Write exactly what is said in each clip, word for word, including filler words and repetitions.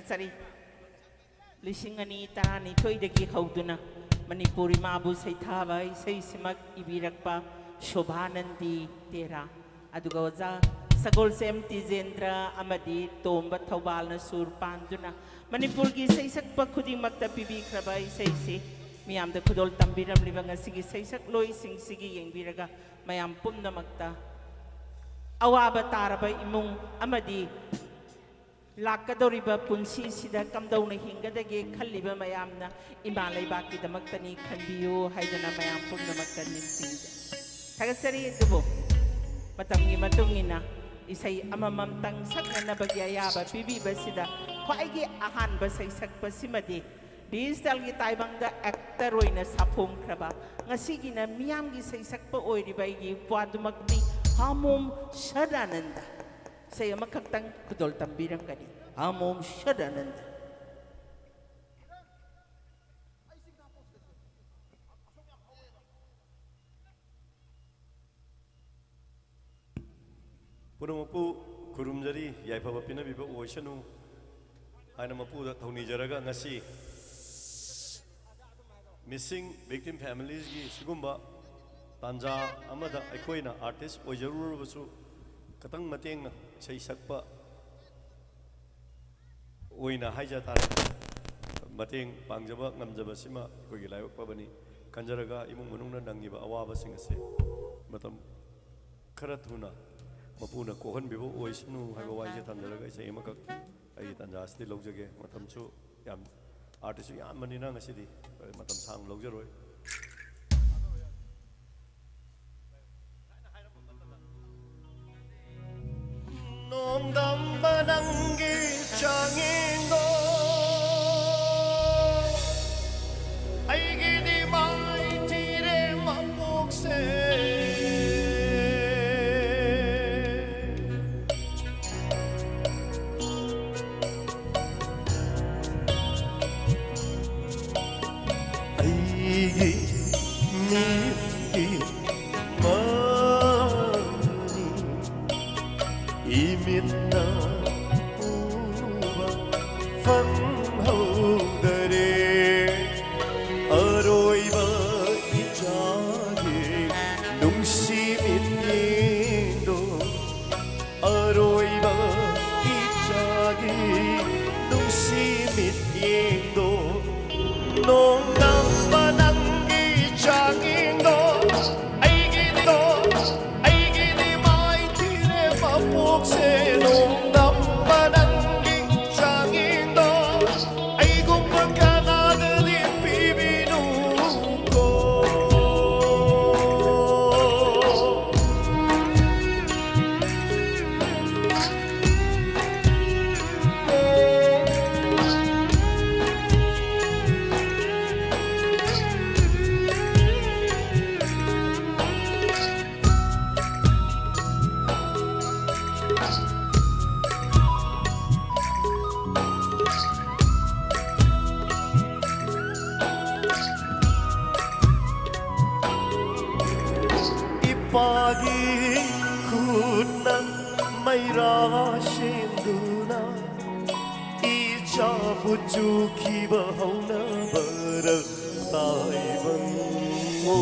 ꯆꯔꯤ ꯂꯤꯁꯤꯡ ꯑꯅꯤ ꯇꯔꯥꯅꯤꯊꯣꯏꯗꯒꯤ ꯍꯧꯗꯨꯅ ꯃꯅꯤꯄꯨꯔ ꯏꯃꯥꯕꯨ ꯁꯩꯊꯥꯕ ꯏꯁꯩꯁꯤꯃꯛ ꯏꯕꯤꯔꯛꯄ ꯁꯣꯚꯥꯅꯟꯗꯤ ꯇꯦꯔꯥ, ꯑꯗꯨꯒ ꯑꯣꯖꯥ ꯁꯒꯣꯜꯁꯦꯝ ꯇꯤꯖꯦꯟꯗ꯭ꯔ ꯑꯃꯗꯤ ꯇꯣꯝꯕ ꯊꯧꯕꯥꯜꯅ ꯁꯨꯔ ꯄꯥꯟꯗꯨꯅ ꯃꯅꯤꯄꯨꯔꯒꯤ ꯏꯁꯩ ꯁꯛꯄ ꯈꯨꯗꯤꯡꯃꯛꯇ ꯄꯤꯕꯤꯈ꯭ꯔꯕ ꯏꯁꯩꯁꯤ ꯃꯤꯌꯥꯝꯗ ꯈꯨꯗꯣꯜ ꯇꯝꯕꯤꯔꯝꯂꯤꯕ ꯉꯁꯤꯒꯤ ꯏꯁꯩ ꯁꯛꯂꯣꯏꯁꯤꯡꯁꯤꯒꯤ ꯌꯦꯡꯕꯤꯔꯒ ꯃꯌꯥꯝ ꯄꯨꯝꯅꯃꯛꯇ ꯑꯋꯥꯕ ꯇꯥꯔꯕ ꯏꯃꯨꯡ ꯑꯃꯗꯤ ꯂꯥꯛꯀꯗꯧꯔꯤꯕ ꯄꯨꯟꯁꯤꯁꯤꯗ ꯀꯝꯗꯧꯅ ꯍꯤꯡꯒꯗꯒꯦ ꯈꯜꯂꯤꯕ ꯃꯌꯥꯝꯅ ꯏꯃꯥ ꯂꯩꯕꯥꯛꯀꯤꯗꯃꯛꯇꯅꯤ ꯈꯟꯕꯤꯌꯨ ꯍꯥꯏꯗꯅ ꯃꯌꯥꯝ ꯄꯨꯝꯅꯃꯛꯇ ꯅꯤꯡꯁꯤꯡꯖꯩ꯫ ꯊꯥꯒꯠꯆꯔꯤ꯫ ꯑꯗꯨꯕꯨ ꯃꯇꯝꯒꯤ ꯃꯇꯨꯡ ꯏꯟꯅ ꯏꯁꯩ ꯑꯃꯃꯝꯇꯪ ꯁꯛꯅꯅꯕꯒꯤ ꯑꯌꯥꯕ ꯄꯤꯕꯤꯕꯁꯤꯗ ꯈ꯭ꯋꯥꯏꯒꯤ ꯑꯍꯥꯟꯕ ꯁꯩꯁꯛꯄꯁꯤꯃꯗꯤ ꯗꯤꯖꯤꯇꯦꯜꯒꯤ ꯇꯥꯏꯕꯪꯗ ꯑꯦꯛꯇꯔ ꯑꯣꯏꯅ ꯁꯥꯐꯣꯡꯈ꯭ꯔꯕ, ꯉꯁꯤꯒꯤꯅ ꯃꯤꯌꯥꯝꯒꯤ ꯁꯩꯁꯛꯄ ꯑꯣꯏꯔꯤꯕ ꯑꯩꯒꯤ ꯏꯄ꯭ꯋꯥꯗꯨꯃꯛꯅꯤ, ꯍꯥꯃꯣꯝ ꯁꯗꯥꯅꯟꯗ꯫ ꯏꯁꯩ ꯑꯃꯈꯛꯇꯪ ꯈꯨꯗꯣꯜ ꯇꯝꯕꯤꯔꯝꯒꯅꯤ꯫ ꯍꯥꯃꯣꯝ ꯁꯗꯥꯅꯟꯗ꯫ ꯄꯨꯝꯅꯃꯛꯄꯨ ꯈꯨꯔꯨꯝꯖꯔꯤ, ꯌꯥꯏꯐꯕ ꯄꯤꯅꯕꯤꯕ ꯑꯣꯏꯁꯅꯨ ꯍꯥꯏꯅ ꯃꯄꯨꯗ ꯊꯧꯅꯤꯖꯔꯒ, ꯉꯁꯤ ꯃꯤꯁꯤꯡ ꯚꯤꯛꯇꯤꯝ ꯐꯦꯃꯤꯂꯤꯁꯒꯤ ꯁꯤꯒꯨꯝꯕ ꯇꯥꯟꯖꯥ ꯑꯃꯗ ꯑꯩꯈꯣꯏꯅ ꯑꯥꯔꯇꯤꯁ ꯑꯣꯏꯖꯔꯨꯔꯕꯁꯨ, ꯈꯤꯇꯪ ꯃꯇꯦꯡꯅ ꯏꯁꯩ ꯁꯛꯄ ꯑꯣꯏꯅ ꯍꯥꯏꯖ ꯇꯥꯔꯦ, ꯃꯇꯦꯡ ꯄꯥꯡꯖꯕ ꯉꯝꯖꯕꯁꯤꯃ ꯑꯩꯈꯣꯏꯒꯤ ꯂꯥꯏꯕꯛ ꯐꯕꯅꯤ ꯈꯟꯖꯔꯒ, ꯏꯃꯨꯡ ꯃꯅꯨꯡꯅ ꯅꯪꯉꯤꯕ ꯑꯋꯥꯕꯁꯤꯡ ꯑꯁꯦ ꯃꯇꯝ ꯈꯔ ꯊꯨꯅ ꯃꯄꯨꯅ ꯀꯣꯛꯍꯟꯕꯤꯕ ꯑꯣꯏꯁꯅꯨ ꯍꯥꯏꯕ ꯋꯥꯍꯩꯁꯦ ꯊꯝꯖꯔꯒ, ꯏꯁꯩ ꯑꯃꯈꯛ ꯑꯩꯒꯤ ꯇꯥꯟꯖꯥ ꯑꯁꯤꯗ ꯂꯧꯖꯒꯦ꯫ ꯃꯇꯝꯁꯨ ꯌꯥꯝ, ꯑꯥꯔꯇꯤꯁꯁꯨ ꯌꯥꯝꯕꯅꯤꯅ ꯉꯁꯤꯗꯤ ꯃꯇꯝ ꯁꯥꯡꯅ ꯂꯧꯖꯔꯣꯏ꯫ ꯅꯣꯡꯗꯝꯕ ꯅꯪꯒꯤ ꯆꯥꯡꯌꯦꯡꯗꯣ ꯑꯩꯒꯤꯗꯤ ꯃꯥꯏꯊꯤꯔꯦ ꯃꯄꯣꯛꯁꯦ꯫ ꯑꯩꯒꯤ ꯃꯤꯠꯀꯤ ꯃꯥꯅꯤ ꯏꯃꯤꯠꯅ ꯎꯕ ꯅꯨꯡꯁꯤ ꯃꯤꯠꯌꯦꯡꯗꯣ, ꯑꯔꯣꯏꯕ ꯏꯆꯥꯒꯤ ꯅꯨꯡꯁꯤ ꯃꯤꯠꯌꯦꯡꯗꯣ, ꯅꯣꯡꯗꯝꯕ ꯅꯪꯒꯤ ꯆꯥꯡꯌꯦꯡꯗꯣ, ꯑꯩꯒꯤꯗꯣ, ꯑꯩꯒꯤꯗꯤ ꯃꯥꯏꯊꯤꯔꯦ ꯃꯄꯣꯛꯁꯦ꯫ ꯅꯣꯡꯗꯝꯕ ꯅꯪꯒꯤ ꯆꯥꯡꯌꯦꯡꯗꯣ, ꯑꯩꯒꯨꯝꯕ ꯀꯅꯥꯗꯗꯤ ꯄꯤꯕꯤꯅꯨꯀꯣ꯫ ꯏꯄꯥꯒꯤ ꯈꯨꯠꯅ ꯃꯩꯔꯥ ꯁꯦꯝꯗꯨꯅ ꯏꯆꯥꯕꯨ ꯆꯨꯈꯤꯕ ꯍꯧꯅꯕꯔ ꯇꯥꯏꯕꯪꯉꯣ꯫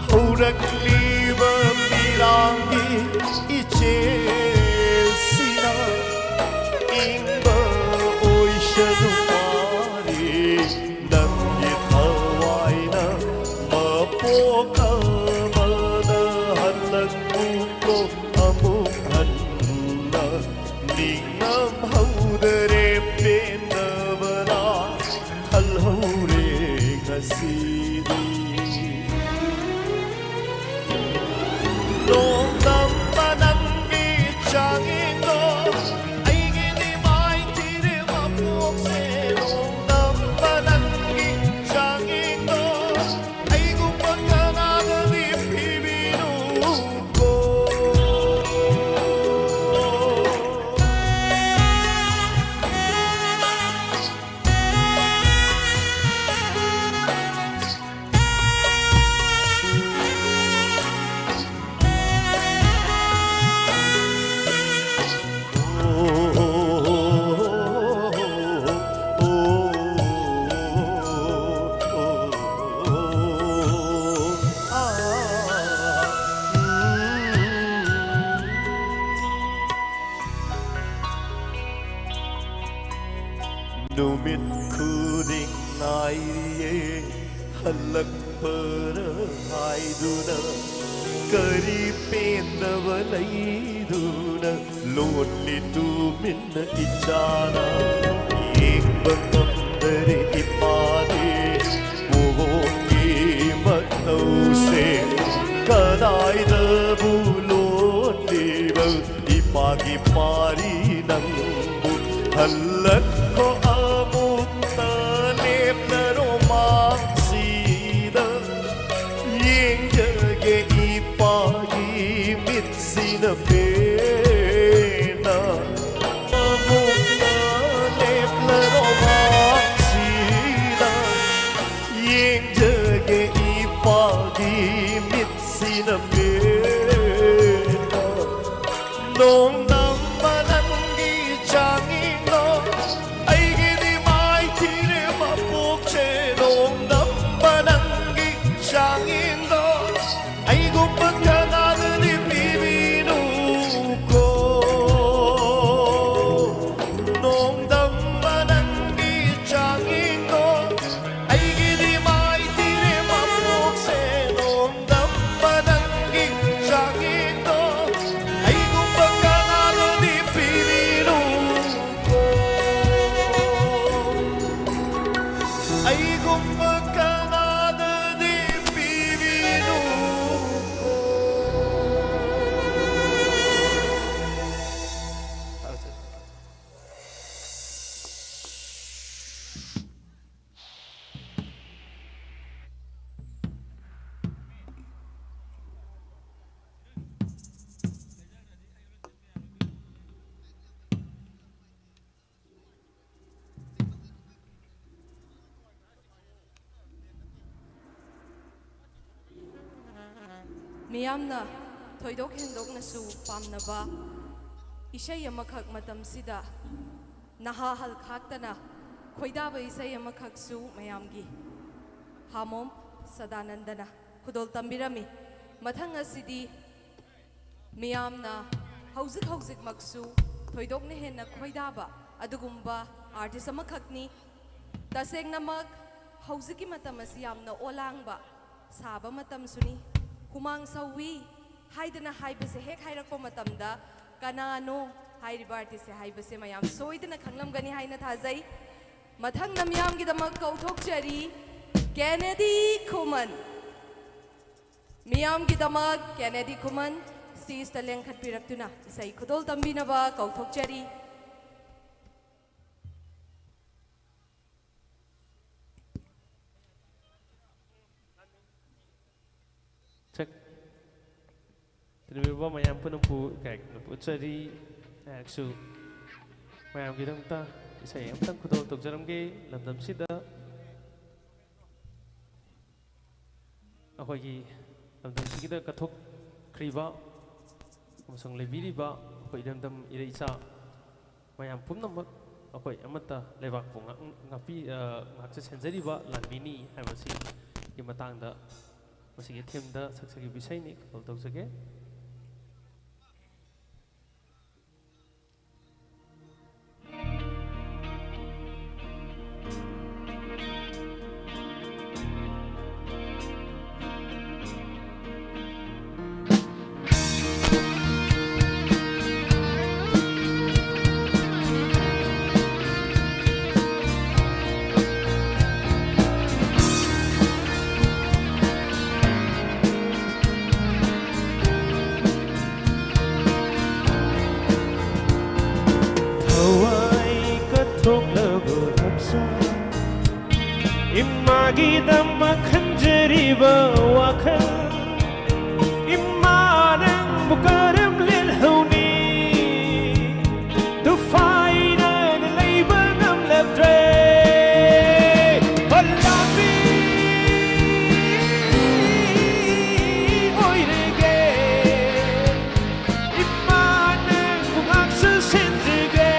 ꯍꯧꯔꯛꯂꯤꯕ ꯃꯤꯔꯥꯡꯒꯤ ꯏꯆꯦꯜꯁꯤꯅ ꯏꯪꯕ ꯑꯣꯏꯁꯅꯨ ꯃꯥꯔꯦ꯫ ꯅꯪꯒꯤ ꯊꯋꯥꯏꯅ ꯃꯄꯣꯛ ꯑꯃꯗ ꯍꯜꯂꯛꯎꯀꯣ ꯑꯃꯨꯛ ꯍꯟꯅ꯫ ꯅꯤꯡꯉꯝꯍꯧꯗꯔꯦ ꯄꯦꯟꯗꯕꯅ ꯊꯜꯍꯧꯔꯦ ꯉꯁꯤꯗꯤ꯫ ꯍꯥꯏꯗꯨꯅ ꯀꯔꯤ ꯄꯦꯟꯗꯕ ꯂꯩꯗꯨꯅ ꯂꯣꯠꯂꯤ ꯇꯨꯃꯤꯟꯅ ꯏꯆꯥꯅ? ꯌꯦꯡꯕ ꯉꯝꯗꯔꯦ ꯏꯄꯥꯗꯤ ꯃꯑꯣꯡꯒꯤ ꯃꯇꯧꯁꯦ꯫ ꯀꯗꯥꯏꯗꯕꯨ ꯂꯣꯠꯂꯤꯕ ꯏꯄꯥꯒꯤ ꯄꯥꯔꯤ ꯅꯪꯕꯨ? ꯍꯜꯂꯛꯈꯣ ꯑꯃꯨꯛꯇ ꯂꯦꯞꯂꯔꯣ ꯃꯥꯡꯁꯤꯗ꯫ ꯌꯦꯡꯖꯒꯦ ꯏꯄꯥꯒꯤ ꯃꯤꯠꯁꯤꯅ ꯄꯦꯟꯅ꯫ ꯑꯃꯨꯛꯇ ꯂꯦꯞꯂꯔꯣ ꯃꯥꯡꯁꯤꯗ꯫ ꯌꯦꯡꯖꯒꯦ ꯏꯄꯥꯒꯤ ꯃꯤꯠꯁꯤꯅ ꯄꯦꯟꯅ꯫ ꯅꯣꯡꯗꯝꯕ ꯅꯪꯒꯤ ꯆꯥꯡꯌꯦꯡꯗꯣ ꯑꯩꯒꯤꯗꯤ ꯃꯥꯏꯊꯤꯔꯦ ꯃꯄꯣꯛꯁꯦ꯫ ꯅꯣꯡꯗꯝꯕ ꯅꯪꯒꯤ ꯆꯥꯡꯌꯦꯡꯗꯣ ꯑꯩꯒꯨꯝꯕ ꯀꯅꯥꯗꯗꯤ ꯄꯤꯕꯤꯅꯨꯀꯣ꯫ ꯅꯣꯡꯗꯝꯕ ꯅꯪꯒꯤ ꯆꯥꯡꯌꯦꯡꯗꯣ ꯑꯩꯒꯤꯗꯤ ꯃꯥꯏꯊꯤꯔꯦ ꯃꯄꯣꯛꯁꯦ꯫ ꯅꯣꯡꯗꯝꯕ ꯅꯪꯒꯤ ꯆꯥꯡꯌꯦꯡꯗꯣ ꯑꯩꯒꯨꯝꯕ ꯀꯅꯥꯗꯗꯤ ꯄꯤꯕꯤꯅꯨꯀꯣ꯫ ꯑꯩꯒꯨꯝꯕ ꯀꯅꯥꯗꯗꯤ ꯄꯤꯕꯤꯅꯨꯀꯣ꯫ ꯃꯤꯌꯥꯝꯅ ꯊꯣꯏꯗꯣꯛ ꯍꯦꯟꯗꯣꯛꯅꯁꯨ ꯄꯥꯝꯅꯕ ꯏꯁꯩ ꯑꯃꯈꯛ, ꯃꯇꯝꯁꯤꯗ ꯅꯍꯥ ꯍꯜ ꯈꯥꯛꯇꯅ ꯈꯣꯏꯗꯥꯕ ꯏꯁꯩ ꯑꯃꯈꯛꯁꯨ ꯃꯌꯥꯝꯒꯤ ꯍꯥꯃꯣꯝ ꯁꯗꯥꯅꯟꯗꯅ ꯈꯨꯗꯣꯜ ꯇꯝꯕꯤꯔꯝꯃꯤ꯫ ꯃꯊꯪ ꯑꯁꯤꯗꯤ ꯃꯤꯌꯥꯝꯅ ꯍꯧꯖꯤꯛ ꯍꯧꯖꯤꯛꯃꯛꯁꯨ ꯊꯣꯏꯗꯣꯛꯅ ꯍꯦꯟꯅ ꯈꯣꯏꯗꯥꯕ ꯑꯗꯨꯒꯨꯝꯕ artist ꯑꯃꯈꯛꯅꯤ꯫ ꯇꯁꯦꯡꯅꯃꯛ ꯍꯧꯖꯤꯛꯀꯤ ꯃꯇꯝ ꯑꯁꯤ ꯌꯥꯝꯅ ꯑꯣꯂꯥꯡꯕ, ꯁꯥꯕ ꯃꯇꯝꯁꯨꯅꯤ꯫ ꯍꯨꯃꯥꯡ ꯁꯧꯏ ꯍꯥꯏꯗꯅ ꯍꯥꯏꯕꯁꯦ ꯍꯦꯛ ꯍꯥꯏꯔꯛꯄ ꯃꯇꯝꯗ, ꯀꯅꯥꯅꯣ ꯍꯥꯏꯔꯤꯕ ꯑꯥꯔꯇꯤꯁꯁꯦ ꯍꯥꯏꯕꯁꯦ ꯃꯌꯥꯝ ꯁꯣꯏꯗꯅ ꯈꯪꯂꯝꯒꯅꯤ ꯍꯥꯏꯅ ꯊꯥꯖꯩ꯫ ꯃꯊꯪꯗ ꯃꯤꯌꯥꯝꯒꯤꯗꯃꯛ ꯀꯧꯊꯣꯛꯆꯔꯤ, ꯀꯦꯅꯦꯗꯤ ꯈꯨꯃꯟ꯫ ꯃꯤꯌꯥꯝꯒꯤꯗꯃꯛ ꯀꯦꯅꯦꯗꯤ ꯈꯨꯃꯟ ꯁ꯭ꯇꯦꯖꯇ ꯂꯦꯡꯈꯠꯄꯤꯔꯛꯇꯨꯅ ꯏꯁꯩ ꯈꯨꯗꯣꯜ ꯇꯝꯕꯤꯅꯕ ꯀꯧꯊꯣꯛꯆꯔꯤ꯫ ꯆꯦꯛ꯫ ꯇꯤꯟꯕꯤꯔꯕ ꯃꯌꯥꯝ ꯄꯨꯝꯅꯃꯛꯄꯨ ꯏꯀꯥꯏ ꯈꯨꯝꯅꯕ ꯎꯠꯆꯔꯤ꯫ ꯑꯩꯍꯥꯛꯁꯨ ꯃꯌꯥꯝꯒꯤꯗꯃꯛꯇ ꯏꯁꯩ ꯑꯃꯇꯪ ꯈꯨꯗꯣꯜ ꯇꯧꯖꯔꯝꯒꯦ꯫ ꯂꯝꯗꯝꯁꯤꯗ ꯑꯩꯈꯣꯏꯒꯤ ꯂꯝꯗꯝꯁꯤꯒꯤꯗ ꯀꯠꯊꯣꯛꯈ꯭ꯔꯤꯕ ꯑꯃꯁꯨꯡ ꯂꯩꯕꯤꯔꯤꯕ ꯑꯩꯈꯣꯏ ꯏꯔꯝꯗꯝ ꯏꯔꯩꯆꯥ ꯃꯌꯥꯝ ꯄꯨꯝꯅꯃꯛ, ꯑꯩꯈꯣꯏ ꯑꯃꯠꯇ ꯂꯩꯕꯥꯛꯄꯨ ꯉꯥꯛ-, ꯉꯥꯛꯄꯤ-, ꯑ, ꯉꯥꯛꯆ ꯁꯦꯟꯖꯔꯤꯕ ꯂꯥꯟꯃꯤꯅꯤ ꯍꯥꯏꯕꯁꯤꯒꯤ ꯃꯇꯥꯡꯗ ꯃꯁꯤꯒꯤ ꯊꯤꯝꯗ ꯁꯛꯆꯈꯤꯕ ꯏꯁꯩꯅꯤ꯫ ꯈꯨꯗꯣꯜ ꯇꯧꯖꯒꯦ꯫ ꯊꯋꯥꯏ ꯀꯠꯊꯣꯛꯂꯕ ꯍꯛꯆꯥꯡ, ꯏꯃꯥꯒꯤꯗꯃꯛ ꯈꯟꯖꯔꯤꯕ ꯋꯥꯈꯜ, ꯏꯃꯥ ꯅꯪꯕꯨ ꯀꯔꯝ ꯂꯦꯜꯍꯧꯅꯤ? ꯇꯨꯐꯥꯏꯅꯅ ꯂꯩꯕ ꯉꯝꯂꯛꯇ꯭ꯔꯦ꯫ ꯍꯣ ꯂꯥꯟꯃꯤ ꯑꯣꯏꯔꯒꯦ, ꯏꯃꯥ ꯅꯪꯕꯨ ꯉꯥꯛꯆ ꯁꯦꯟꯖꯒꯦ꯫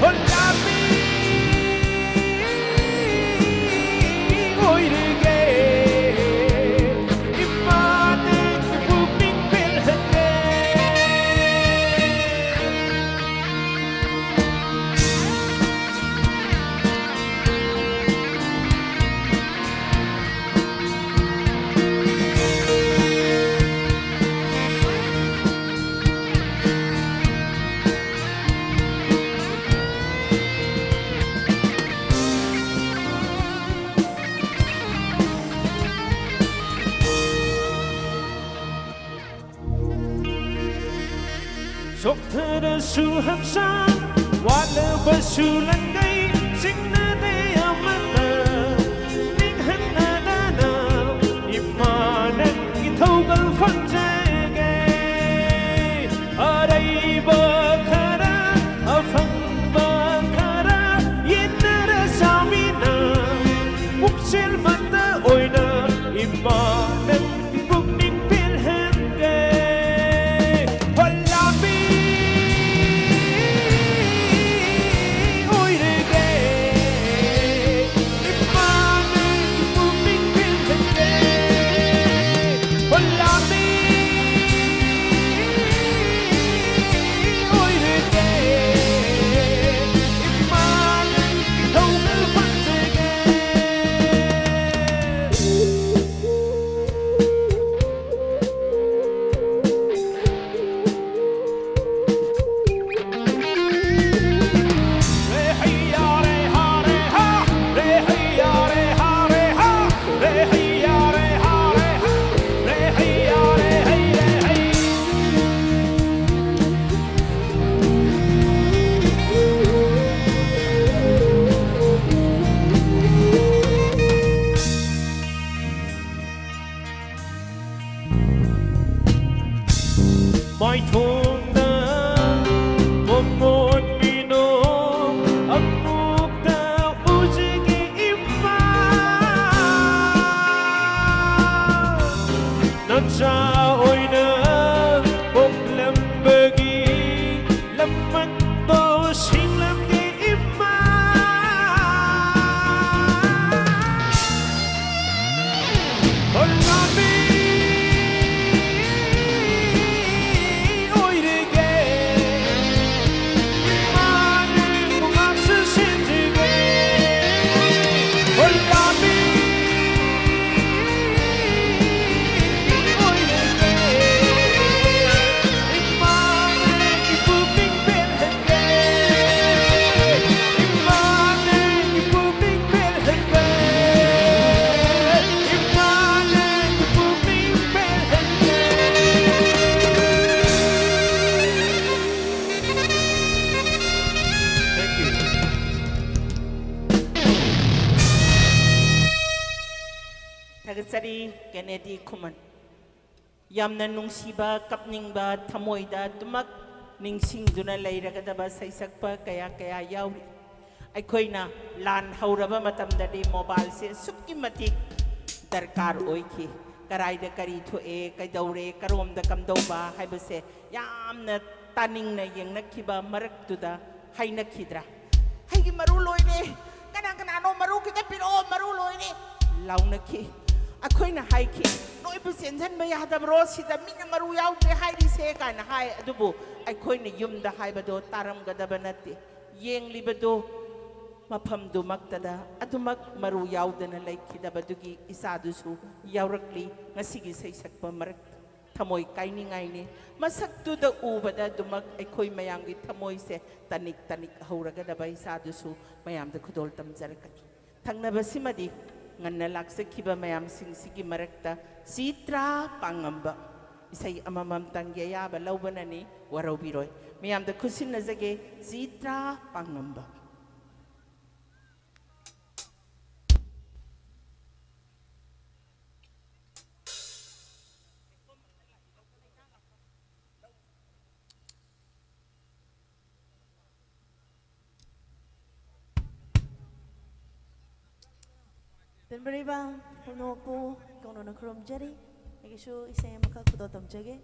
ꯍꯣ ꯂꯥꯟꯃꯤ ꯑꯣꯏꯔꯒꯦ, ꯆꯣꯛꯊꯔꯁꯨ ꯍꯛꯆꯥꯡ, ꯋꯥꯠꯂꯕꯁꯨ ꯂꯟꯗꯩ, ꯆꯤꯡꯅꯗꯦ ꯑꯃꯠꯇ ꯅꯤꯡꯍꯟꯅꯗꯅ ꯏꯃꯥ ꯅꯪꯒꯤ ꯊꯧꯒꯜ ꯐꯪꯖꯒꯦ꯫ ꯑꯔꯩꯕ ꯈꯔ, ꯑꯐꯪꯕ ꯈꯔ ꯌꯦꯟꯅꯔ ꯆꯥꯃꯤꯟꯅ, ꯄꯨꯛꯆꯦꯜ ꯃꯠꯇ ꯑꯣꯏꯅ ꯏꯃꯥ ꯅꯪ ꯄꯨꯛꯅꯤꯡ ꯄꯦꯜꯍꯟꯒꯦ꯫ ꯄꯣꯂꯥꯝꯕꯤ ꯑꯣꯏꯔꯒꯦ꯫ ꯏꯃꯥꯅ ꯄꯨꯛꯅꯤꯡ ꯄꯦꯜꯍꯟꯒꯦ꯫ ꯄꯣꯂꯥꯝꯕꯤ ꯑꯣꯏꯔꯒꯦ꯫ ꯏꯃꯥꯅ ꯏꯊꯧꯅ ꯐꯪꯖꯒꯦ꯫ ꯃꯥꯏꯊꯣꯡꯗ ꯃꯃꯣꯟ ꯃꯤꯅꯣꯛ ꯑꯃꯨꯛꯇ ꯎꯖꯒꯦ ꯏꯃꯥ꯫ ꯅꯆꯥ ꯑꯣꯏꯅ ꯄꯣꯛꯂꯝꯕꯒꯤ ꯂꯃꯟꯗꯣ ꯁꯤꯡꯂꯝꯒꯦ ꯏꯃꯥ꯫ ꯍꯣꯂꯥꯕꯤ ꯑꯣꯏꯔꯒꯦ, ꯏꯃꯥꯅ ꯄꯨꯉꯥꯛꯁꯨ ꯁꯦꯟꯖꯒꯦ꯫ ꯍꯣꯂꯥꯕꯤ ꯑꯣꯏꯔꯒꯦ꯫ ꯊꯥꯒꯠꯆꯔꯤ, ꯀꯦꯅꯦꯗꯤ ꯈꯨꯃꯟ꯫ ꯌꯥꯝꯅ ꯅꯨꯡꯁꯤꯕ, ꯀꯞꯅꯤꯡꯕ, ꯊꯃꯣꯏꯗ ꯑꯗꯨꯃꯛ ꯅꯤꯡꯁꯤꯡꯗꯨꯅ ꯂꯩꯔꯒꯗꯕ ꯁꯩꯁꯛꯄ ꯀꯌꯥ ꯀꯌꯥ ꯌꯥꯎꯔꯤ꯫ ꯑꯩꯈꯣꯏꯅ ꯂꯥꯟ ꯍꯧꯔꯕ ꯃꯇꯝꯗꯗꯤ ꯃꯣꯕꯥꯏꯜꯁꯦ ꯑꯁꯨꯛꯀꯤ ꯃꯇꯤꯛ ꯗꯔꯀꯥꯔ ꯑꯣꯏꯈꯤ꯫ ꯀꯔꯥꯏꯗ ꯀꯔꯤ ꯊꯣꯛꯑꯦ, ꯀꯩꯗꯧꯔꯦ, ꯀꯔꯣꯝꯗ ꯀꯝꯗꯧꯕ ꯍꯥꯏꯕꯁꯦ ꯌꯥꯝꯅ ꯇꯥꯅꯤꯡꯅ ꯌꯦꯡꯅꯈꯤꯕ ꯃꯔꯛꯇꯨꯗ ꯍꯥꯏꯅꯈꯤꯗ꯭ꯔꯥ? "ꯑꯩꯒꯤ ꯃꯔꯨ ꯂꯣꯏꯔꯦ, ꯀꯅꯥ ꯀꯅꯥꯅꯣ ꯃꯔꯨ ꯈꯤꯇ ꯄꯤꯔꯛꯑꯣ, ꯃꯔꯨ ꯂꯣꯏꯔꯦ" ꯂꯥꯎꯅꯈꯤ꯫ ꯑꯩꯈꯣꯏꯅ ꯍꯥꯏꯈꯤ, "ꯅꯣꯏꯕꯨ ꯆꯦꯟꯁꯤꯟꯕ ꯌꯥꯗꯕ꯭ꯔꯣ? ꯁꯤꯗ ꯃꯤꯅ ꯃꯔꯨ ꯌꯥꯎꯗ꯭ꯔꯦ ꯍꯥꯏꯔꯤꯁꯦ" ꯀꯥꯏꯅ ꯍꯥꯏ꯫ ꯑꯗꯨꯕꯨ ꯑꯩꯈꯣꯏꯅ ꯌꯨꯝꯗ ꯍꯥꯏꯕꯗꯣ ꯇꯥꯔꯝꯒꯗꯕ ꯅꯠꯇꯦ꯫ ꯌꯦꯡꯂꯤꯕꯗꯨ ꯃꯐꯝꯗꯨꯃꯛꯇꯗ ꯑꯗꯨꯃꯛ ꯃꯔꯨ ꯌꯥꯎꯗꯅ ꯂꯩꯈꯤꯗꯕꯗꯨꯒꯤ ꯏꯆꯥꯗꯨꯁꯨ ꯌꯥꯎꯔꯛꯂꯤ ꯉꯁꯤꯒꯤ ꯁꯩꯁꯛꯄ ꯃꯔꯛꯇ꯫ ꯊꯃꯣꯏ ꯀꯥꯏꯅꯤꯡꯉꯥꯏꯅꯤ꯫ ꯃꯁꯛꯇꯨꯗ ꯎꯕꯗ ꯑꯗꯨꯃꯛ ꯑꯩꯈꯣꯏ ꯃꯌꯥꯝꯒꯤ ꯊꯃꯣꯏꯁꯦ ꯇꯅꯤꯛ ꯇꯅꯤꯛ ꯍꯧꯔꯒꯗꯕ ꯏꯆꯥꯗꯨꯁꯨ ꯃꯌꯥꯝꯗ ꯈꯨꯗꯣꯜ ꯇꯝꯖꯔꯛꯀꯅꯤ꯫ ꯊꯪꯅꯕꯁꯤꯃꯗꯤ ꯉꯟꯅ ꯂꯥꯛꯆꯈꯤꯕ ꯃꯌꯥꯝꯁꯤꯡꯁꯤꯒꯤ ꯃꯔꯛꯇ ꯆꯤꯇ꯭ꯔꯥ ꯄꯥꯡꯉꯝꯕ ꯏꯁꯩ ꯑꯃꯃꯝꯇꯪꯒꯤ ꯑꯌꯥꯕ ꯂꯧꯕꯅꯅꯤ, ꯋꯥꯔꯧꯕꯤꯔꯣꯏ꯫ ꯃꯌꯥꯝꯗ ꯈꯨꯠꯁꯤꯟꯅꯖꯒꯦ, ꯆꯤꯇ꯭ꯔꯥ ꯄꯥꯡꯉꯝꯕ꯫ ꯇꯤꯟꯕꯔꯤꯕ ꯈꯨꯅꯣꯛꯄꯨ ꯀꯧꯅꯅ ꯈꯨꯔꯨꯝꯖꯔꯤ꯫ ꯑꯩꯒꯤꯁꯨ ꯏꯁꯩ ꯑꯃꯈꯛ ꯈꯨꯗꯣꯜ ꯇꯝꯖꯒꯦ꯫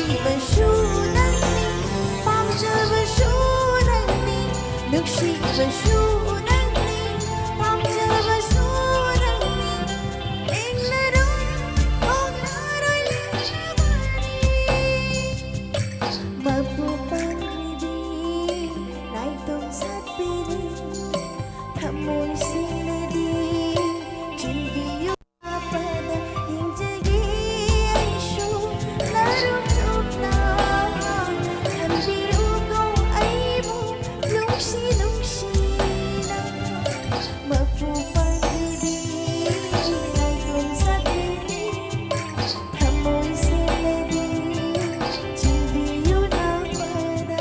ꯅꯨꯡꯁꯤꯕꯁꯨ ꯅꯪꯅꯤ, ꯄꯥꯝꯖꯕꯁꯨ ꯅꯪꯅꯤ, ꯅꯨꯡꯁꯤꯕꯁꯨ ꯅꯪꯅꯤ, ꯄꯥꯝꯖꯕꯁꯨ ꯅꯪꯅꯤ, ꯂꯦꯡꯂꯔꯣꯏ ꯍꯣꯡꯂꯔꯣꯏ ꯂꯦꯡꯂꯔꯣꯏ꯫ ꯃꯄꯨ ꯄꯥꯡꯂꯤꯕꯤ ꯅꯥꯏꯇꯣꯝ ꯁꯥꯠꯄꯤꯅꯤ, ꯊꯃꯣꯏ ꯁꯦꯡꯂꯗꯤ ꯆꯤꯟꯕꯤꯌꯨ꯫ ꯄꯗ ꯌꯦꯡꯖꯒꯦ ꯑꯩꯁꯨ ꯅꯥꯔꯨꯝ ꯆꯨꯞꯅ ꯈꯟꯕꯤꯌꯨꯀꯣ ꯑꯩꯕꯨ ꯅꯨꯡꯁꯤ ꯅꯨꯡꯁꯤꯅ꯫ ꯃꯄꯨ ꯄꯥꯡꯂꯤꯕꯤ ꯅꯥꯏꯇꯣꯝ ꯁꯥꯠꯄꯤꯅꯤ, ꯊꯃꯣꯏ ꯁꯦꯡꯂꯗꯤ ꯆꯤꯟꯕꯤꯌꯨ ꯅꯥꯄꯗ꯫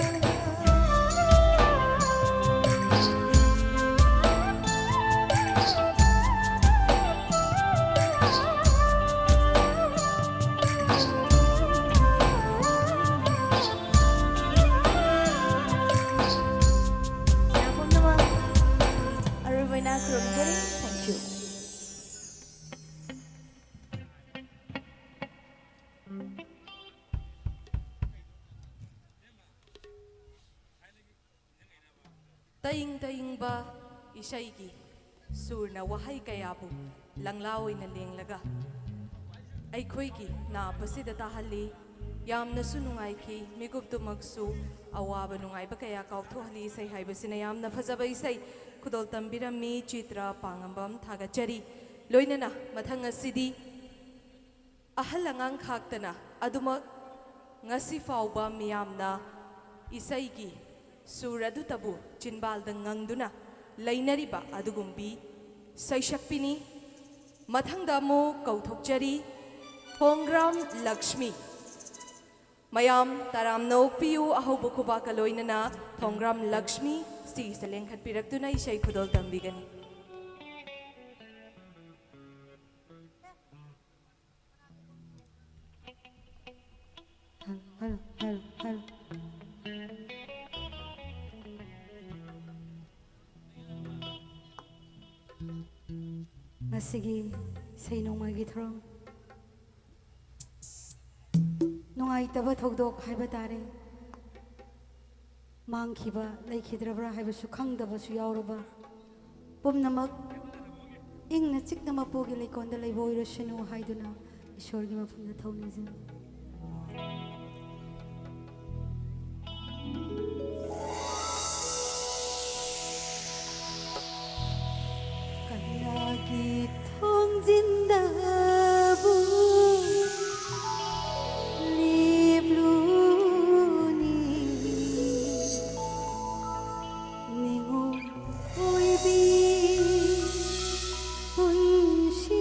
ꯃꯌꯥꯝ ꯄꯨꯝꯅꯃꯛ ꯑꯔꯣꯏꯕ ꯑꯣꯏꯅ ꯈꯨꯔꯨꯝꯖꯔꯤ꯫ Thank you꯫ ꯇꯌꯤꯡ ꯇꯌꯤꯡꯕ ꯏꯁꯩꯒꯤ ꯁꯨꯔꯅ ꯋꯥꯍꯩ ꯀꯌꯥꯕꯨ ꯂꯪꯂꯥ ꯑꯣꯏꯅ ꯂꯦꯡꯂꯒ ꯑꯩꯈꯣꯏꯒꯤ ꯅꯥꯞ ꯑꯁꯤꯗ ꯇꯥꯍꯜꯂꯤ꯫ ꯌꯥꯝꯅꯁꯨ ꯅꯨꯡꯉꯥꯏꯈꯤ꯫ ꯃꯤꯀꯨꯞꯇꯨꯃꯛꯁꯨ ꯑꯋꯥꯕ ꯅꯨꯡꯉꯥꯏꯕ ꯀꯌꯥ ꯀꯥꯎꯊꯣꯛꯍꯜꯂꯤ꯫ ꯏꯁꯩ ꯍꯥꯏꯕꯁꯤꯅ ꯌꯥꯝꯅ ꯐꯖꯕ ꯏꯁꯩ ꯈꯨꯗꯣꯜ ꯇꯝꯕꯤꯔꯝꯃꯤ ꯆꯤꯇ꯭ꯔ ꯄꯥꯉꯝꯕꯝ꯫ ꯊꯥꯒꯠꯆꯔꯤ꯫ ꯂꯣꯏꯅꯅ ꯃꯊꯪ ꯑꯁꯤꯗꯤ ꯑꯍꯜ ꯑꯉꯥꯡ ꯈꯥꯛꯇꯅ ꯑꯗꯨꯃꯛ ꯉꯁꯤ ꯐꯥꯎꯕ ꯃꯤꯌꯥꯝꯅ ꯏꯁꯩꯒꯤ ꯁꯨꯔ ꯑꯗꯨꯇꯕꯨ ꯆꯤꯟꯕꯥꯜꯗ ꯉꯪꯗꯨꯅ ꯂꯩꯅꯔꯤꯕ ꯑꯗꯨꯒꯨꯝꯕꯤ ꯁꯩꯁꯛꯄꯤꯅꯤ꯫ ꯃꯊꯪꯗ ꯑꯃꯨꯛ ꯀꯧꯊꯣꯛꯆꯔꯤ ꯊꯣꯡꯒ꯭ꯔꯥꯝ ꯂꯛꯁꯃꯤ꯫ ꯃꯌꯥꯝ ꯇꯔꯥꯝꯅ ꯑꯣꯛꯄꯤꯌꯨ꯫ ꯑꯍꯧꯕ ꯈꯨꯕꯥꯛꯀ ꯂꯣꯏꯅꯅ ꯊꯣꯡꯒ꯭ꯔꯥꯝ ꯂꯛꯁꯃꯤ stage ꯇ ꯂꯦꯡꯈꯠꯄꯤꯔꯛꯇꯨꯅ ꯏꯁꯩ ꯈꯨꯗꯣꯜ ꯇꯝꯕꯤꯒꯅꯤ꯫ Hello, hello, hello, hello. ꯉꯁꯤꯒꯤ ꯏꯁꯩ ꯅꯣꯡꯃꯥꯏꯒꯤ ꯊꯧꯔꯝ ꯅꯨꯡꯉꯥꯏ- ꯅꯨꯡꯉꯥꯏꯇꯕ ꯊꯧꯗꯣꯛ ꯍꯥꯏꯕ ꯇꯥꯔꯦ꯫ ꯃꯥꯡꯈꯤꯕ ꯂꯩꯈꯤꯗ꯭ꯔꯕ꯭ꯔꯥ ꯍꯥꯏꯕꯁꯨ ꯈꯪꯗꯕꯁꯨ ꯌꯥꯎꯔꯕ ꯄꯨꯝꯅꯃꯛ ꯏꯪꯅ ꯆꯤꯛꯅ ꯃꯄꯨꯒꯤ ꯂꯩꯀꯣꯜꯗ ꯂꯩꯕ ꯑꯣꯏꯔꯁꯅꯨ ꯍꯥꯏꯗꯨꯅ ꯏꯁꯣꯔꯒꯤ ꯃꯐꯝꯗ ꯊꯧꯅꯤꯖꯩ꯫ ꯀꯩꯅꯥꯒꯤ ꯊꯣꯡꯖꯤꯟꯗꯕꯨ ꯂꯦꯞꯂꯨꯅꯤ꯫ ꯅꯤꯉꯣꯜ ꯑꯣꯏꯕꯤ ꯄꯨꯟꯁꯤꯅ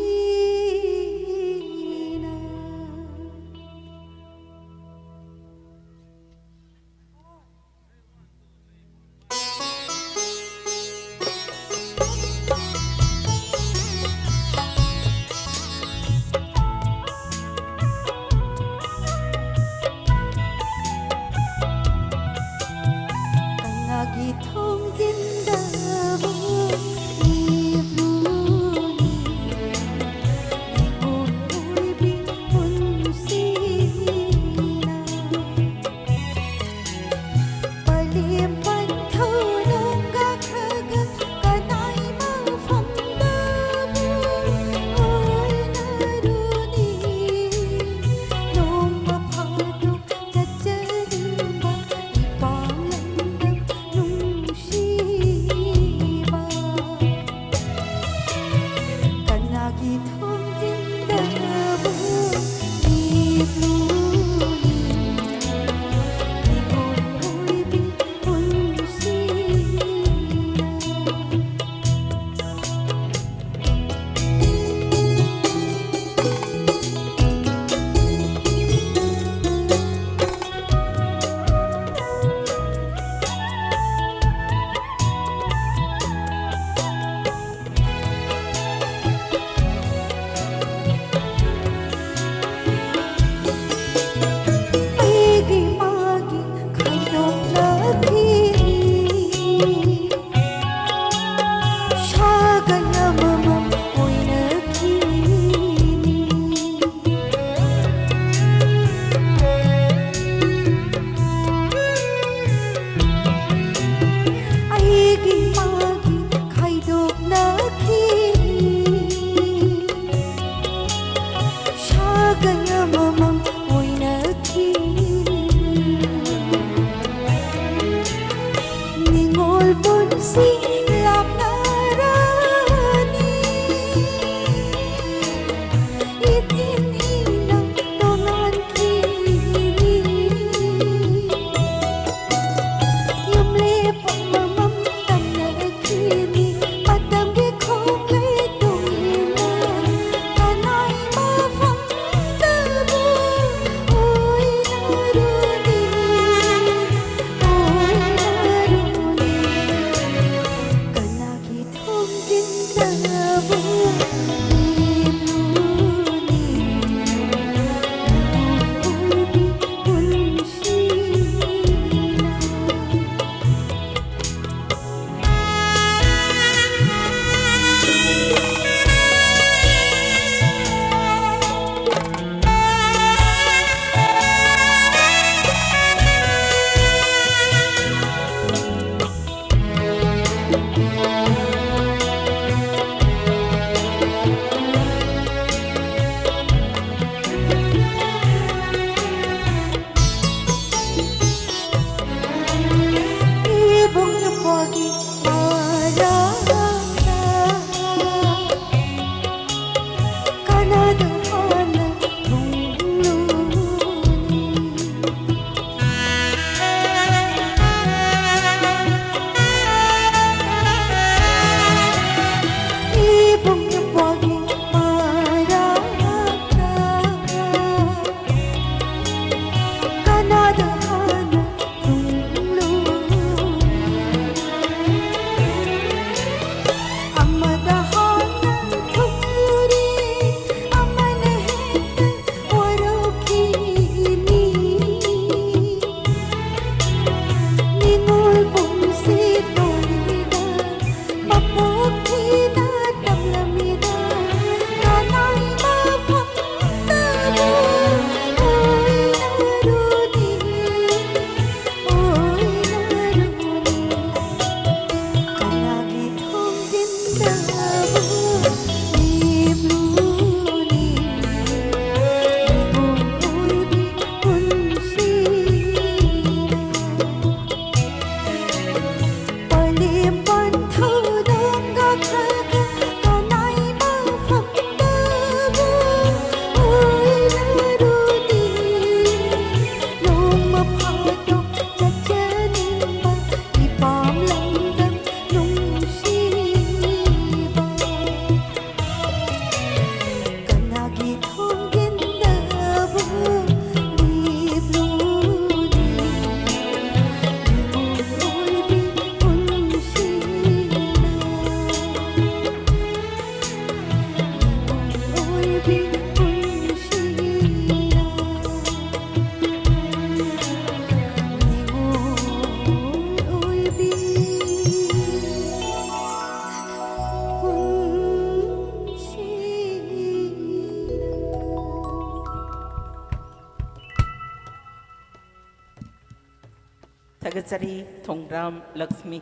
ꯊꯥꯒꯠꯆꯔꯤ ꯊꯣꯡꯗ꯭ꯔꯥꯝ ꯂꯛꯁꯃꯤ꯫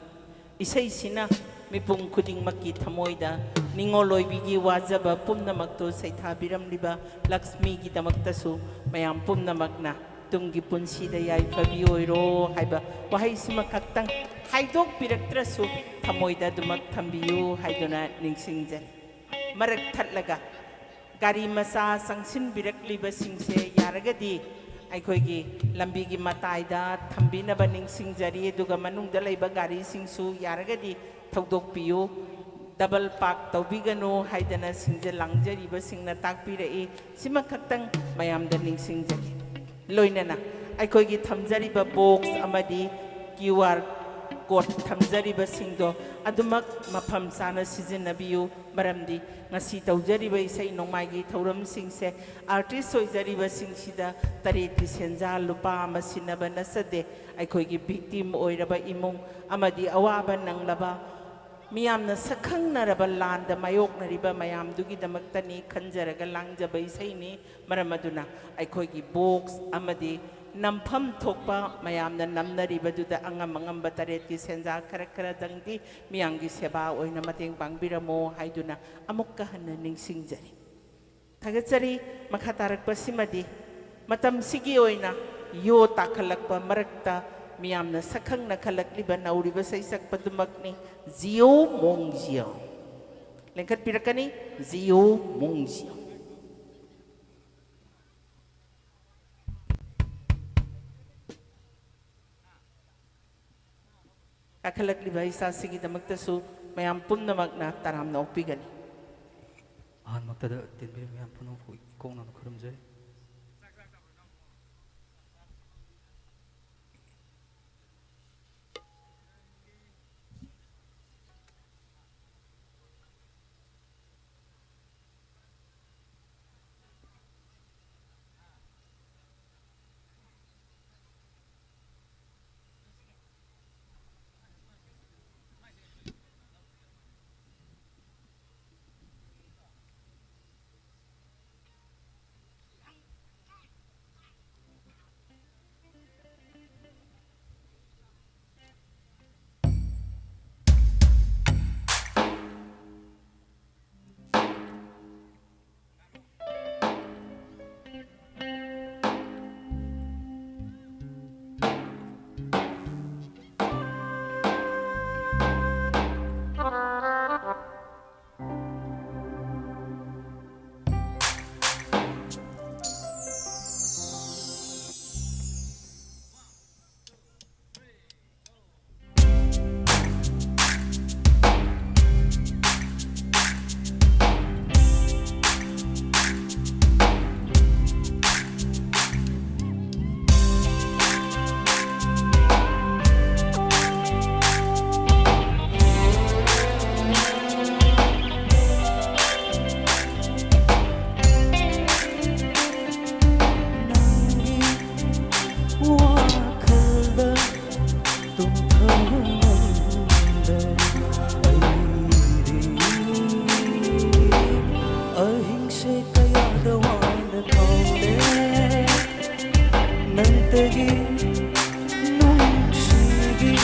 ꯏꯁꯩꯁꯤꯅ ꯃꯤꯄꯨꯝ ꯈꯨꯗꯤꯡꯃꯛꯀꯤ ꯊꯃꯣꯏꯗ ꯅꯤꯡꯉꯣꯜ ꯑꯣꯏꯕꯤꯒꯤ ꯋꯥꯖꯕ ꯄꯨꯝꯅꯃꯛꯇꯨ ꯁꯩꯊꯥꯕꯤꯔꯝꯂꯤꯕ ꯂꯛꯁꯃꯤꯒꯤꯗꯃꯛꯇꯁꯨ ꯃꯌꯥꯝ ꯄꯨꯝꯅꯃꯛꯅ ꯇꯨꯡꯒꯤ ꯄꯨꯟꯁꯤꯗ ꯌꯥꯏꯐꯕꯤ ꯑꯣꯏꯔꯣ ꯍꯥꯏꯕ ꯋꯥꯍꯩꯁꯤꯃ ꯈꯛꯇꯪ ꯍꯥꯏꯗꯣꯛꯄꯤꯔꯛꯇ꯭ꯔꯁꯨ ꯊꯃꯣꯏꯗ ꯑꯗꯨꯃꯛ ꯊꯝꯕꯤꯌꯨ ꯍꯥꯏꯗꯨꯅ ꯅꯤꯡꯁꯤꯡꯖꯔꯤ꯫ ꯃꯔꯛ ꯊꯠꯂꯒ ꯒꯥꯔꯤ ꯃꯆꯥ ꯆꯪꯁꯤꯟꯕꯤꯔꯛꯂꯤꯕꯁꯤꯡꯁꯦ ꯌꯥꯔꯒꯗꯤ ꯑꯩꯈꯣꯏꯒꯤ ꯂꯝꯕꯤꯒꯤ ꯃꯇꯥꯏꯗ ꯊꯝꯕꯤꯅꯕ ꯅꯤꯡꯁꯤꯡꯖꯔꯤ꯫ ꯑꯗꯨꯒ ꯃꯅꯨꯡꯗ ꯂꯩꯕ ꯒꯥꯔꯤꯁꯤꯡꯁꯨ ꯌꯥꯔꯒꯗꯤ ꯊꯧꯗꯣꯛꯄꯤꯌꯨ, ꯗꯕꯜ ꯄꯥꯔꯛ ꯇꯧꯕꯤꯒꯅꯨ ꯍꯥꯏꯗꯅ ꯁꯤꯡꯖ ꯂꯥꯡꯖꯔꯤꯕꯁꯤꯡꯅ ꯇꯥꯛꯄꯤꯔꯛꯏ꯫ ꯁꯤꯃꯈꯛꯇꯪ ꯃꯌꯥꯝꯗ ꯅꯤꯡꯁꯤꯡꯖꯒꯦ꯫ ꯂꯣꯏꯅꯅ ꯑꯩꯈꯣꯏꯒꯤ ꯊꯝꯖꯔꯤꯕ ꯕꯣꯛꯁ ꯑꯃꯗꯤ ꯀ꯭ꯌꯨ ꯑꯥꯔ ꯀꯣꯗ ꯊꯝꯖꯔꯤꯕꯁꯤꯡꯗꯣ ꯑꯗꯨꯃꯛ ꯃꯐꯝ ꯆꯥꯅ ꯁꯤꯖꯤꯟꯅꯕꯤꯌꯨ꯫ ꯃꯔꯝꯗꯤ ꯉꯁꯤ ꯇꯧꯖꯔꯤꯕ ꯏꯁꯩ ꯅꯣꯡꯃꯥꯏꯒꯤ ꯊꯧꯔꯝꯁꯤꯡꯁꯦ ꯑꯥꯔꯇꯤꯁ ꯑꯣꯏꯖꯔꯤꯕꯁꯤꯡꯁꯤꯗ ꯇꯔꯦꯠꯀꯤ ꯁꯦꯟꯖꯥ ꯂꯨꯄꯥ ꯑꯃ ꯁꯤꯟꯅꯕ ꯅꯠꯆꯗꯦ꯫ ꯑꯩꯈꯣꯏꯒꯤ ꯚꯤꯛꯇꯤꯝ ꯑꯣꯏꯔꯕ ꯏꯃꯨꯡ ꯑꯃꯗꯤ ꯑꯋꯥꯕ ꯅꯪꯂꯕ ꯃꯤꯌꯥꯝꯅ ꯁꯛꯈꯪꯅꯔꯕ ꯂꯥꯟꯗ ꯃꯥꯌꯣꯛꯅꯔꯤꯕ ꯃꯌꯥꯝꯗꯨꯒꯤꯗꯃꯛꯇꯅꯤ ꯈꯟꯖꯔꯒ ꯂꯥꯡꯖꯕ ꯏꯁꯩꯅꯤ꯫ ꯃꯔꯝ ꯑꯗꯨꯅ ꯑꯩꯈꯣꯏꯒꯤ ꯕꯣꯛꯁ ꯑꯃꯗꯤ ꯅꯝꯐꯝ ꯊꯣꯛꯄ ꯃꯌꯥꯝꯅ ꯅꯝꯅꯔꯤꯕꯗꯨꯗ ꯑꯉꯝ ꯑꯉꯝꯕ ꯇꯔꯦꯠꯀꯤ ꯁꯦꯟꯖꯥ ꯈꯔ ꯈꯔꯗꯪꯗꯤ ꯃꯤꯌꯥꯝꯒꯤ ꯁꯦꯕꯥ ꯑꯣꯏꯅ ꯃꯇꯦꯡ ꯄꯥꯡꯕꯤꯔꯝꯃꯣ ꯍꯥꯏꯗꯨꯅ ꯑꯃꯨꯛꯀ ꯍꯟꯅ ꯅꯤꯡꯁꯤꯡꯖꯔꯤ꯫ ꯊꯥꯒꯠꯆꯔꯤ꯫ ꯃꯈꯥ ꯇꯥꯔꯛꯄꯁꯤꯃꯗꯤ ꯃꯇꯝꯁꯤꯒꯤ ꯑꯣꯏꯅ ꯌꯣ ꯇꯥꯈꯠꯂꯛꯄ ꯃꯔꯛꯇ ꯃꯤꯌꯥꯝꯅ ꯁꯛꯈꯪꯅ ꯈꯜꯂꯛꯂꯤꯕ ꯅꯧꯔꯤꯕ ꯁꯩꯁꯛꯄꯗꯨꯃꯛꯅꯤ, ꯖꯤꯑꯣ ꯃꯣꯡ ꯖꯤꯑꯣ꯫ ꯂꯦꯡꯈꯠꯄꯤꯔꯛꯀꯅꯤ, ꯖꯤꯑꯣ ꯃꯣꯡ ꯖꯤꯑꯣ꯫ ꯀꯥꯈꯠꯂꯛꯂꯤꯕ ꯏꯆꯥꯁꯤꯒꯤꯗꯃꯛꯇꯁꯨ ꯃꯌꯥꯝ ꯄꯨꯝꯅꯃꯛꯅ ꯇꯔꯥꯝꯅ ꯑꯣꯛꯄꯤꯒꯅꯤ꯫ ꯑꯍꯥꯟꯕꯃꯛꯇꯗ ꯇꯤꯟꯕꯤꯔꯤꯕ ꯃꯌꯥꯝ ꯄꯨꯝꯅꯃꯛꯄꯨ ꯏꯀꯣꯛꯅꯅ ꯈꯨꯔꯨꯝꯖꯔꯤ꯫ ꯅꯪꯒꯤ ꯅꯨꯡꯁꯤꯒꯤ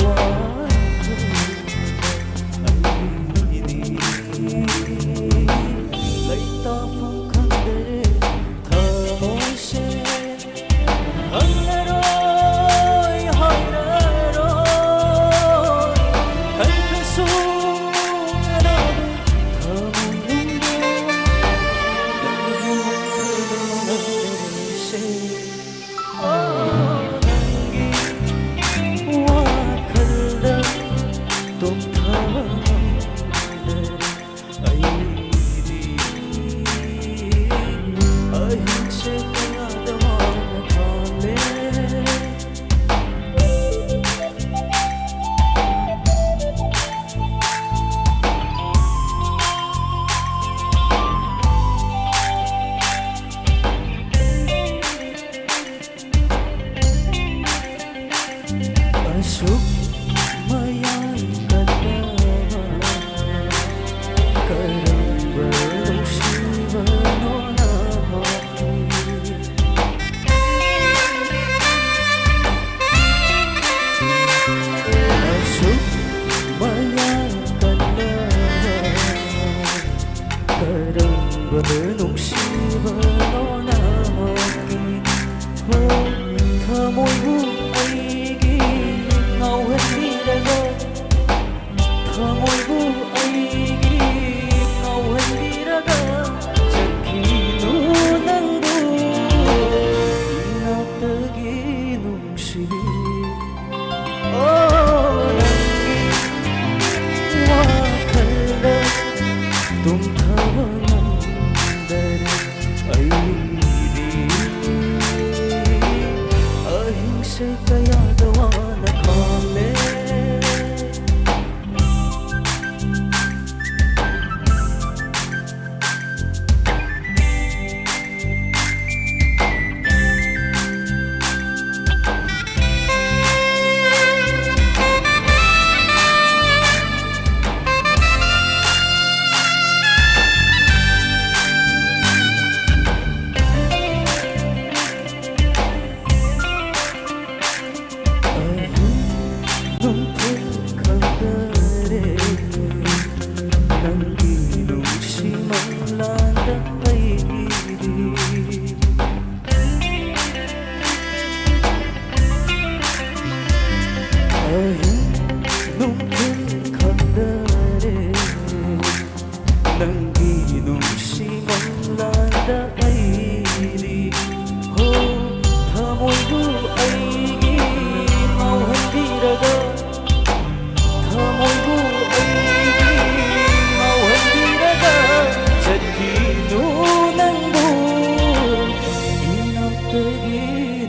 ꯋꯥꯈꯜꯗ ꯑꯩꯗꯤ ꯂꯩꯇꯥꯐꯝ ꯈꯪꯗꯔꯦ꯫ ꯊꯃꯣꯏꯁꯦ ꯍꯪꯂꯔꯣꯏ, ꯍꯥꯏꯔꯔꯣꯏ, ꯈꯟꯕꯁꯨ ꯉꯝꯂꯔꯣꯏ꯫ ꯊꯃꯣꯏꯅꯨꯡꯗ ꯅꯪꯕꯨ ꯈꯜꯂꯨꯅ ꯂꯩꯔꯤꯁꯦ꯫ ꯑꯣ, ꯅꯪꯒꯤ ꯋꯥꯈꯜꯗ ꯇꯨꯝꯊꯕ ꯉꯝꯗ꯭ꯔꯦ ꯑꯩꯗꯤ꯫ ꯑꯍꯤꯡꯁꯦ ꯀꯌꯥꯗ ꯋꯥꯅ ꯈꯥꯡꯂꯦ꯫ ꯑꯁꯨꯛ ꯃꯌꯥꯏ ꯀꯟꯅ ꯀꯔꯝꯕ ꯅꯨꯡꯁꯤꯕꯅꯣ ꯅꯍꯥꯛꯀꯤ? ꯑꯁꯨꯛ ꯃꯌꯥꯏ ꯀꯟꯅ ꯀꯔꯝꯕ ꯅꯨꯡꯁꯤꯕꯅꯣ ꯅꯍꯥꯛꯀꯤ? ꯍꯣ, ꯊꯃꯣꯏꯕꯨ ꯑꯩꯒꯤ ꯉꯥꯎꯍꯟꯕꯤꯔꯒ, ꯊꯃꯣꯏꯕꯨ ꯑꯩꯒꯤ ꯉꯥꯎꯍꯟꯕꯤꯔꯒ ꯆꯠꯈꯤꯅꯨ ꯅꯪꯕꯨ ꯏꯅꯥꯛꯇꯒꯤ ꯅꯨꯡꯁꯤꯕꯤ꯫ ꯑꯣ, ꯅꯪꯒꯤ ꯋꯥꯈꯜꯗ ꯇꯨꯝꯊꯕ ꯉꯝꯗꯔꯦ ꯑꯩꯗꯤ꯫ ꯑꯍꯤꯡꯁꯦ ꯀꯌꯥꯗ ꯋꯥꯅ ꯈꯥꯡꯂꯦ꯫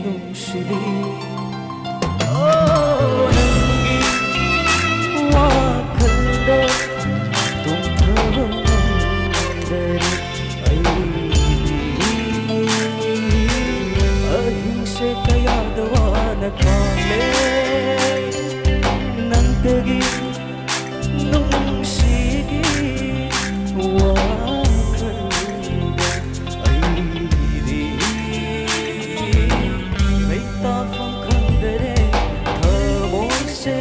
ꯅꯨꯡꯁꯤꯕꯤ, ꯑꯣ, ꯅꯪꯒꯤ ꯋꯥꯈꯜꯗ ꯇꯨꯝꯊꯕ ꯉꯝꯗꯔꯦ ꯑꯩꯗꯤ꯫ ꯑꯍꯤꯡꯁꯦ ꯀꯌꯥꯗ ꯋꯥꯅ ꯈꯥꯡꯂꯦ ꯅꯪꯇꯒꯤ ꯅꯨꯡꯁꯤꯒꯤ ꯋꯥꯈꯜꯗ ꯑꯩꯗꯤ ꯂꯩꯇꯥꯐꯝ ꯈꯪꯗꯔꯦ ꯊꯃꯣꯏꯁꯦ꯫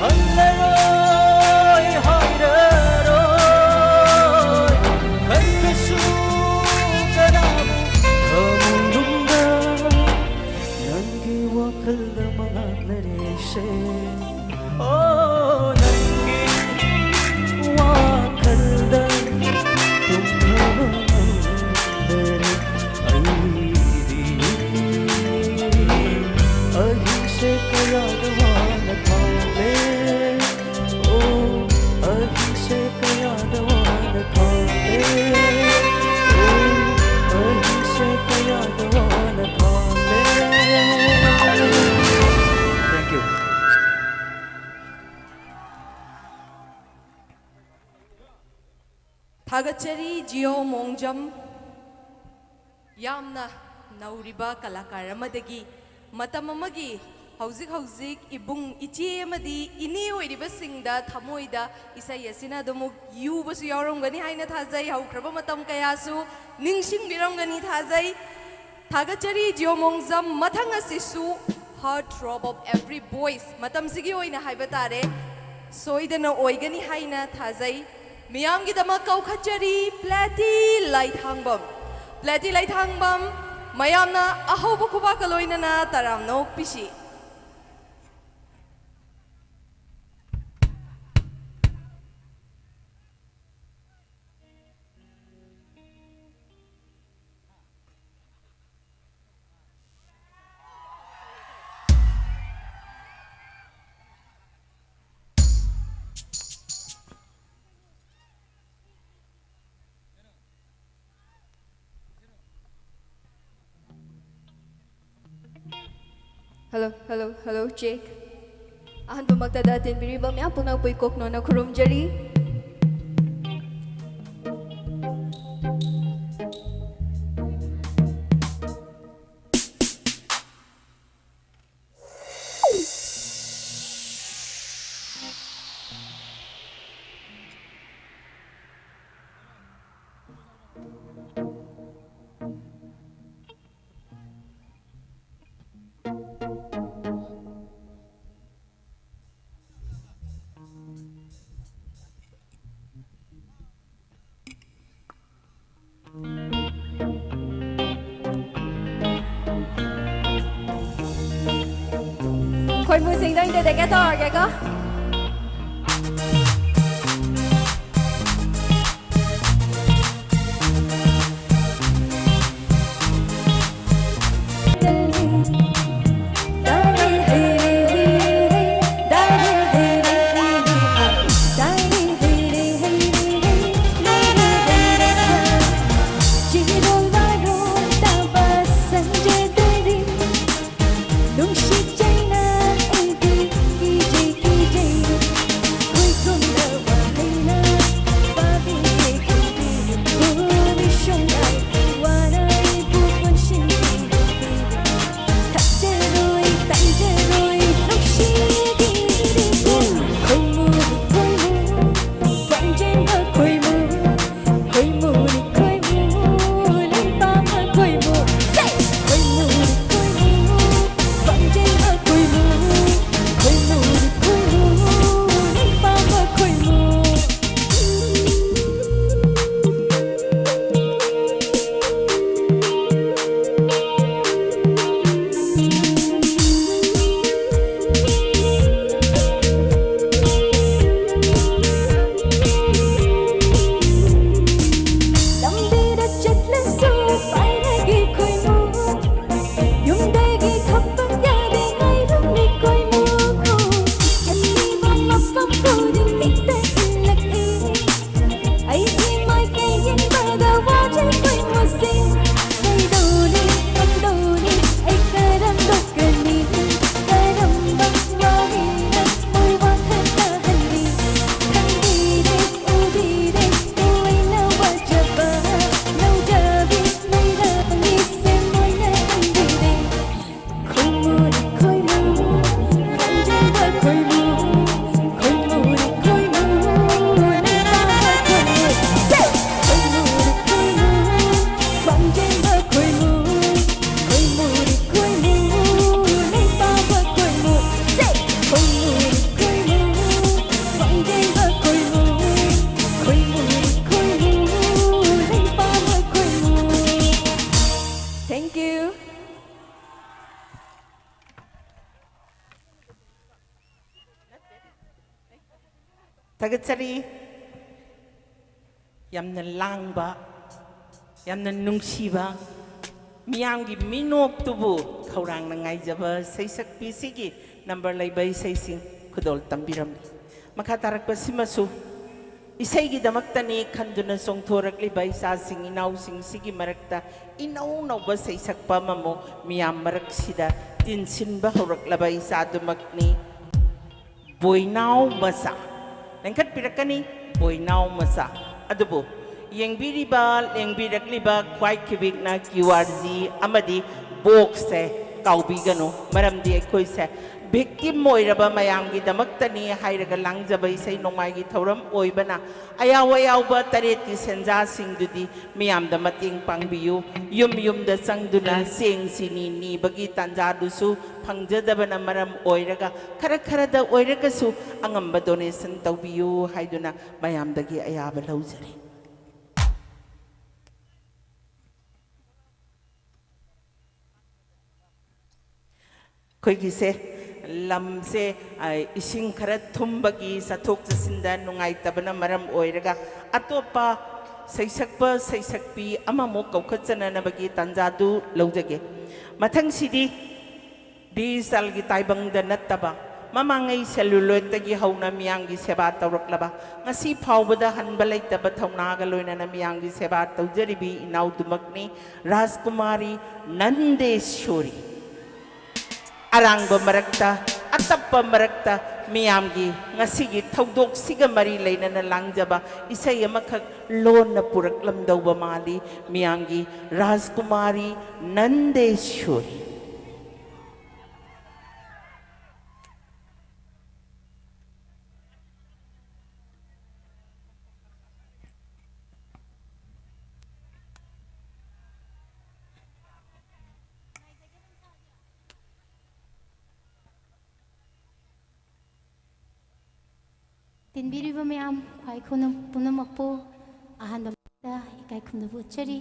ꯍꯜꯂꯔꯣꯏ ꯍꯥꯏꯔꯔꯣꯏ ꯈꯟꯕꯁꯨ ꯀꯅꯥꯕꯨ ꯊꯃꯣꯏꯅꯨꯡꯗ ꯅꯪꯒꯤ ꯋꯥꯈꯜꯗ ꯃꯉꯥꯜꯅꯔꯤꯁꯦ꯫ ꯑꯣ, ꯅꯪꯒꯤ ꯋꯥꯈꯜꯗ ꯇꯨꯝꯊꯕ ꯉꯝꯗꯔꯦ ꯑꯩꯗꯤ꯫ ꯑꯍꯤꯡꯁꯦ ꯀꯌꯥꯗ ꯋꯥꯅ ꯈꯥꯡꯂꯦ꯫ ꯑꯣ, ꯑꯍꯤꯡꯁꯦ ꯀꯌꯥꯗ ꯋꯥꯅ ꯈꯥꯡꯂꯦ꯫ ꯑꯣ, ꯑꯍꯤꯡꯁꯦ ꯀꯌꯥꯗ ꯋꯥꯅ ꯈꯥꯡꯂꯦ꯫ Thank you. ꯊꯥꯒꯠꯆꯔꯤ ꯖꯤꯑꯣ ꯃꯣꯡꯖꯝ꯫ ꯌꯥꯝꯅ ꯅꯧꯔꯤꯕ ꯀꯂꯥꯀꯥꯔ ꯑꯃꯗꯒꯤ ꯃꯇꯝ ꯑꯃꯒꯤ ꯍꯧꯖꯤꯛ ꯍꯧꯖꯤꯛ ꯏꯕꯨꯡ ꯏꯆꯦ ꯑꯃꯗꯤ ꯏꯅꯦ ꯑꯣꯏꯔꯤꯕꯁꯤꯡꯗ ꯊꯃꯣꯏꯗ ꯏꯁꯩ ꯑꯁꯤꯅ ꯑꯗꯨꯃꯛ ꯌꯨꯕꯁꯨ ꯌꯥꯎꯔꯝꯒꯅꯤ ꯍꯥꯏꯅ ꯊꯥꯖꯩ꯫ ꯍꯧꯈ꯭ꯔꯕ ꯃꯇꯝ ꯀꯌꯥꯁꯨ ꯅꯤꯡꯁꯤꯡꯕꯤꯔꯝꯒꯅꯤ ꯊꯥꯖꯩ꯫ ꯊꯥꯒꯠꯆꯔꯤ ꯖꯤꯑꯣ ꯃꯣꯡꯖꯝ꯫ ꯃꯊꯪ ꯑꯁꯤꯁꯨ Heart Throb of Every Voice, ꯃꯇꯝꯁꯤꯒꯤ ꯑꯣꯏꯅ ꯍꯥꯏꯕ ꯇꯥꯔꯦ, ꯁꯣꯏꯗꯅ ꯑꯣꯏꯒꯅꯤ ꯍꯥꯏꯅ ꯊꯥꯖꯩ꯫ ꯃꯤꯌꯥꯝꯒꯤꯗꯃꯛ ꯀꯧꯈꯠꯆꯔꯤ ꯄ꯭ꯂꯦꯇꯤ ꯂꯩꯊꯥꯡꯕꯝ꯫ ꯄ꯭ꯂꯦꯇꯤ ꯂꯩꯊꯥꯡꯕꯝ, ꯃꯌꯥꯝꯅ ꯑꯍꯧꯕ ꯈꯨꯕꯥꯛꯀ ꯂꯣꯏꯅꯅ ꯇꯔꯥꯝꯅ ꯑꯣꯛꯄꯤꯁꯤ꯫ Hello, hello, hello, check. ꯑꯍꯥꯟꯕꯃꯛꯇꯗ ꯇꯤꯟꯕꯤꯔꯤꯕ ꯃꯌꯥꯝ ꯄꯨꯝꯅꯃꯛꯄꯨ ꯏꯀꯣꯛ ꯅꯣꯟꯅ ꯈꯨꯔꯨꯝꯖꯔꯤ꯫ ꯈꯣꯏꯃꯨꯁꯤꯡꯗ ꯑꯣꯏꯅ dedicate ꯇꯧꯔꯒꯦꯀꯣ꯫ ꯊꯥꯒꯠꯆꯔꯤ꯫ ꯌꯥꯝꯅ ꯂꯥꯡꯕ, ꯌꯥꯝꯅ ꯅꯨꯡꯁꯤꯕ, ꯃꯤꯌꯥꯝꯒꯤ ꯃꯤꯅꯣꯛꯇꯨꯕꯨ ꯈꯧꯔꯥꯡꯅ ꯉꯥꯏꯖꯕ ꯁꯩꯁꯛꯄꯤꯁꯤꯒꯤ ꯅꯝꯕꯔ ꯂꯩꯕ ꯏꯁꯩꯁꯤꯡ ꯈꯨꯗꯣꯜ ꯇꯝꯕꯤꯔꯝꯂꯤ꯫ ꯃꯈꯥ ꯇꯥꯔꯛꯄꯁꯤꯃꯁꯨ ꯏꯁꯩꯒꯤꯗꯃꯛꯇꯅꯤ ꯈꯟꯗꯨꯅ ꯆꯣꯡꯊꯣꯔꯛꯂꯤꯕ ꯏꯆꯥꯁꯤꯡ ꯏꯅꯥꯎꯁꯤꯡꯁꯤꯒꯤ ꯃꯔꯛꯇ ꯏꯅꯧ ꯅꯧꯕ ꯁꯩꯁꯛꯄ ꯑꯃꯃꯨꯛ ꯃꯤꯌꯥꯝ ꯃꯔꯛꯁꯤꯗ ꯇꯤꯟꯁꯤꯟꯕ ꯍꯧꯔꯛꯂꯕ ꯏꯆꯥꯗꯨꯃꯛꯅꯤ꯫ ꯕꯣꯏꯅꯥꯎ ꯃꯆꯥ꯫ ꯂꯦꯡꯈꯠꯄꯤꯔꯛꯀꯅꯤ, ꯕꯣꯏꯅꯥꯎ ꯃꯆꯥ꯫ ꯑꯗꯨꯕꯨ ꯌꯦꯡꯕꯤꯔꯤꯕ, ꯂꯦꯡꯕꯤꯔꯛꯂꯤꯕ ꯈ꯭ꯋꯥꯏ ꯈꯤꯕꯤꯛꯅ ꯀ꯭ꯌꯨ ꯑꯥꯔ ꯖꯤ ꯑꯃꯗꯤ ꯕꯣꯛꯁꯁꯦ ꯀꯥꯎꯕꯤꯒꯅꯨ, ꯃꯔꯝꯗꯤ ꯑꯩꯈꯣꯏꯁꯦ ꯚꯤꯛꯇꯤꯝ ꯑꯣꯏꯔꯕ ꯃꯌꯥꯝꯒꯤꯗꯃꯛꯇꯅꯤ ꯍꯥꯏꯔꯒ ꯂꯥꯡꯖꯕ ꯏꯁꯩ ꯅꯣꯡꯃꯥꯏꯒꯤ ꯊꯧꯔꯝ ꯑꯣꯏꯕꯅ ꯑꯌꯥꯎ ꯑꯌꯥꯎꯕ ꯇꯔꯦꯠꯀꯤ ꯁꯦꯟꯖꯥꯁꯤꯡꯗꯨꯗꯤ ꯃꯤꯌꯥꯝꯗ ꯃꯇꯦꯡ ꯄꯥꯡꯕꯤꯌꯨ꯫ ꯌꯨꯝ ꯌꯨꯝꯗ ꯆꯪꯗꯨꯅ ꯆꯦꯡ ꯆꯤꯅꯤ ꯅꯤꯕꯒꯤ ꯇꯥꯟꯖꯥꯗꯨꯁꯨ ꯐꯪꯖꯗꯕꯅ ꯃꯔꯝ ꯑꯣꯏꯔꯒ ꯈꯔ ꯈꯔꯗ ꯑꯣꯏꯔꯒꯁꯨ ꯑꯉꯝꯕ ꯗꯣꯅꯦꯁꯟ ꯇꯧꯕꯤꯌꯨ ꯍꯥꯏꯗꯨꯅ ꯃꯌꯥꯝꯗꯒꯤ ꯑꯌꯥꯕ ꯂꯧꯖꯔꯤ꯫ ꯑꯩꯈꯣꯏꯒꯤꯁꯦ ꯂꯝꯁꯦ, ꯑ, ꯏꯁꯤꯡ ꯈꯔ ꯊꯨꯝꯕꯒꯤ ꯆꯠꯊꯣꯛ ꯆꯠꯁꯤꯟꯗ ꯅꯨꯡꯉꯥꯏꯇꯕꯅ ꯃꯔꯝ ꯑꯣꯏꯔꯒ ꯑꯇꯣꯞꯄ ꯁꯩꯁꯛꯄ ꯁꯩꯁꯛꯄꯤ ꯑꯃꯃꯨꯛ ꯀꯧꯈꯠꯆꯅꯅꯕꯒꯤ ꯇꯥꯟꯖꯥꯗꯨ ꯂꯧꯖꯒꯦ꯫ ꯃꯊꯪꯁꯤꯗꯤ ꯗꯤꯖꯤꯇꯦꯜꯒꯤ ꯇꯥꯏꯕꯪꯗ ꯅꯠꯇꯕ ꯃꯃꯥꯡꯉꯩ ꯁꯦꯂꯨꯂꯣꯏꯗꯇꯒꯤ ꯍꯧꯅ ꯃꯤꯌꯥꯝꯒꯤ ꯁꯦꯕꯥ ꯇꯧꯔꯛꯂꯕ, ꯉꯁꯤ ꯐꯥꯎꯕꯗ ꯍꯟꯕ ꯂꯩꯇꯕ ꯊꯧꯅꯥꯒ ꯂꯣꯏꯅꯅ ꯃꯤꯌꯥꯝꯒꯤ ꯁꯦꯕꯥ ꯇꯧꯖꯔꯤꯕꯤ ꯏꯅꯥꯎꯗꯨꯃꯛꯅꯤ, ꯔꯥꯖꯀꯨꯃꯥꯔꯤ ꯅꯟꯗꯦꯁꯣꯔꯤ꯫ ꯑꯔꯥꯡꯕ ꯃꯔꯛꯇ, ꯑꯇꯞꯄ ꯃꯔꯛꯇ ꯃꯤꯌꯥꯝꯒꯤ ꯉꯁꯤꯒꯤ ꯊꯧꯗꯣꯛꯁꯤꯒ ꯃꯔꯤ ꯂꯩꯅꯅ ꯂꯥꯡꯖꯕ ꯏꯁꯩ ꯑꯃꯈꯛ ꯂꯣꯟꯅ ꯄꯨꯔꯛꯂꯝꯗꯧꯕ ꯃꯥꯜꯂꯤ꯫ ꯃꯤꯌꯥꯝꯒꯤ ꯔꯥꯖꯀꯨꯃꯥꯔꯤ ꯅꯟꯗꯦꯁꯣꯔꯤ꯫ ꯇꯤꯟꯕꯤꯔꯤꯕ ꯃꯌꯥꯝ, ꯈ꯭ꯋꯥꯏ ꯈꯨꯅ-, ꯄꯨꯝꯅꯃꯛꯄꯨ ꯑꯍꯥꯟꯕ ꯃꯛꯇꯗ ꯏꯀꯥꯏ ꯈꯨꯝꯅꯕ ꯎꯠꯆꯔꯤ꯫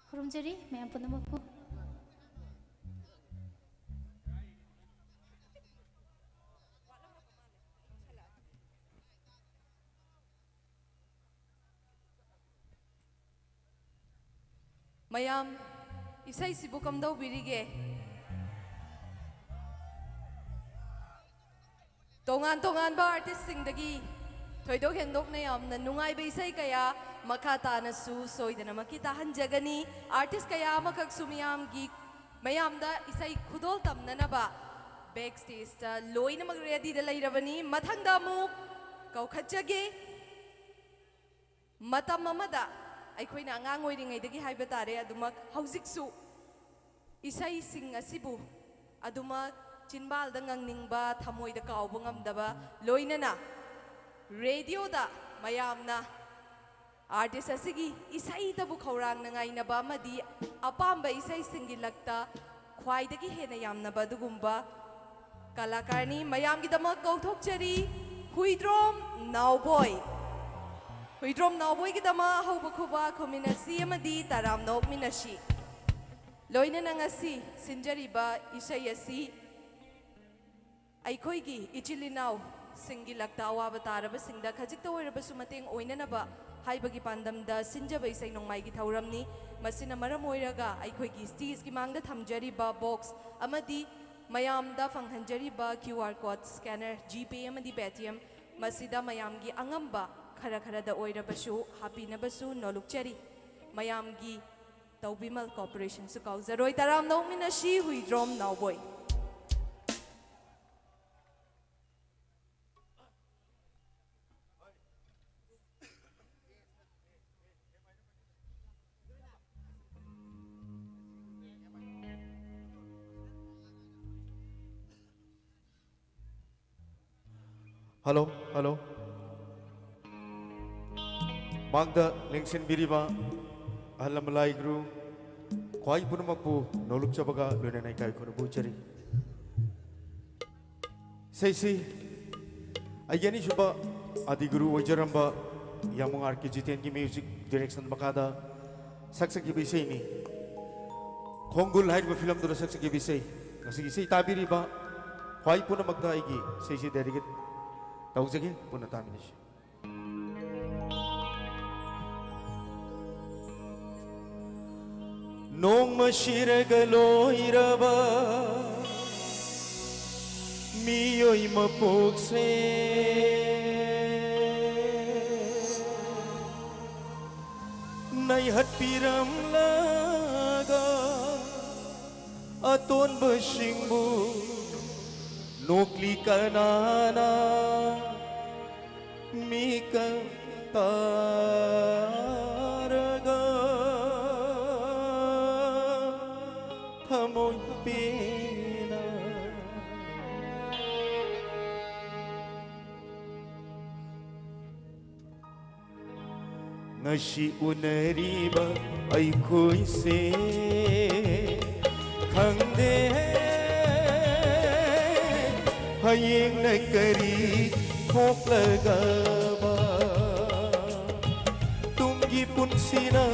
ꯈꯨꯔꯨꯝꯖꯔꯤ ꯃꯌꯥꯝ ꯄꯨꯝꯅꯃꯛꯄꯨ꯫ ꯃꯌꯥꯝ, ꯏꯁꯩꯁꯤꯕꯨ ꯀꯝꯗꯧꯕꯤꯔꯤꯒꯦ? ꯇꯣꯉꯥꯟ ꯇꯣꯉꯥꯟꯕ ꯑꯥꯔꯇꯤꯁꯁꯤꯡꯗꯒꯤ ꯊꯣꯏꯗꯣꯛ ꯍꯦꯟꯗꯣꯛꯅ ꯌꯥꯝꯅ ꯅꯨꯡꯉꯥꯏꯕ ꯏꯁꯩ ꯀꯌꯥ ꯃꯈꯥ ꯇꯥꯅꯁꯨ ꯁꯣꯏꯗꯅꯃꯛꯀꯤ ꯇꯥꯍꯟꯖꯒꯅꯤ꯫ ꯑꯥꯔꯇꯤꯁ ꯀꯌꯥ ꯑꯃꯈꯛꯁꯨ ꯃꯤꯌꯥꯝꯒꯤ, ꯃꯌꯥꯝꯗ ꯏꯁꯩ ꯈꯨꯗꯣꯜ ꯇꯝꯅꯅꯕ ꯕꯦꯛ ꯁ꯭ꯇꯦꯖꯇ ꯂꯣꯏꯅꯃꯛ ꯔꯦꯗꯤꯗ ꯂꯩꯔꯕꯅꯤ꯫ ꯃꯊꯪꯗ ꯑꯃꯨꯛ ꯀꯧꯈꯠꯆꯒꯦ꯫ ꯃꯇꯝ ꯑꯃꯗ ꯑꯩꯈꯣꯏꯅ ꯑꯉꯥꯡ ꯑꯣꯏꯔꯤꯉꯩꯗꯒꯤ ꯍꯥꯏꯕ ꯇꯥꯔꯦ, ꯑꯗꯨꯃꯛ ꯍꯧꯖꯤꯛꯁꯨ ꯏꯁꯩꯁꯤꯡ ꯑꯁꯤꯕꯨ ꯑꯗꯨꯃꯛ ꯆꯤꯟꯕꯥꯜꯗ ꯉꯪꯅꯤꯡꯕ, ꯊꯃꯣꯏꯗ ꯀꯥꯎꯕ ꯉꯝꯗꯕ, ꯂꯣꯏꯅꯅ ꯔꯦꯗꯤꯑꯣꯗ ꯃꯌꯥꯝꯅ ꯑꯥꯔꯇꯤꯁ ꯑꯁꯤꯒꯤ ꯏꯁꯩꯗꯕꯨ ꯈꯧꯔꯥꯡꯅ ꯉꯥꯏꯅꯕ ꯑꯃꯗꯤ ꯑꯄꯥꯝꯕ ꯏꯁꯩꯁꯤꯡꯒꯤ ꯂꯛꯇ ꯈ꯭ꯋꯥꯏꯗꯒꯤ ꯍꯦꯟꯅ ꯌꯥꯝꯅꯕ ꯑꯗꯨꯒꯨꯝꯕ ꯀꯂꯥꯀꯥꯔꯅꯤ꯫ ꯃꯌꯥꯝꯒꯤꯗꯃꯛ ꯀꯧꯊꯣꯛꯆꯔꯤ, ꯍꯨꯏꯗ꯭ꯔꯣꯝ ꯅꯥꯎꯕꯣꯏ꯫ ꯍꯨꯏꯗ꯭ꯔꯣꯝ ꯅꯥꯎꯕꯣꯏꯒꯤꯗꯃꯛ ꯑꯍꯧꯕ ꯈꯨꯕꯥꯛ ꯈꯨꯃꯤꯟꯅꯁꯤ ꯑꯃꯗꯤ ꯇꯔꯥꯝꯅ ꯑꯣꯛꯃꯤꯟꯅꯁꯤ꯫ ꯂꯣꯏꯅꯅ ꯉꯁꯤ ꯁꯤꯟꯖꯔꯤꯕ ꯏꯁꯩ ꯑꯁꯤ ꯑꯩꯈꯣꯏꯒꯤ ꯏꯆꯤꯜ ꯏꯅꯥꯎꯁꯤꯡꯒꯤ ꯂꯛꯇ ꯑꯋꯥꯕ ꯇꯥꯔꯕꯁꯤꯡꯗ ꯈꯖꯤꯛꯇ ꯑꯣꯏꯔꯕꯁꯨ ꯃꯇꯦꯡ ꯑꯣꯏꯅꯅꯕ ꯍꯥꯏꯕꯒꯤ ꯄꯥꯟꯗꯝꯗ ꯁꯤꯟꯖꯕ ꯏꯁꯩ ꯅꯣꯡꯃꯥꯏꯒꯤ ꯊꯧꯔꯝꯅꯤ꯫ ꯃꯁꯤꯅ ꯃꯔꯝ ꯑꯣꯏꯔꯒ ꯑꯩꯈꯣꯏꯒꯤ ꯁ꯭ꯇꯦꯖꯀꯤ ꯃꯥꯡꯗ ꯊꯝꯖꯔꯤꯕ ꯕꯣꯛꯁ ꯑꯃꯗꯤ ꯃꯌꯥꯝꯗ ꯐꯪꯍꯟꯖꯔꯤꯕ QR code scanner, GPay ꯑꯃꯗꯤ Paytm, ꯃꯁꯤꯗ ꯃꯌꯥꯝꯒꯤ ꯑꯉꯝꯕ ꯈꯔ ꯈꯔꯗ ꯑꯣꯏꯔꯕꯁꯨ ꯍꯥꯞꯄꯤꯅꯕꯁꯨ ꯅꯣꯂꯨꯛꯆꯔꯤ꯫ ꯃꯌꯥꯝꯒꯤ ꯇꯧꯕꯤꯃꯜ ꯀꯣꯑꯣꯄꯔꯦꯁꯟꯁꯨ ꯀꯥꯎꯖꯔꯣꯏ꯫ ꯇꯔꯥꯝꯅ ꯑꯣꯛꯃꯤꯟꯅꯁꯤ, ꯍꯨꯏꯗ꯭ꯔꯣꯝ ꯅꯥꯎꯕꯣꯏ꯫ Hello, hello. ꯃꯥꯡꯗ ꯂꯦꯡꯁꯤꯟꯕꯤꯔꯤꯕ ꯑꯍꯜ ꯂꯃꯟ ꯂꯥꯏ ꯒꯨꯔꯨ ꯈ꯭ꯋꯥꯏ ꯄꯨꯝꯅꯃꯛꯄꯨ ꯅꯣꯂꯨꯛꯆꯕꯒ ꯂꯣꯏꯅꯅ ꯏꯀꯥꯏ ꯈꯨꯝꯅꯕ ꯎꯠꯆꯔꯤ꯫ ꯏꯁꯩꯁꯤ ꯑꯩꯒꯤ ꯑꯅꯤꯁꯨꯕ ꯑꯗꯤ ꯒꯨꯔꯨ ꯑꯣꯏꯖꯔꯝꯕ ꯌꯥꯃꯨꯡ ꯑꯥꯔ ꯀꯦ ꯖꯤꯇꯦꯟꯒꯤ ꯃ꯭ꯌꯨꯖꯤꯛ ꯗꯤꯔꯦꯛꯁꯟ ꯃꯈꯥꯗ ꯁꯛꯆꯈꯤꯕ ꯏꯁꯩꯅꯤ꯫ ꯈꯣꯡꯒꯨꯜ ꯍꯥꯏꯔꯤꯕ ꯐꯤꯂꯝꯗꯨꯗ ꯁꯛꯆꯈꯤꯕ ꯏꯁꯩ꯫ ꯉꯁꯤꯒꯤ ꯏꯁꯩ ꯇꯥꯕꯤꯔꯤꯕ ꯈ꯭ꯋꯥꯏ ꯄꯨꯝꯅꯃꯛꯇ ꯑꯩꯒꯤ ꯏꯁꯩꯁꯤ dedicate ꯇꯧꯖꯒꯦ꯫ ꯄꯨꯟꯅ ꯇꯥꯃꯤꯟꯅꯁꯤ꯫ ꯅꯣꯡꯃ ꯁꯤꯔꯒ ꯂꯣꯏꯔꯕ ꯃꯤꯑꯣꯏ ꯃꯄꯣꯛꯁꯦ ꯅꯩꯍꯠꯄꯤꯔꯝꯂꯒ ꯑꯇꯣꯟꯕꯁꯤꯡꯕꯨ ꯅꯣꯛꯂꯤ ꯀꯅꯥꯅ ꯃꯤꯀꯞ ꯇꯥꯔꯒ ꯊꯃꯣꯏ ꯄꯦꯟꯅ ꯉꯁꯤ ꯎꯅꯔꯤꯕ ꯑꯩꯈꯣꯏꯁꯦ ꯈꯪꯗꯦ ꯍꯌꯦꯡꯅ ꯀꯔꯤ ꯊꯣꯛꯂꯒꯕ ꯇꯨꯡꯒꯤ ꯄꯨꯟꯁꯤꯅ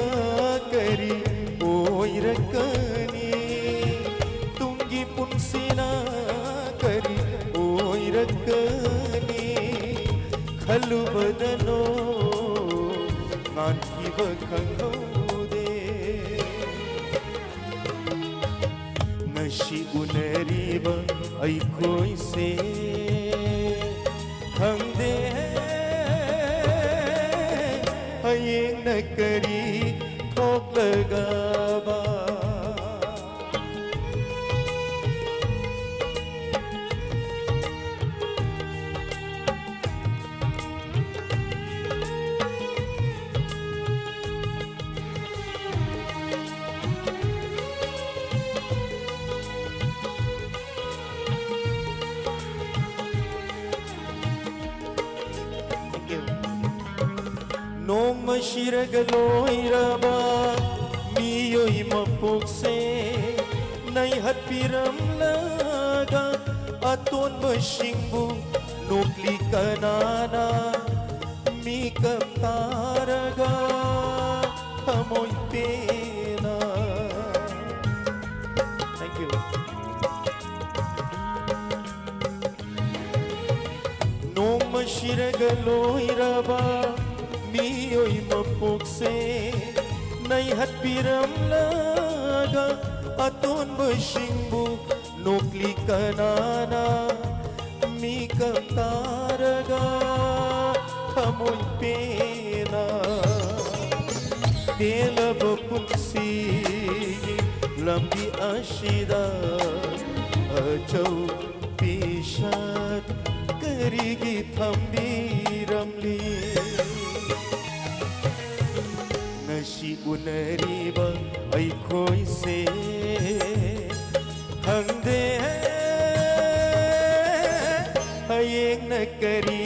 ꯀꯔꯤ ꯑꯣꯏꯔꯛꯀꯅꯤ? ꯇꯨꯡꯒꯤ ꯄꯨꯟꯁꯤꯅ ꯀꯔꯤ ꯑꯣꯏꯔꯛꯀꯅꯤ? ꯈꯜꯂꯨꯕꯗꯅꯣ ꯉꯥꯟꯈꯤꯕ ꯈꯪꯍꯧꯗꯦ꯫ ꯉꯁꯤ ꯎꯅꯔꯤꯕ ꯑꯩꯈꯣꯏꯁꯦ ꯈꯪꯗꯦ ꯍꯌꯦꯡꯅ ꯀꯔꯤ ꯊꯣꯛꯂꯒꯕ꯫ ꯅꯣꯡꯃ ꯁꯤꯔꯒ ꯂꯣꯏꯔꯕ ꯃꯤꯑꯣꯏ ꯃꯄꯣꯛꯁꯦ ꯅꯩꯍꯠꯄꯤꯔꯝꯂꯒ ꯑꯇꯣꯟꯕꯁꯤꯡꯕꯨ ꯅꯣꯛꯂꯤ ꯀꯅꯥꯅ ꯃꯤꯀꯞ ꯇꯥꯔꯒ ꯊꯃꯣꯏ ꯄꯦꯟꯅ꯫ Thank you. ꯅꯣꯡꯃ ꯁꯤꯔꯒ ꯂꯣꯏꯔꯕ ꯃꯤꯑꯣꯏ ꯃꯄꯣꯛꯁꯦ ꯅꯩꯍꯠꯄꯤꯔꯝꯂꯒ ꯑꯇꯣꯟꯕꯁꯤꯡꯕꯨ ꯅꯣꯛꯂꯤ ꯀꯅꯥꯅ ꯃꯤꯀꯞ ꯇꯥꯔꯒ ꯊꯃꯣꯏ ꯄꯦꯟꯅ ꯇꯦꯜꯂꯕ ꯄꯨꯟꯁꯤꯒꯤ ꯂꯝꯕꯤ ꯑꯁꯤꯗ ꯑꯆꯧ ꯄꯤꯁꯛ ꯀꯔꯤꯒꯤ ꯊꯝꯕꯤꯔꯝꯂꯤ? ꯉꯁꯤ ꯎꯅꯔꯤꯕ ꯑꯩꯈꯣꯏꯁꯦ ꯈꯪꯗꯦ ꯍꯌꯦꯡꯅ ꯀꯔꯤ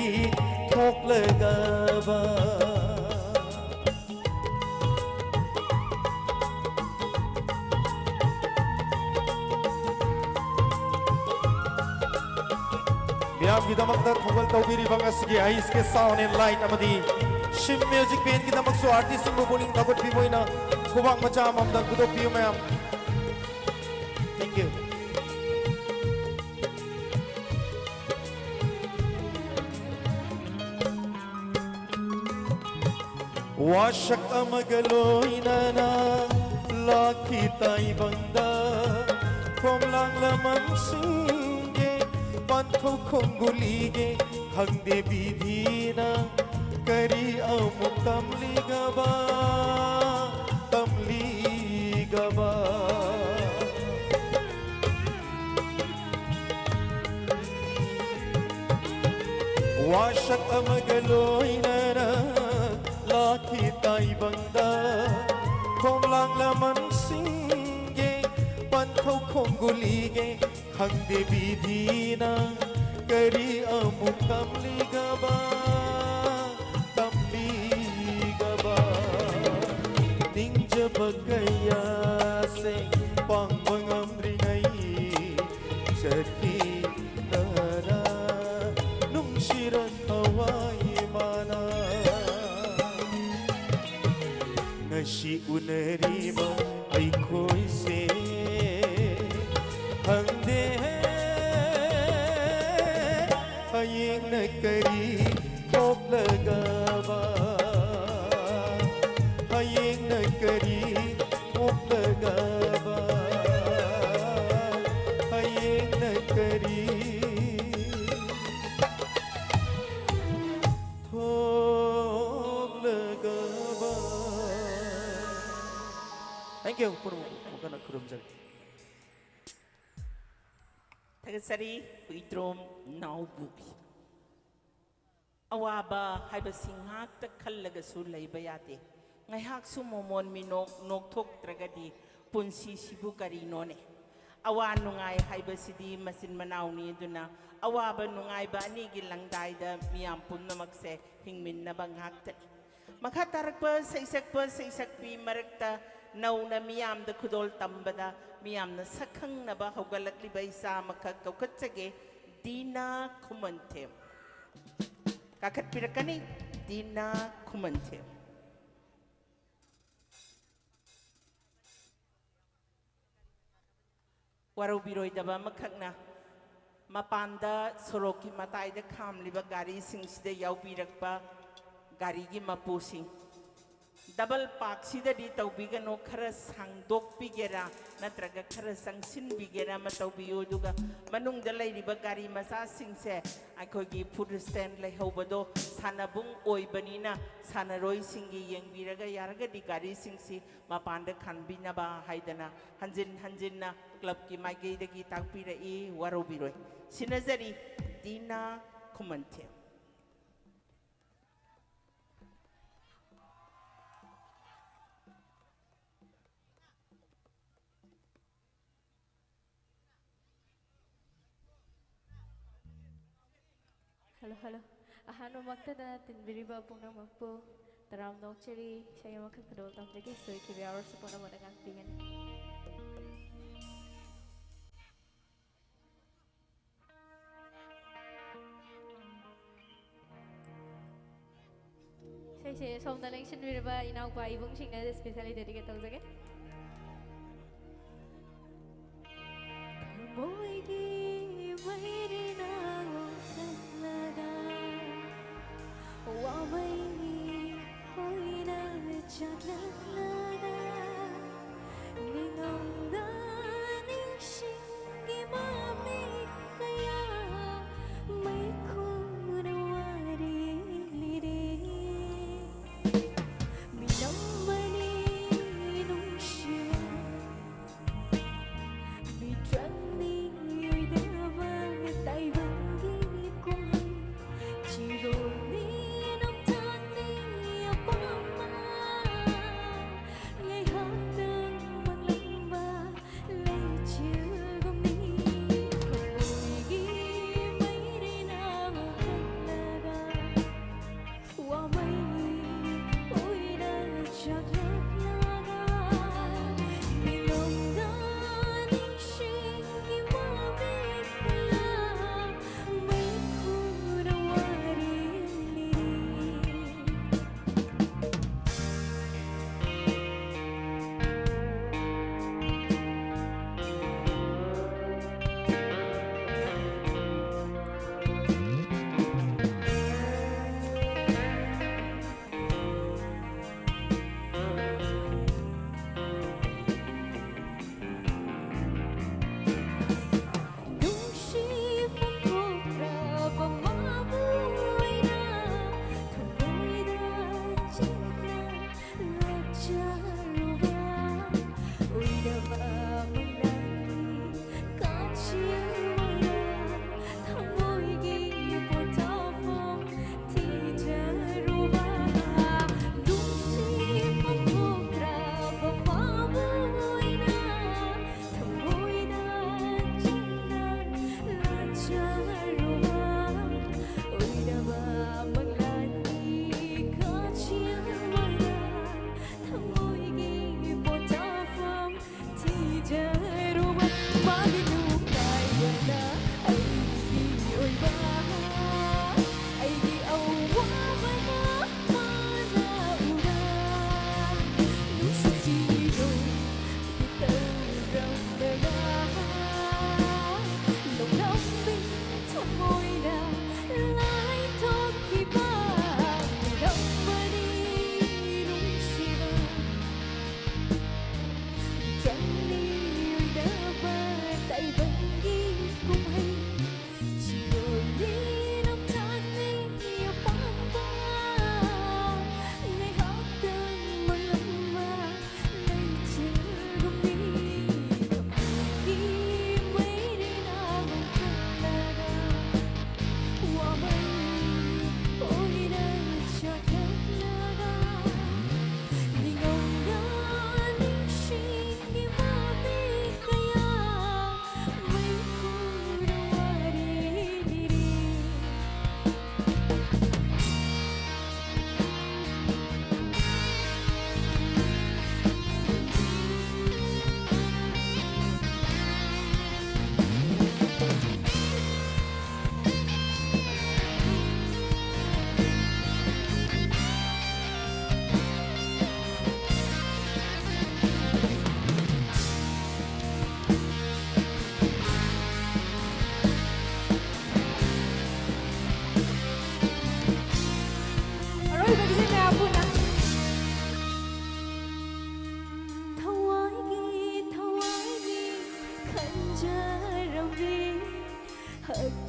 ꯊꯣꯛꯂꯒꯕ꯫ ꯃꯤꯌꯥꯝꯒꯤꯗꯃꯛꯇ ꯊꯧꯒꯜ ꯇꯧꯕꯤꯔꯤꯕ ꯉꯁꯤꯒꯤ ꯑꯩꯁ ꯀꯦ Sound and Light ꯑꯃꯗꯤ ꯁꯤꯝ Music Bandꯒꯤꯗꯃꯛꯁꯨ artistꯁꯤꯡꯕꯨ ꯄꯨꯛꯅꯤꯡ ꯊꯧꯒꯠꯄꯤꯕ ꯑꯣꯏꯅ ꯈꯨꯕꯥꯛ ꯃꯆꯥ ꯑꯃꯃꯝꯇꯪ ꯈꯨꯗꯣꯛꯄꯤꯌꯨ ꯃꯌꯥꯝ꯫ Thank you. ꯋꯥꯁꯛ ꯑꯃꯒ ꯂꯣꯏꯅꯅ ꯂꯥꯛꯈꯤ ꯇꯥꯏꯕꯪꯗ ꯈꯣꯝꯂꯥꯡ ꯂꯃꯟꯁꯤꯡꯒꯤ ꯄꯟꯊꯧ ꯈꯣꯡꯒꯨꯂꯤꯒꯤ ꯈꯪꯗꯦ ꯕꯤꯙꯤꯅ ꯀꯔꯤ ꯑꯃꯨꯛ ꯇꯝꯂꯤꯒꯕ, ꯇꯝꯂꯤꯒꯕ꯫ ꯋꯥꯁꯛ ꯑꯃꯒ ꯂꯣꯏꯅꯅ ꯂꯥꯛꯈꯤ ꯇꯥꯏꯕꯪꯗ ꯈꯣꯝꯂꯥꯡ ꯂꯃꯟꯁꯤꯡꯒꯤ ꯄꯟꯊꯧ ꯈꯣꯡꯒꯨꯂꯤꯒꯤ ꯈꯪꯗꯦ ꯕꯤꯙꯤꯅ ꯀꯔꯤ ꯑꯃꯨꯛ ꯇꯝꯂꯤꯒꯕ, ꯇꯝꯂꯤꯒꯕ꯫ ꯅꯤꯡꯖꯕ ꯀꯌꯥꯁꯦ ꯄꯥꯡꯕ ꯉꯝꯗ꯭ꯔꯤꯉꯩ ꯆꯠꯈꯤ ꯅꯨꯡꯁꯤꯔ ꯊꯋꯥꯏ ꯃꯥꯅ꯫ ꯉꯁꯤ ꯁꯤ ꯎꯅꯔꯤꯕ ꯑꯩꯈꯣꯏꯁꯦ ꯈꯪꯗꯦ ꯍꯌꯦꯡꯅ ꯀꯔꯤ ꯊꯣꯛꯂꯒꯕ, ꯍꯌꯦꯡꯅ ꯀꯔꯤ ꯊꯣꯛꯂꯒꯕ, ꯍꯌꯦꯡꯅ ꯀꯔꯤ ꯊꯣꯛꯂꯒꯕ꯫ Thank you꯫ ꯄꯨꯝꯅꯃꯛ ꯑꯃꯨꯛ ꯍꯟꯅ ꯈꯨꯔꯨꯝꯖꯔꯤ꯫ ꯊꯥꯒꯠꯆꯔꯤ꯫ ꯍꯨꯏꯗ꯭ꯔꯣꯝ ꯅꯥꯎꯕꯨ꯫ ꯑꯋꯥꯕ ꯍꯥꯏꯕꯁꯤ ꯉꯥꯛꯇ ꯈꯜꯂꯒꯁꯨ ꯂꯩꯕ ꯌꯥꯗꯦ꯫ ꯉꯥꯏꯍꯥꯛꯁꯨ ꯃꯣꯃꯣꯟ ꯃꯤꯅꯣꯛ ꯅꯣꯛꯊꯣꯛꯇ꯭ꯔꯒꯗꯤ ꯄꯨꯟꯁꯤꯁꯤꯕꯨ ꯀꯔꯤꯅꯣꯅꯦ? ꯑꯋꯥ ꯅꯨꯡꯉꯥꯏ ꯍꯥꯏꯕꯁꯤꯗꯤ ꯃꯆꯤꯟ ꯃꯅꯥꯎꯅꯤ꯫ ꯑꯗꯨꯅ ꯑꯋꯥꯕ ꯅꯨꯡꯉꯥꯏꯕ ꯑꯅꯤꯒꯤ ꯂꯪꯗꯥꯏꯗ ꯃꯤꯌꯥꯝ ꯄꯨꯝꯅꯃꯛꯁꯦ ꯍꯤꯡꯃꯤꯟꯅꯕ ꯉꯥꯛꯇꯅꯤ꯫ ꯃꯈꯥ ꯇꯥꯔꯛꯄ ꯁꯩꯁꯛꯄ ꯁꯩꯁꯛꯄꯤ ꯃꯔꯛꯇ ꯅꯧꯅ ꯃꯤꯌꯥꯝꯗ ꯈꯨꯗꯣꯜ ꯇꯝꯕꯗ ꯃꯤꯌꯥꯝꯅ ꯁꯛꯈꯪꯅꯕ ꯍꯧꯒꯠꯂꯛꯂꯤꯕ ꯏꯆꯥ ꯑꯃꯈꯛ ꯀꯧꯈꯠꯆꯒꯦ, ꯗꯤꯅꯥ ꯈꯨꯃꯟꯊꯦꯝ꯫ ꯀꯥꯈꯠꯄꯤꯔꯛꯀꯅꯤ, ꯗꯤꯅꯥ ꯈꯨꯃꯟꯊꯦꯝ꯫ ꯋꯥꯔꯧꯕꯤꯔꯣꯏꯗꯕ ꯑꯃꯈꯛꯅ, ꯃꯄꯥꯟꯗ ꯁꯣꯔꯣꯛꯀꯤ ꯃꯇꯥꯏꯗ ꯈꯥꯝꯂꯤꯕ ꯒꯥꯔꯤꯁꯤꯡꯁꯤꯗ ꯌꯥꯎꯕꯤꯔꯛꯄ ꯒꯥꯔꯤꯒꯤ ꯃꯄꯨꯁꯤꯡ, ꯗꯕꯜ ꯄꯥꯔꯛꯁꯤꯗꯗꯤ ꯇꯧꯕꯤꯒꯅꯨ, ꯈꯔ ꯁꯥꯡꯗꯣꯛꯄꯤꯒꯦꯔꯥ ꯅꯠꯇ꯭ꯔꯒ ꯈꯔ ꯆꯪꯁꯤꯟꯕꯤꯒꯦꯔꯥ ꯑꯃ ꯇꯧꯕꯤꯌꯨ꯫ ꯑꯗꯨꯒ ꯃꯅꯨꯡꯗ ꯂꯩꯔꯤꯕ ꯒꯥꯔꯤ ꯃꯆꯥꯁꯤꯡꯁꯦ ꯑꯩꯈꯣꯏꯒꯤ ꯐꯨꯠ ꯁ꯭ꯇꯦꯟ ꯂꯩꯍꯧꯕꯗꯣ ꯁꯥꯟꯅꯕꯨꯡ ꯑꯣꯏꯕꯅꯤꯅ ꯁꯥꯟꯅꯔꯣꯏꯁꯤꯡꯒꯤ ꯌꯦꯡꯕꯤꯔꯒ ꯌꯥꯔꯒꯗꯤ ꯒꯥꯔꯤꯁꯤꯡꯁꯤ ꯃꯄꯥꯟꯗ ꯈꯟꯕꯤꯅꯕ ꯍꯥꯏꯗꯅ ꯍꯟꯖꯤꯟ ꯍꯟꯖꯤꯟꯅ ꯀ꯭ꯂꯕꯀꯤ ꯃꯥꯏꯀꯩꯗꯒꯤ ꯇꯥꯛꯄꯤꯔꯛꯏ, ꯋꯥꯔꯧꯕꯤꯔꯣꯏ꯫ ꯁꯤꯟꯅꯖꯔꯤ, ꯗꯤꯅꯥ ꯈꯨꯃꯟꯊꯦꯝ꯫ Hello, hello. ꯑꯍꯥꯟꯕꯃꯛꯇꯗ ꯇꯤꯟꯕꯤꯔꯤꯕ ꯄꯨꯝꯅꯃꯛꯄꯨ ꯇꯔꯥꯝꯅ ꯑꯣꯛꯆꯔꯤ꯫ ꯏꯁꯩ ꯑꯃꯈꯛ ꯈꯨꯗꯣꯜ ꯇꯝꯖꯒꯦ꯫ ꯁꯣꯏꯈꯤꯕ ꯌꯥꯎꯔꯁꯨ ꯄꯨꯝꯅꯃꯛꯅ ꯉꯥꯛꯄꯤꯒꯅꯤ꯫ ꯏꯁꯩ ꯁꯦ, ꯁꯣꯝꯗ ꯂꯦꯡꯁꯤꯟꯕꯤꯔꯕ ꯏꯅꯥꯎꯄꯥ ꯏꯕꯨꯡꯁꯤꯡꯅ specially dedicate ꯇꯧꯖꯒꯦ꯫ ꯊꯃꯣꯏꯒꯤ ꯃꯩꯔꯤꯅ ꯑꯣꯟꯊꯠꯂꯒ, ꯋꯥꯃꯩ ꯑꯣꯏꯅ ꯆꯥꯛꯂꯛꯂꯒ, ꯅꯤꯡꯉꯝꯗ ꯅꯤꯡꯁꯤꯡꯒꯤ ꯃꯃꯤ ꯀꯌꯥ ꯃꯩꯈꯨꯅ ꯋꯥꯔꯤ ꯂꯤꯔꯤ꯫ ꯃꯤꯅꯝꯕꯅꯤ ꯅꯨꯡꯁꯤꯕ, ꯃꯤꯇ꯭ꯔꯪꯅꯤ ꯑꯣꯏꯗꯕ ꯇꯥꯏꯕꯪꯒꯤ ꯀꯨꯝꯍꯩ, ꯆꯤꯔꯣꯜꯅꯤ ꯅꯝꯊꯥꯛꯅꯤ ꯑꯄꯥꯝꯕ꯫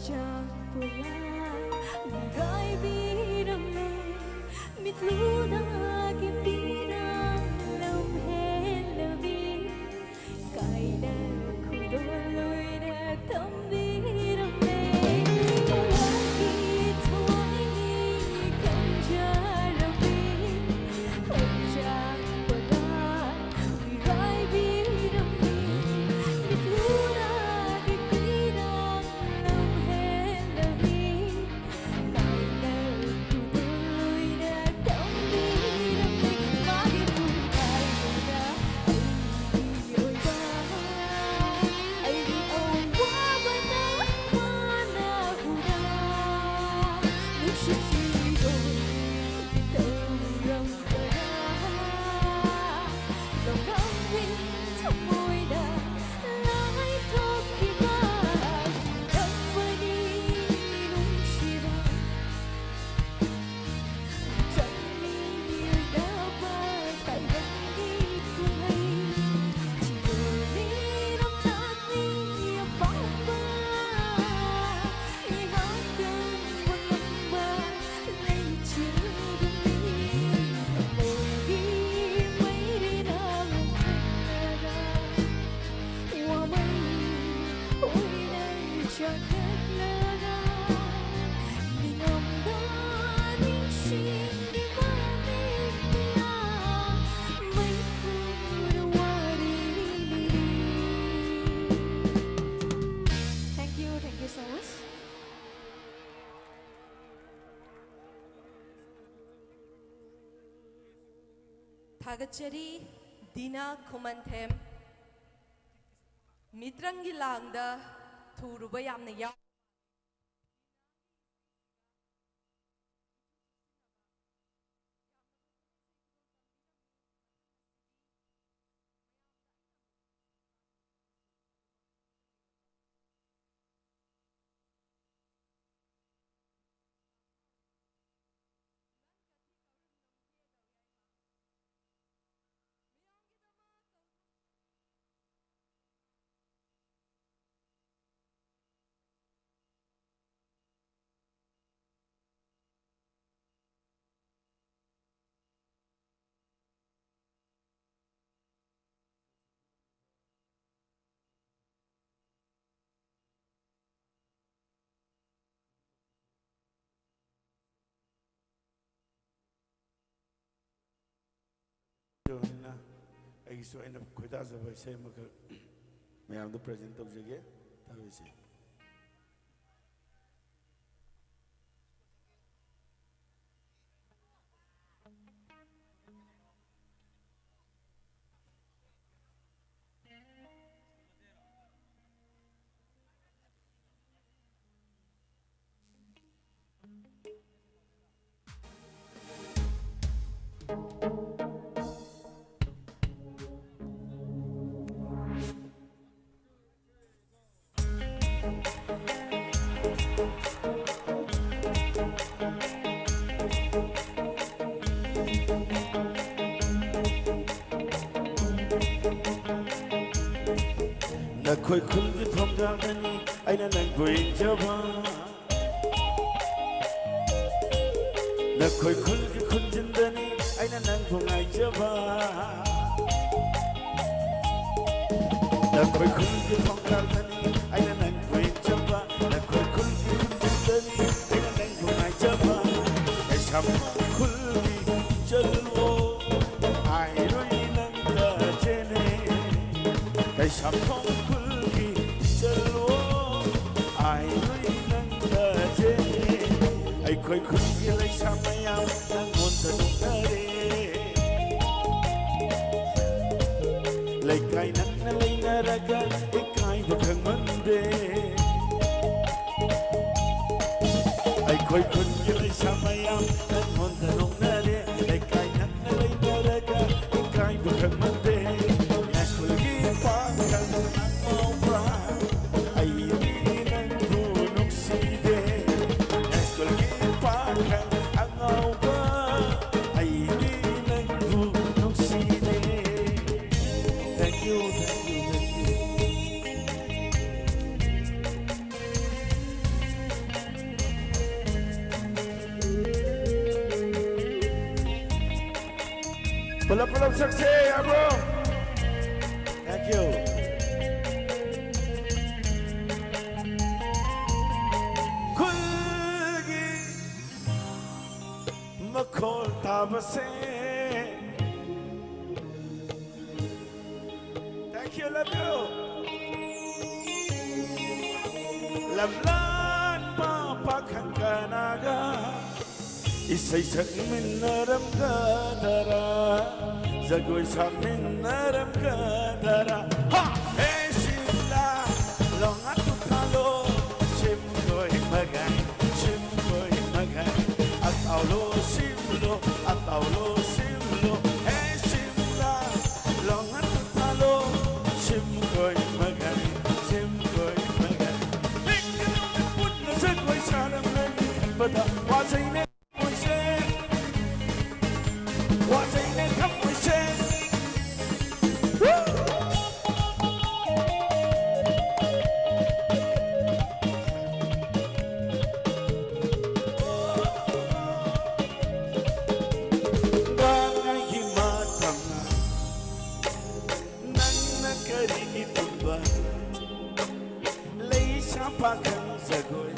ꯆꯥꯛ ꯄꯨꯂꯥ ꯃꯤꯔꯥꯏꯕꯤꯔꯝꯂꯦ, ꯃꯤꯠꯂꯨꯅ ꯀꯤꯄꯤꯅ ꯂꯝꯍꯦꯜꯂꯕꯤ, ꯀꯥꯏꯅ ꯈꯨꯗꯣꯜ ꯑꯣꯏꯅ ꯊꯝꯕꯤꯔꯝꯂꯦ꯫ ꯃꯍꯥꯛꯀꯤ ꯊꯋꯥꯏꯅꯤ ꯈꯟꯖꯔꯝꯃꯤ, ꯑꯣꯟꯖꯥꯛꯄꯅ ꯃꯤꯔꯥꯏꯕꯤꯔꯝꯃꯤ, ꯃꯤꯠꯂꯨꯅ ꯀꯤꯄꯤꯅ ꯂꯝꯍꯦꯜꯂꯕꯤ, ꯀꯥꯏꯅ ꯈꯨꯗꯣꯜ ꯑꯣꯏꯅ ꯊꯝꯕꯤꯔꯝꯃꯤ꯫ ꯃꯥꯒꯤ ꯄꯨꯡꯈꯥꯏꯗꯨꯗ ꯑꯩꯒꯤ ꯑꯣꯏꯕ, ꯑꯩꯒꯤ ꯑꯋꯥꯕꯅ ꯃꯥꯅ ꯍꯨꯔꯥꯟ ꯅꯨꯡꯁꯤꯕ ꯇꯧꯔꯝꯕꯔꯥ? ꯂꯧꯔꯝꯃꯤ ꯊꯃꯣꯏꯗ ꯂꯥꯏꯊꯣꯛꯈꯤꯕ ꯇꯧꯕꯅꯤ ꯅꯨꯡꯁꯤꯕ꯫ ꯆꯠꯃꯤ ꯃꯤꯑꯣꯏꯗꯕ ꯇꯥꯏꯕꯪꯒꯤ ꯀꯨꯝꯍꯩ꯫ ꯆꯤꯔꯣꯜꯅꯤ ꯂꯝꯆꯠꯅꯤ ꯑꯄꯥꯝꯕ꯫ ꯉꯥꯏꯍꯥꯛꯇꯪ ꯃꯪꯂꯝꯕ ꯂꯩꯆꯤꯜꯒꯨꯝꯃꯤ꯫ ꯊꯃꯣꯏꯒꯤ ꯃꯩꯔꯤꯅ ꯂꯨꯝꯍꯜꯂꯒ ꯋꯥꯃꯩ ꯑꯣꯏꯅ ꯆꯥꯛꯈꯠꯂꯒ ꯃꯤꯉꯝꯗ ꯅꯤꯡꯁꯤꯡꯂꯤꯕ ꯃꯤꯠꯌꯥ ꯃꯩꯈꯨꯅ ꯋꯥꯔꯤ ꯂꯤꯔꯤ꯫ Thank you, thank you so much. ꯊꯥꯒꯠꯆꯔꯤ ꯗꯤꯅꯥ ꯈꯨꯃꯟꯊꯦꯝ꯫ ꯃꯤꯇ꯭ꯔꯪꯒꯤ ꯂꯥꯡꯗ ꯊꯨꯔꯨꯕ ꯌꯥꯝꯅ ꯌꯥꯎ ꯑꯣꯏꯅ ꯑꯩꯒꯤꯁꯨ ꯑꯩꯅ ꯈꯣꯏꯗꯥꯖꯕ ꯏꯁꯩ ꯑꯃꯈꯛ ꯃꯌꯥꯝꯗ present ꯇꯧꯖꯒꯦ꯫ ꯇꯥꯕꯤꯁꯤ꯫ ꯅꯈꯣꯏ ꯈꯨꯜꯒꯤ ꯊꯣꯡꯒꯥꯜꯗꯅꯤ ꯑꯩꯅ ꯅꯪꯕꯨ ꯌꯦꯡꯖꯕ꯫ ꯅꯈꯣꯏ ꯈꯨꯜꯒꯤ ꯈꯨꯟꯖꯤꯟꯗꯅꯤ ꯑꯩꯅ ꯅꯪꯕꯨ ꯉꯥꯏꯖꯕ꯫ ꯅꯈꯣꯏ ꯈꯨꯜꯒꯤ ꯊꯣꯡꯒꯥꯜꯗꯅꯤ ꯑꯩꯅ ꯅꯪꯕꯨ ꯌꯦꯡꯖꯕ꯫ ꯅꯈꯣꯏ ꯈꯨꯜꯒꯤ ꯈꯨꯟꯖꯤꯟꯗꯅꯤ ꯑꯩꯅ ꯅꯪꯕꯨ ꯉꯥꯏꯖꯕ꯫ ꯀꯩꯁꯥꯝꯊꯣꯡ ꯈꯨꯜꯒꯤ ꯆꯠꯂꯣ ꯍꯥꯏꯔꯣꯏ ꯅꯪ ꯆꯦꯅꯦ꯫ ꯀꯩꯁꯥꯝꯊꯣꯡ ꯈꯨꯜꯒꯤ ꯆꯠꯂꯣ ꯍꯥꯏꯔꯣꯏ ꯅꯪ ꯆꯦꯅꯦ꯫ ꯑꯩꯈꯣꯏ ꯈꯨꯜꯒꯤ ꯂꯩꯁꯥ ꯃꯌꯥꯝ ꯅꯪꯉꯣꯟꯗ ꯅꯣꯛꯅꯔꯦ꯫ ꯂꯩꯀꯥꯏ ꯅꯛꯅ ꯂꯩꯅꯔꯒ ꯏꯀꯥꯏꯕ ꯈꯪꯃꯟꯗꯦ꯫ ꯑꯩꯈꯣꯏ ꯈꯨꯟꯒꯤ ꯂꯩꯁꯥ ꯃꯌꯥꯝ ꯅꯪꯉꯣꯟꯗ ꯅꯣꯛꯅꯔꯦ꯫ ꯂꯩꯀꯥꯏ ꯅꯛꯅ ꯂꯩꯅꯔꯒ ꯏꯀꯥꯏꯕ ꯈꯪꯃꯟꯗꯦ꯫ ꯁ꯭ꯀꯨꯜꯒꯤ ꯄꯥꯈꯪ ꯑꯉꯥꯎꯕ, ꯑꯩꯗꯤ ꯅꯪꯕꯨ ꯅꯨꯡꯁꯤꯗꯦ꯫ ꯁ꯭ꯀꯨꯜꯒꯤ ꯄꯥꯈꯪ ꯑꯉꯥꯎꯕ, ꯑꯩꯗꯤ ꯅꯪꯕꯨ ꯅꯨꯡꯁꯤꯗꯦ꯫ Thank you, thank you, thank you. ꯄꯨꯂꯞ ꯄꯨꯂꯞ ꯁꯛꯁꯦ, ꯌꯥꯕ꯭ꯔꯣ? Thank you. ꯈꯨꯜꯒꯤ ꯃꯈꯣꯜ ꯇꯥꯕꯁꯦ ꯂꯝꯂꯥꯟꯕ ꯄꯥꯈꯪ ꯀꯅꯥꯒ ꯏꯁꯩ ꯁꯛꯃꯤꯟꯅꯔꯝꯒꯗꯔꯥ, ꯖꯒꯣꯏ ꯁꯥꯃꯤꯟꯅꯔꯝꯒꯗꯔꯥ? ꯍꯥ! ꯍꯦ ꯁꯤꯝꯂꯥ, ꯂꯣꯡꯉꯥ ꯇꯨꯊꯥꯂꯣ, ꯁꯤꯝ ꯀꯣꯏ ꯃꯒꯥꯏ, ꯁꯤꯝ ꯀꯣꯏ ꯃꯒꯥꯏ, ꯑꯇꯥꯎꯂꯣ ꯁꯤꯝꯂꯣ, ꯑꯇꯥꯎꯂꯣ ꯁꯤꯝꯂꯣ, ꯍꯦ ꯁꯤꯝꯂꯥ, ꯂꯣꯡꯉꯥ ꯇꯨꯊꯥꯂꯣ, ꯁꯤꯝ ꯀꯣꯏ ꯃꯒꯥꯏ, ꯁꯤꯝ ꯀꯣꯏ ꯃꯒꯥꯏ꯫ ꯂꯤꯛ ꯀꯅꯧꯅ ꯄꯨꯟꯅ ꯖꯒꯣꯏ ꯁꯥꯔꯝꯂꯅꯤ ꯈꯟꯕꯗ ꯋꯥꯖꯩꯅꯦ꯫ ꯃꯣꯏꯁꯦ, ꯋꯥꯖꯩꯅꯦ ꯊꯃꯣꯏꯁꯦ꯫ ꯒꯥꯟꯉꯩꯒꯤ ꯃꯇꯝ ꯅꯪꯅ ꯀꯔꯤꯒꯤ ꯇꯨꯝꯕ? ꯂꯩꯁꯥ ꯄꯥꯈꯪ ꯖꯒꯣꯏ꯫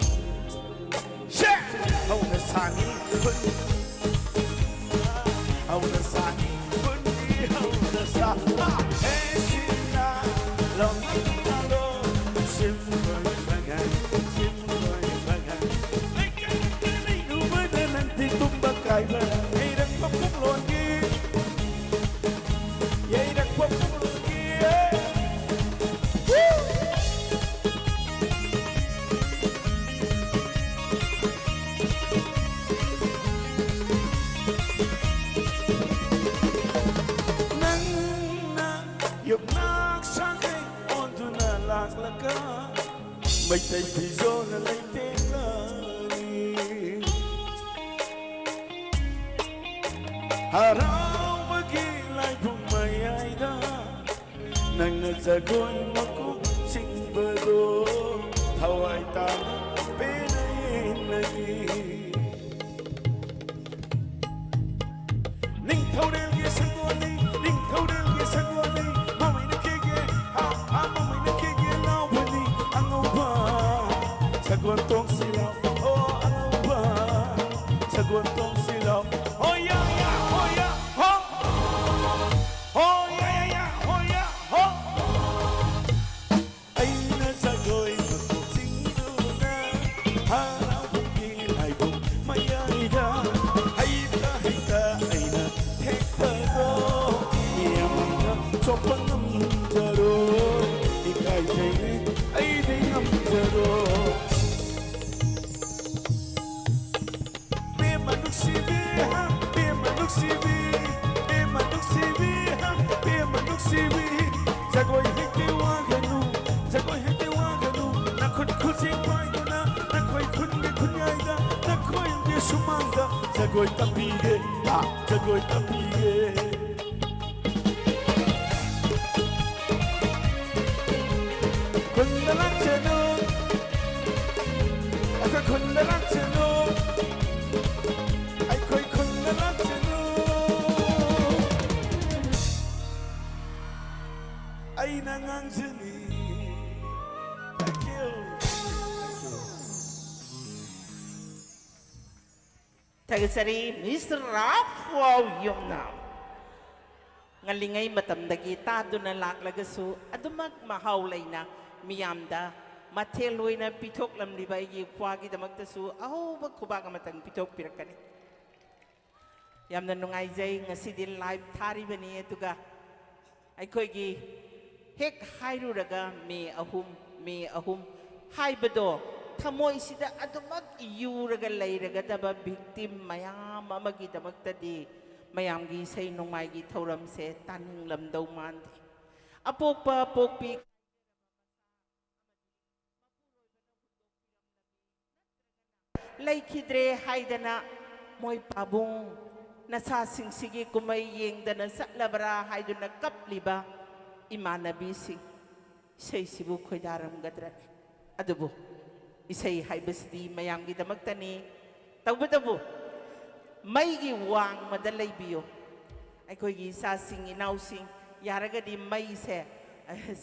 ꯁꯦ! ꯍꯧꯅ ꯁꯥꯅꯤ ꯈꯨꯟ꯫ ꯍꯧꯅ ꯁꯥꯅꯤ ꯈꯨꯟꯒꯤ ꯍꯧꯅ ꯁꯥ꯫ ꯍꯦ ꯁꯤꯝꯂꯥ, ꯂꯣꯡꯉꯥ ꯇꯨꯊꯥꯂꯣ꯫ ꯁꯤꯝ ꯀꯣꯏ ꯃꯒꯥꯏ, ꯁꯤꯝ ꯀꯣꯏ ꯃꯒꯥꯏ꯫ ꯂꯩꯀꯥꯏ ꯂꯩꯀꯥꯏ ꯂꯩꯔꯨꯕꯗ ꯅꯪꯗꯤ ꯇꯨꯝꯕ ꯀꯥꯏꯕ꯫ ꯌꯩꯔꯛꯄ ꯄꯨꯡꯂꯣꯟꯒꯤ ꯌꯩꯔꯛꯄ ꯄꯨꯡꯂꯣꯟꯒꯤ, ꯑꯦ! Woo! ꯅꯪꯅ ꯌꯨꯝꯅꯥꯛ ꯁꯥꯈꯩ ꯑꯣꯟꯗꯨꯅ ꯂꯥꯛꯂꯒ ꯃꯩꯇꯩ ꯐꯤꯖꯣꯜꯅ ꯂꯩꯇꯦꯡꯂꯅꯤ꯫ ꯍꯔꯥꯎꯕꯒꯤ ꯂꯥꯏꯕꯨꯡ ꯃꯌꯥꯏꯗ ꯅꯪꯅ ꯖꯒꯣꯏ ꯃꯀꯣꯛ ꯆꯤꯡꯕꯗꯣ ꯊꯋꯥꯏ ꯇꯥꯅ ꯄꯦꯟꯅ ꯌꯦꯡꯂꯒꯦ꯫ ꯅꯤꯡꯊꯧꯔꯦꯜꯒꯤ ꯁꯒꯣꯜꯅꯤ, ꯅꯤꯡꯊꯧꯔꯦꯜꯒꯤ ꯁꯒꯣꯜꯅꯤ, ꯃꯃꯩꯅ ꯀꯦꯒꯦ, ꯍꯥ, ꯍꯥ, ꯃꯃꯩꯅ ꯀꯦꯒꯦ ꯂꯥꯎꯕꯅꯤ ꯑꯉꯧꯕ꯫ ꯁꯒꯣꯜ ꯇꯣꯡꯁꯤ ꯂꯥꯎ, ꯑꯣ ꯑꯉꯧꯕ, ꯁꯒꯣꯜ ꯇꯣꯡꯁꯤ ꯂꯥꯎ꯫ ꯍꯣ ꯌꯥ ꯌꯥ, ꯍꯣ ꯌꯥ, ꯍꯣ꯫ ꯍꯣ ꯌꯥ ꯌꯥ ꯌꯥ, ꯍꯣ ꯌꯥ, ꯍꯣ꯫ ꯖꯒꯣꯏ ꯍꯦꯛꯇ ꯋꯥꯒꯅꯨ, ꯖꯒꯣꯏ ꯍꯦꯛꯇ ꯋꯥꯒꯅꯨ, ꯅꯈꯨꯠ ꯈꯨꯠꯁꯦ ꯄꯥꯏꯗꯨꯅ, ꯅꯈꯣꯏ ꯈꯨꯟꯒꯤ ꯈꯨꯟꯌꯥꯏꯗ, ꯅꯈꯣꯏꯒꯤ ꯁꯨꯃꯥꯡꯗ ꯖꯒꯣꯏ ꯇꯝꯕꯤꯒꯦ, ꯑꯥ, ꯖꯒꯣꯏ ꯇꯝꯕꯤꯒꯦ꯫ ꯈꯨꯟꯗ ꯂꯥꯛꯆꯅꯨ, ꯑꯩꯈꯣꯏ ꯈꯨꯟꯗ ꯂꯥꯛꯆꯅꯨ, ꯑꯩꯈꯣꯏ ꯈꯨꯟꯗ ꯂꯥꯛꯆꯅꯨ꯫ ꯑꯩꯅ ꯉꯥꯡꯖꯅꯤ꯫ Thank you. Thank you. ꯊꯥꯒꯠꯆꯔꯤ, ꯃꯤꯁꯇꯔ ꯔꯥꯐ ꯋꯥꯎ ꯌꯨꯝꯅꯥꯝ꯫ ꯉꯜꯂꯤꯉꯩ ꯃꯇꯝꯗꯒꯤ ꯇꯥꯗꯨꯅ ꯂꯥꯛꯂꯒꯁꯨ, ꯑꯗꯨꯃꯛ ꯃꯍꯥꯎ ꯂꯩꯅ ꯃꯤꯌꯥꯝꯗ ꯃꯊꯦꯜ ꯑꯣꯏꯅ ꯄꯤꯊꯣꯛꯂꯝꯂꯤꯕ ꯑꯩꯒꯤ ꯏꯄ꯭ꯋꯥꯒꯤꯗꯃꯛꯇꯁꯨ ꯑꯍꯧꯕ ꯈꯨꯕꯥꯛ ꯑꯃꯇꯪ ꯄꯤꯊꯣꯛꯄꯤꯔꯛꯀꯅꯤ꯫ ꯌꯥꯝꯅ ꯅꯨꯡꯉꯥꯏꯖꯩ, ꯉꯁꯤꯗꯤ ꯂꯥꯏꯚ ꯊꯥꯔꯤꯕꯅꯤ, ꯑꯗꯨꯒ ꯑꯩꯈꯣꯏꯒꯤ ꯍꯦꯛ ꯍꯥꯏꯔꯨꯔꯒ ꯃꯦ ꯑꯍꯨꯝ, ꯃꯦ ꯑꯍꯨꯝ ꯍꯥꯏꯕꯗꯣ ꯊꯃꯣꯏꯁꯤꯗ ꯑꯗꯨꯃꯛ ꯌꯨꯔꯒ ꯂꯩꯔꯒꯗꯕ ꯚꯤꯛꯇꯤꯝ ꯃꯌꯥꯝ ꯑꯃꯒꯤꯗꯃꯛꯇꯗꯤ ꯃꯌꯥꯝꯒꯤ ꯏꯁꯩ ꯅꯣꯡꯃꯥꯏꯒꯤ ꯊꯧꯔꯝꯁꯦ ꯇꯥꯅꯤꯡꯂꯝꯗꯧ ꯃꯥꯟꯗꯦ꯫ ꯑꯄꯣꯛꯄ ꯄꯣꯛꯄꯤ ꯂꯩꯈꯤꯗ꯭ꯔꯦ ꯍꯥꯏꯗꯅ ꯃꯣꯏ ꯄꯥꯕꯨꯡ ꯅꯆꯥꯁꯤꯡꯁꯤꯒꯤ ꯀꯨꯝꯍꯩ ꯌꯦꯡꯗꯅ ꯆꯠꯂꯕ꯭ꯔꯥ ꯍꯥꯏꯗꯨꯅ ꯀꯞꯂꯤꯕ ꯏꯃꯥꯟꯅꯕꯤꯁꯤꯡ, ꯏꯁꯩꯁꯤꯕꯨ ꯈꯣꯏꯗꯥꯔꯝꯒꯗ꯭ꯔꯅꯤ? ꯑꯗꯨꯕꯨ ꯏꯁꯩ ꯍꯥꯏꯕꯁꯤꯗꯤ ꯃꯌꯥꯝꯒꯤꯗꯃꯛꯇꯅꯤ꯫ ꯇꯧꯕꯇꯕꯨ ꯃꯩꯒꯤ ꯋꯥꯡꯃꯗ ꯂꯩꯕꯤꯌꯨ꯫ ꯑꯩꯈꯣꯏꯒꯤ ꯏꯆꯥꯁꯤꯡ ꯏꯅꯥꯎꯁꯤꯡ ꯌꯥꯔꯒꯗꯤ ꯃꯩꯁꯦ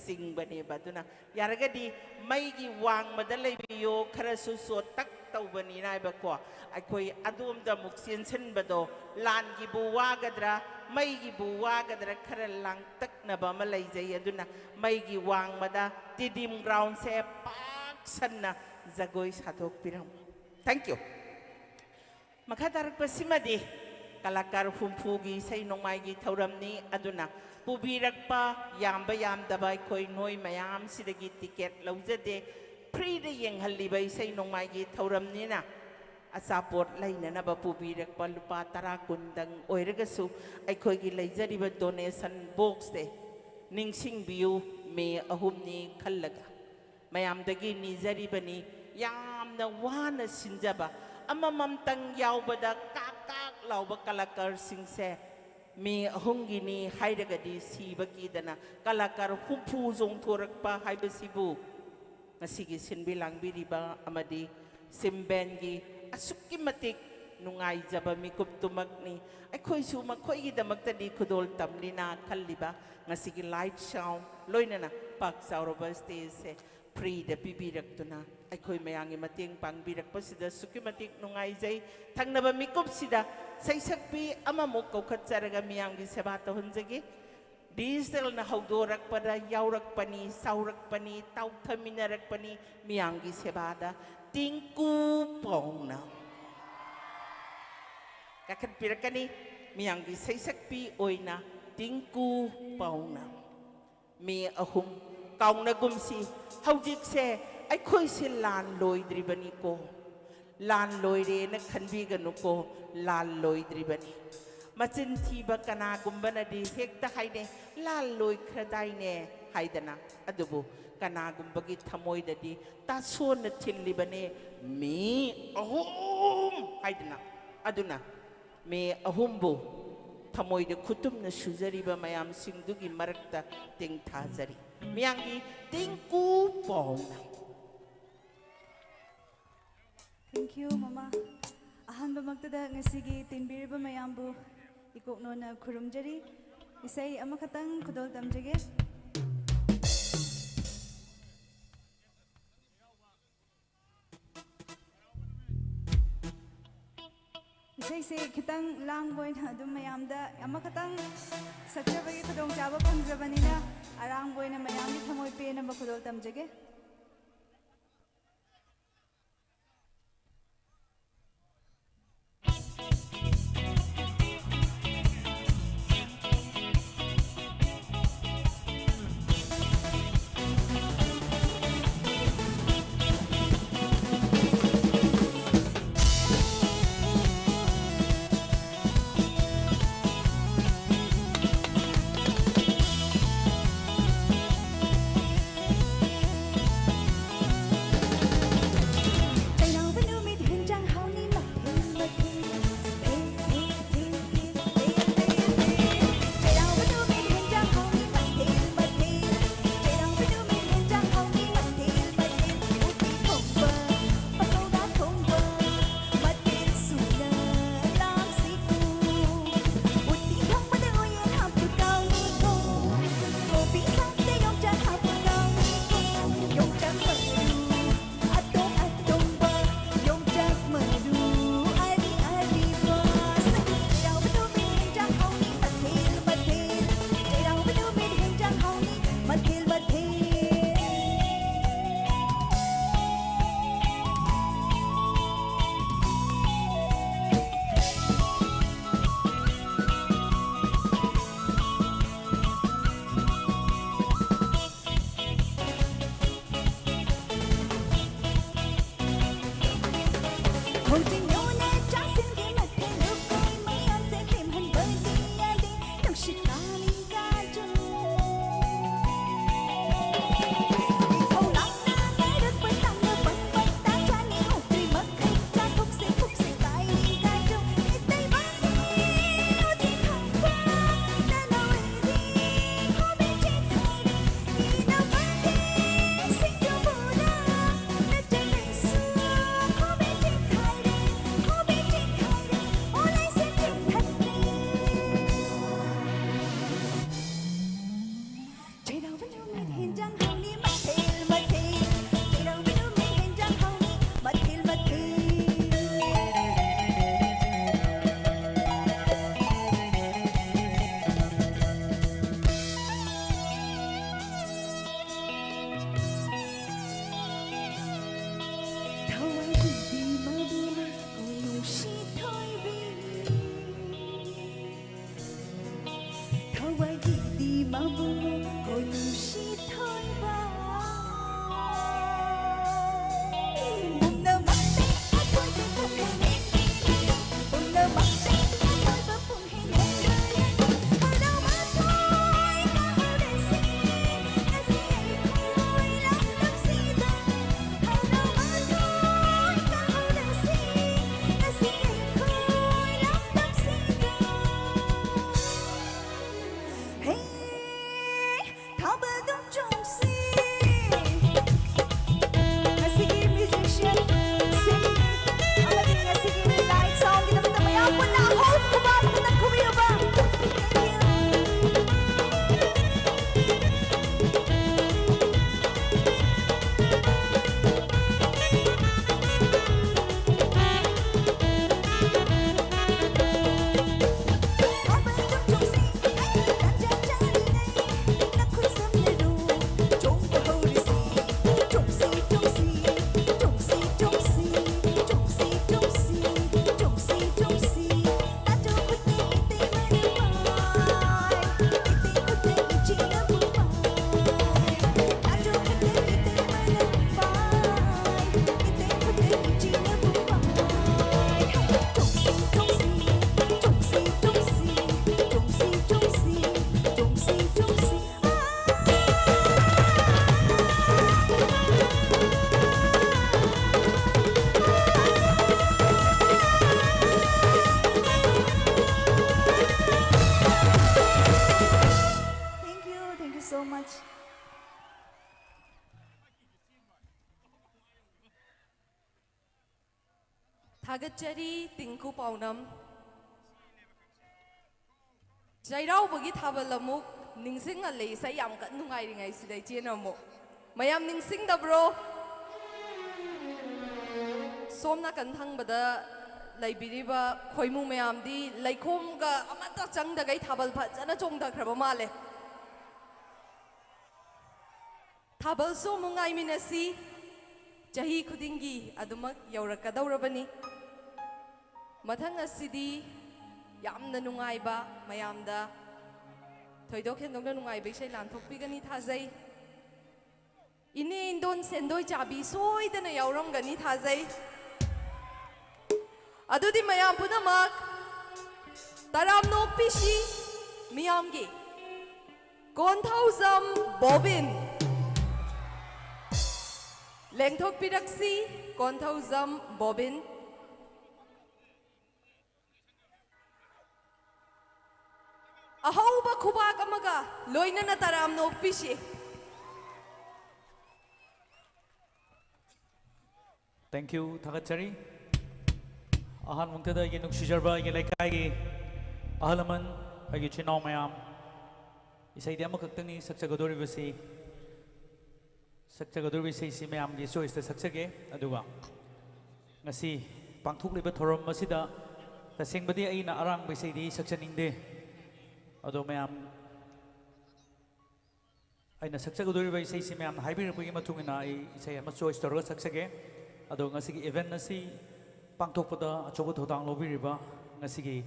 ꯆꯤꯡꯕꯅꯦꯕ꯫ ꯑꯗꯨꯅ ꯌꯥꯔꯒꯗꯤ ꯃꯩꯒꯤ ꯋꯥꯡꯃꯗ ꯂꯩꯕꯤꯌꯣ, ꯈꯔꯁꯨ ꯆꯣꯠꯇꯛ ꯇꯧꯕꯅꯤꯅ ꯍꯥꯏꯕꯀꯣ꯫ ꯑꯩꯈꯣꯏ ꯑꯗꯣꯝꯗ ꯑꯃꯨꯛ ꯆꯦꯟꯁꯤꯟꯕꯗꯣ, ꯂꯥꯟꯒꯤꯕꯨ ꯋꯥꯒꯗ꯭ꯔꯥ, ꯃꯩꯒꯤꯕꯨ ꯋꯥꯒꯗ꯭ꯔꯥ, ꯈꯔ ꯂꯥꯡꯇꯛꯅꯕ ꯑꯃ ꯂꯩꯖꯩ꯫ ꯑꯗꯨꯅ ꯃꯩꯒꯤ ꯋꯥꯡꯃꯗ ꯇꯤꯗꯤꯝ ꯒ꯭ꯔꯥꯎꯟꯁꯦ ꯄꯥꯛ ꯁꯟꯅ ꯖꯒꯣꯏ ꯁꯥꯗꯣꯛꯄꯤꯔꯝꯃꯨ꯫ Thank you꯫ ꯃꯈꯥ ꯇꯥꯔꯛꯄꯁꯤꯃꯗꯤ ꯀꯂꯥꯀꯥꯔ ꯍꯨꯝꯐꯨꯒꯤ ꯏꯁꯩ ꯅꯣꯡꯃꯥꯏꯒꯤ ꯊꯧꯔꯝꯅꯤ꯫ ꯑꯗꯨꯅ ꯄꯨꯕꯤꯔꯛꯄ ꯌꯥꯝꯕ ꯌꯥꯝꯗꯕ ꯑꯩꯈꯣꯏ ꯅꯣꯏ ꯃꯌꯥꯝꯁꯤꯗꯒꯤ ꯇꯤꯀꯦꯠ ꯂꯧꯖꯗꯦ꯫ ꯐ꯭ꯔꯤꯗ ꯌꯦꯡꯍꯜꯂꯤꯕ ꯏꯁꯩ ꯅꯣꯡꯃꯥꯏꯒꯤ ꯊꯧꯔꯝꯅꯤꯅ ꯑꯆꯥꯄꯣꯠ ꯂꯩꯅꯅꯕ ꯄꯨꯕꯤꯔꯛꯄ ꯂꯨꯄꯥ ꯇꯔꯥ ꯀꯨꯟꯗꯪ ꯑꯣꯏꯔꯒꯁꯨ ꯑꯩꯈꯣꯏꯒꯤ ꯂꯩꯖꯔꯤꯕ ꯗꯣꯅꯦꯁꯟ ꯕꯣꯛꯁꯁꯦ ꯅꯤꯡꯁꯤꯡꯕꯤꯌꯨ, ꯃꯦ ꯑꯍꯨꯝꯅꯤ ꯈꯜꯂꯒ ꯃꯌꯥꯝꯗꯒꯤ ꯅꯤꯖꯔꯤꯕꯅꯤ꯫ ꯌꯥꯝꯅ ꯋꯥꯅ ꯁꯤꯟꯖꯕ, ꯑꯃꯃꯝꯇꯪ ꯌꯥꯎꯕꯗ ꯀꯥꯛ ꯀꯥꯛ ꯂꯥꯎꯕ ꯀꯂꯥꯀꯥꯔꯁꯤꯡꯁꯦ ꯃꯦ ꯑꯍꯨꯝꯒꯤꯅꯤ ꯍꯥꯏꯔꯒꯗꯤ ꯁꯤꯕ ꯀꯤꯗꯅ ꯀꯂꯥꯀꯥꯔ ꯍꯨꯝꯐꯨ ꯆꯣꯡꯊꯣꯔꯛꯄ ꯍꯥꯏꯕꯁꯤꯕꯨ ꯉꯁꯤꯒꯤ ꯁꯤꯟꯕꯤ ꯂꯥꯡꯕꯤꯔꯤꯕ ꯑꯃꯗꯤ ꯁꯤꯝꯕꯦꯟꯒꯤ ꯑꯁꯨꯛꯀꯤ ꯃꯇꯤꯛ ꯅꯨꯡꯉꯥꯏꯖꯕ ꯃꯤꯀꯨꯞꯇꯨꯃꯛꯅꯤ꯫ ꯑꯩꯈꯣꯏꯁꯨ ꯃꯈꯣꯏꯒꯤꯗꯃꯛꯇꯗꯤ ꯈꯨꯗꯣꯜ ꯇꯝꯂꯤꯅ ꯈꯜꯂꯤꯕ ꯉꯁꯤꯒꯤ light sound ꯂꯣꯏꯅꯅ ꯄꯥꯛ ꯆꯥꯎꯔꯕ stageꯁꯦ freeꯗ ꯄꯤꯕꯤꯔꯛꯇꯨꯅ ꯑꯩꯈꯣꯏ ꯃꯌꯥꯝꯒꯤ ꯃꯇꯦꯡ ꯄꯥꯡꯕꯤꯔꯛꯄꯁꯤꯗ ꯑꯁꯨꯛꯀꯤ ꯃꯇꯤꯛ ꯅꯨꯡꯉꯥꯏꯖꯩ꯫ ꯊꯪꯅꯕ ꯃꯤꯀꯨꯞꯁꯤꯗ ꯁꯩꯁꯛꯄꯤ ꯑꯃꯃꯨꯛ ꯀꯧꯈꯠꯆꯔꯒ ꯃꯤꯌꯥꯝꯒꯤ ꯁꯦꯕꯥ ꯇꯧꯍꯟꯖꯒꯦ꯫ ꯗꯤꯖꯤꯇꯦꯜꯅ ꯍꯧꯗꯣꯔꯛꯄꯗ ꯌꯥꯎꯔꯛꯄꯅꯤ, ꯆꯥꯎꯔꯛꯄꯅꯤ, ꯇꯥꯎꯊꯃꯤꯟꯅꯔꯛꯄꯅꯤ ꯃꯤꯌꯥꯝꯒꯤ ꯁꯦꯕꯥꯗ ꯇꯤꯡꯀꯨ ꯄꯥꯎꯅ꯫ ꯀꯥꯈꯠꯄꯤꯔꯛꯀꯅꯤ ꯃꯤꯌꯥꯝꯒꯤ ꯁꯩꯁꯛꯄꯤ ꯑꯣꯏꯅ ꯇꯤꯡꯀꯨ ꯄꯥꯎꯅ꯫ ꯃꯦ ꯑꯍꯨꯝ ꯀꯥꯎꯅꯒꯨꯝꯁꯤ꯫ ꯍꯧꯖꯤꯛꯁꯦ ꯑꯩꯈꯣꯏꯁꯦ ꯂꯥꯟ ꯂꯣꯏꯗ꯭ꯔꯤꯕꯅꯤꯀꯣ꯫ ꯂꯥꯟ ꯂꯣꯏꯔꯦꯅ ꯈꯟꯕꯤꯒꯅꯨꯀꯣ, ꯂꯥꯟ ꯂꯣꯏꯗ꯭ꯔꯤꯕꯅꯤ꯫ ꯃꯆꯤꯟ ꯊꯤꯕ ꯀꯅꯥꯒꯨꯝꯕꯅꯗꯤ ꯍꯦꯛꯇ ꯍꯥꯏꯅꯩ, "ꯂꯥꯟ ꯂꯣꯏꯈ꯭ꯔꯗꯥꯏꯅꯦ" ꯍꯥꯏꯗꯅ꯫ ꯑꯗꯨꯕꯨ ꯀꯅꯥꯒꯨꯝꯕꯒꯤ ꯊꯃꯣꯏꯗꯗꯤ ꯇꯥꯁꯣꯟꯅ ꯊꯤꯜꯂꯤꯕꯅꯦ, "ꯃꯦ ꯑꯍꯨꯝ" ꯍꯥꯏꯗꯅ꯫ ꯑꯗꯨꯅ ꯃꯦ ꯑꯍꯨꯝꯕꯨ ꯊꯃꯣꯏꯗ ꯈꯨꯇꯨꯝꯅ ꯁꯨꯖꯔꯤꯕ ꯃꯌꯥꯝꯁꯤꯡꯗꯨꯒꯤ ꯃꯔꯛꯇ ꯇꯦꯡꯊꯥꯖꯔꯤ꯫ ꯃꯤꯌꯥꯝꯒꯤ ꯇꯤꯡꯀꯨ ꯄꯥꯎꯅ꯫ Thank you, ꯃꯃꯥ꯫ ꯑꯍꯥꯟꯕꯃꯛꯇꯗ ꯉꯁꯤꯒꯤ ꯇꯤꯟꯕꯤꯔꯤꯕ ꯃꯌꯥꯝꯕꯨ ꯏꯀꯣꯛꯅꯣꯅ ꯈꯨꯔꯨꯝꯖꯔꯤ꯫ ꯏꯁꯩ ꯑꯃꯈꯛꯇꯪ ꯈꯨꯗꯣꯜ ꯇꯝꯖꯒꯦ꯫ ꯏꯁꯩꯁꯦ ꯈꯤꯇꯪ ꯂꯥꯡꯕ ꯑꯣꯏꯅ ꯑꯗꯨꯝ ꯃꯌꯥꯝꯗ ꯑꯃꯈꯛꯇꯪ ꯁꯛꯆꯕꯒꯤ ꯈꯨꯗꯣꯡꯆꯥꯕ ꯐꯪꯖꯕꯅꯤꯅ, ꯑꯔꯥꯡꯕ ꯑꯣꯏꯅ ꯃꯌꯥꯝꯒꯤ ꯊꯃꯣꯏ ꯄꯦꯟꯅꯕ ꯈꯨꯗꯣꯜ ꯇꯝꯖꯒꯦ꯫ ꯊꯥꯒꯠꯆꯔꯤ, ꯇꯤꯡꯀꯨ ꯄꯥꯎꯅꯝ꯫ ꯆꯩꯔꯥꯎꯕꯒꯤ ꯊꯥꯕꯜ ꯑꯃꯨꯛ ꯅꯤꯡꯁꯤꯡꯍꯜꯂꯦ, ꯏꯁꯩ ꯌꯥꯝ ꯀꯟꯅ ꯅꯨꯡꯉꯥꯏꯔꯤꯉꯩꯁꯤꯗ ꯏꯆꯦꯅ ꯑꯃꯨꯛ꯫ ꯃꯌꯥꯝ ꯅꯤꯡꯁꯤꯡꯗꯕ꯭ꯔꯣ? ꯁꯣꯝ ꯅꯥꯀꯟ ꯊꯪꯕꯗ ꯂꯩꯕꯤꯔꯤꯕ ꯈꯣꯏꯃꯨ ꯃꯌꯥꯝꯗꯤ ꯂꯩꯈꯣꯝꯒ ꯑꯃꯠꯇ ꯆꯪꯗꯒꯩ ꯊꯥꯕꯜ ꯐꯖꯅ ꯆꯣꯡꯊꯈ꯭ꯔꯕ ꯃꯥꯜꯂꯦ꯫ ꯊꯥꯕꯜꯁꯨ ꯑꯃꯨꯛ ꯉꯥꯏꯃꯤꯟꯅꯁꯤ꯫ ꯆꯍꯤ ꯈꯨꯗꯤꯡꯒꯤ ꯑꯗꯨꯃꯛ ꯌꯧꯔꯛꯀꯗꯧꯔꯕꯅꯤ꯫ ꯃꯊꯪ ꯑꯁꯤꯗꯤ ꯌꯥꯝꯅ ꯅꯨꯡꯉꯥꯏꯕ, ꯃꯌꯥꯝꯗ ꯊꯣꯏꯗꯣꯛ ꯍꯦꯟꯗꯣꯛꯅ ꯅꯨꯡꯉꯥꯏꯕ ꯏꯁꯩ ꯂꯥꯟꯊꯣꯛꯄꯤꯒꯅꯤ ꯊꯥꯖꯩ꯫ ꯏꯅꯦ ꯏꯟꯗꯣꯟ ꯁꯦꯟꯗꯣꯏ ꯆꯥꯕꯤ ꯁꯣꯏꯗꯅ ꯌꯥꯎꯔꯝꯒꯅꯤ ꯊꯥꯖꯩ꯫ ꯑꯗꯨꯗꯤ ꯃꯌꯥꯝ ꯄꯨꯝꯅꯃꯛ ꯇꯔꯥꯝꯅ ꯑꯣꯛꯄꯤꯁꯤ ꯃꯤꯌꯥꯝꯒꯤ ꯀꯣꯟꯊꯧꯖꯝ ꯕꯣꯕꯤꯟ꯫ ꯂꯦꯡꯊꯣꯛꯄꯤꯔꯛꯁꯤ, ꯀꯣꯟꯊꯧꯖꯝ ꯕꯣꯕꯤꯟ꯫ ꯑꯍꯧꯕ ꯈꯨꯕꯥꯛ ꯑꯃꯒ ꯂꯣꯏꯅꯅ ꯇꯔꯥꯝꯅ ꯑꯣꯛꯄꯤꯁꯤ꯫ Thank you, ꯊꯥꯒꯠꯆꯔꯤ꯫ ꯑꯍꯥꯟꯕꯃꯛꯇꯗ ꯑꯩꯒꯤ ꯅꯨꯡꯁꯤꯖꯔꯕ ꯑꯩꯒꯤ ꯂꯩꯀꯥꯏꯒꯤ ꯑꯍꯜ ꯂꯃꯟ, ꯑꯩꯒꯤ ꯏꯆꯤꯟ ꯏꯅꯥꯎ ꯃꯌꯥꯝ, ꯏꯁꯩꯗꯤ ꯑꯃꯈꯛꯇꯪꯅꯤ ꯁꯛꯆꯒꯗꯧꯔꯤꯕꯁꯤ꯫ ꯁꯛꯆꯒꯗꯧꯔꯤꯕ ꯏꯁꯩꯁꯤ ꯃꯌꯥꯝꯒꯤ choiceꯇ ꯁꯛꯆꯒꯦ꯫ ꯑꯗꯨꯒ ꯉꯁꯤ ꯄꯥꯡꯊꯣꯛꯂꯤꯕ ꯊꯧꯔꯝ ꯑꯁꯤꯗ ꯇꯁꯦꯡꯕꯗꯤ ꯑꯩꯅ ꯑꯔꯥꯡꯕ ꯏꯁꯩꯗꯤ ꯁꯛꯆꯅꯤꯡꯗꯦ꯫ ꯑꯗꯣ ꯃꯌꯥꯝ ꯑꯩꯅ ꯁꯛꯆꯒꯗꯧꯔꯤꯕ ꯏꯁꯩꯁꯤ ꯃꯌꯥꯝꯅ ꯍꯥꯏꯕꯤꯔꯛꯄꯒꯤ ꯃꯇꯨꯡ ꯏꯟꯅ ꯑꯩ ꯏꯁꯩ ꯑꯃ choice ꯇꯧꯔꯒ ꯁꯛꯆꯒꯦ꯫ ꯑꯗꯣ ꯉꯁꯤꯒꯤ event ꯑꯁꯤ ꯄꯥꯡꯊꯣꯛꯄꯗ ꯑꯆꯧꯕ ꯊꯧꯗꯥꯡ ꯂꯧꯕꯤꯔꯤꯕ ꯉꯁꯤꯒꯤ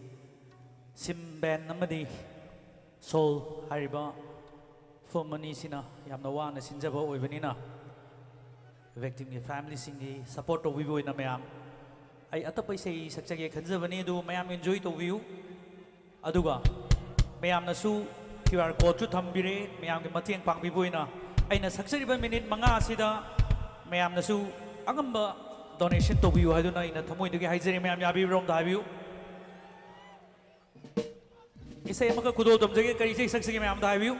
ꯁꯤꯝ band ꯑꯃꯗꯤ Soul ꯍꯥꯏꯔꯤꯕ film ꯑꯅꯤꯁꯤꯅ ꯌꯥꯝꯅ ꯋꯥꯅ ꯁꯤꯟꯖꯕ ꯑꯣꯏꯕꯅꯤꯅ, victimꯒꯤ familyꯁꯤꯡꯒꯤ support ꯇꯧꯕꯤꯕ ꯑꯣꯏꯅ ꯃꯌꯥꯝ, ꯑꯩ ꯑꯇꯞꯄ ꯏꯁꯩ ꯁꯛꯆꯒꯦ ꯈꯟꯖꯕꯅꯤ, ꯑꯗꯨ ꯃꯌꯥꯝ enjoy ꯇꯧꯕꯤꯌꯨ꯫ ꯑꯗꯨꯒ ꯃꯌꯥꯝꯅꯁꯨ QR codeꯁꯨ ꯊꯝꯕꯤꯔꯦ, ꯃꯌꯥꯝꯒꯤ ꯃꯇꯦꯡ ꯄꯥꯡꯕꯤꯕ ꯑꯣꯏꯅ꯫ ꯑꯩꯅ ꯁꯛꯆꯔꯤꯕ minute ꯃꯉꯥ ꯑꯁꯤꯗ ꯃꯌꯥꯝꯅꯁꯨ ꯑꯉꯝꯕ donation ꯇꯧꯕꯤꯌꯨ ꯍꯥꯏꯗꯨꯅ ꯑꯩꯅ ꯊꯃꯣꯏꯗꯒꯤ ꯍꯥꯏꯖꯔꯤ꯫ ꯃꯌꯥꯝ ꯌꯥꯕꯤꯕ꯭ꯔꯣ? ꯑꯝꯇ ꯍꯥꯏꯕꯤꯌꯨ꯫ ꯏꯁꯩ ꯑꯃꯈꯛ ꯈꯨꯗꯣꯜ ꯇꯝꯖꯒꯦ꯫ ꯀꯔꯤ ꯏꯁꯩ ꯁꯛꯁꯤꯒꯦ? ꯃꯌꯥꯝ ꯑꯝꯇ ꯍꯥꯏꯕꯤꯌꯨ꯫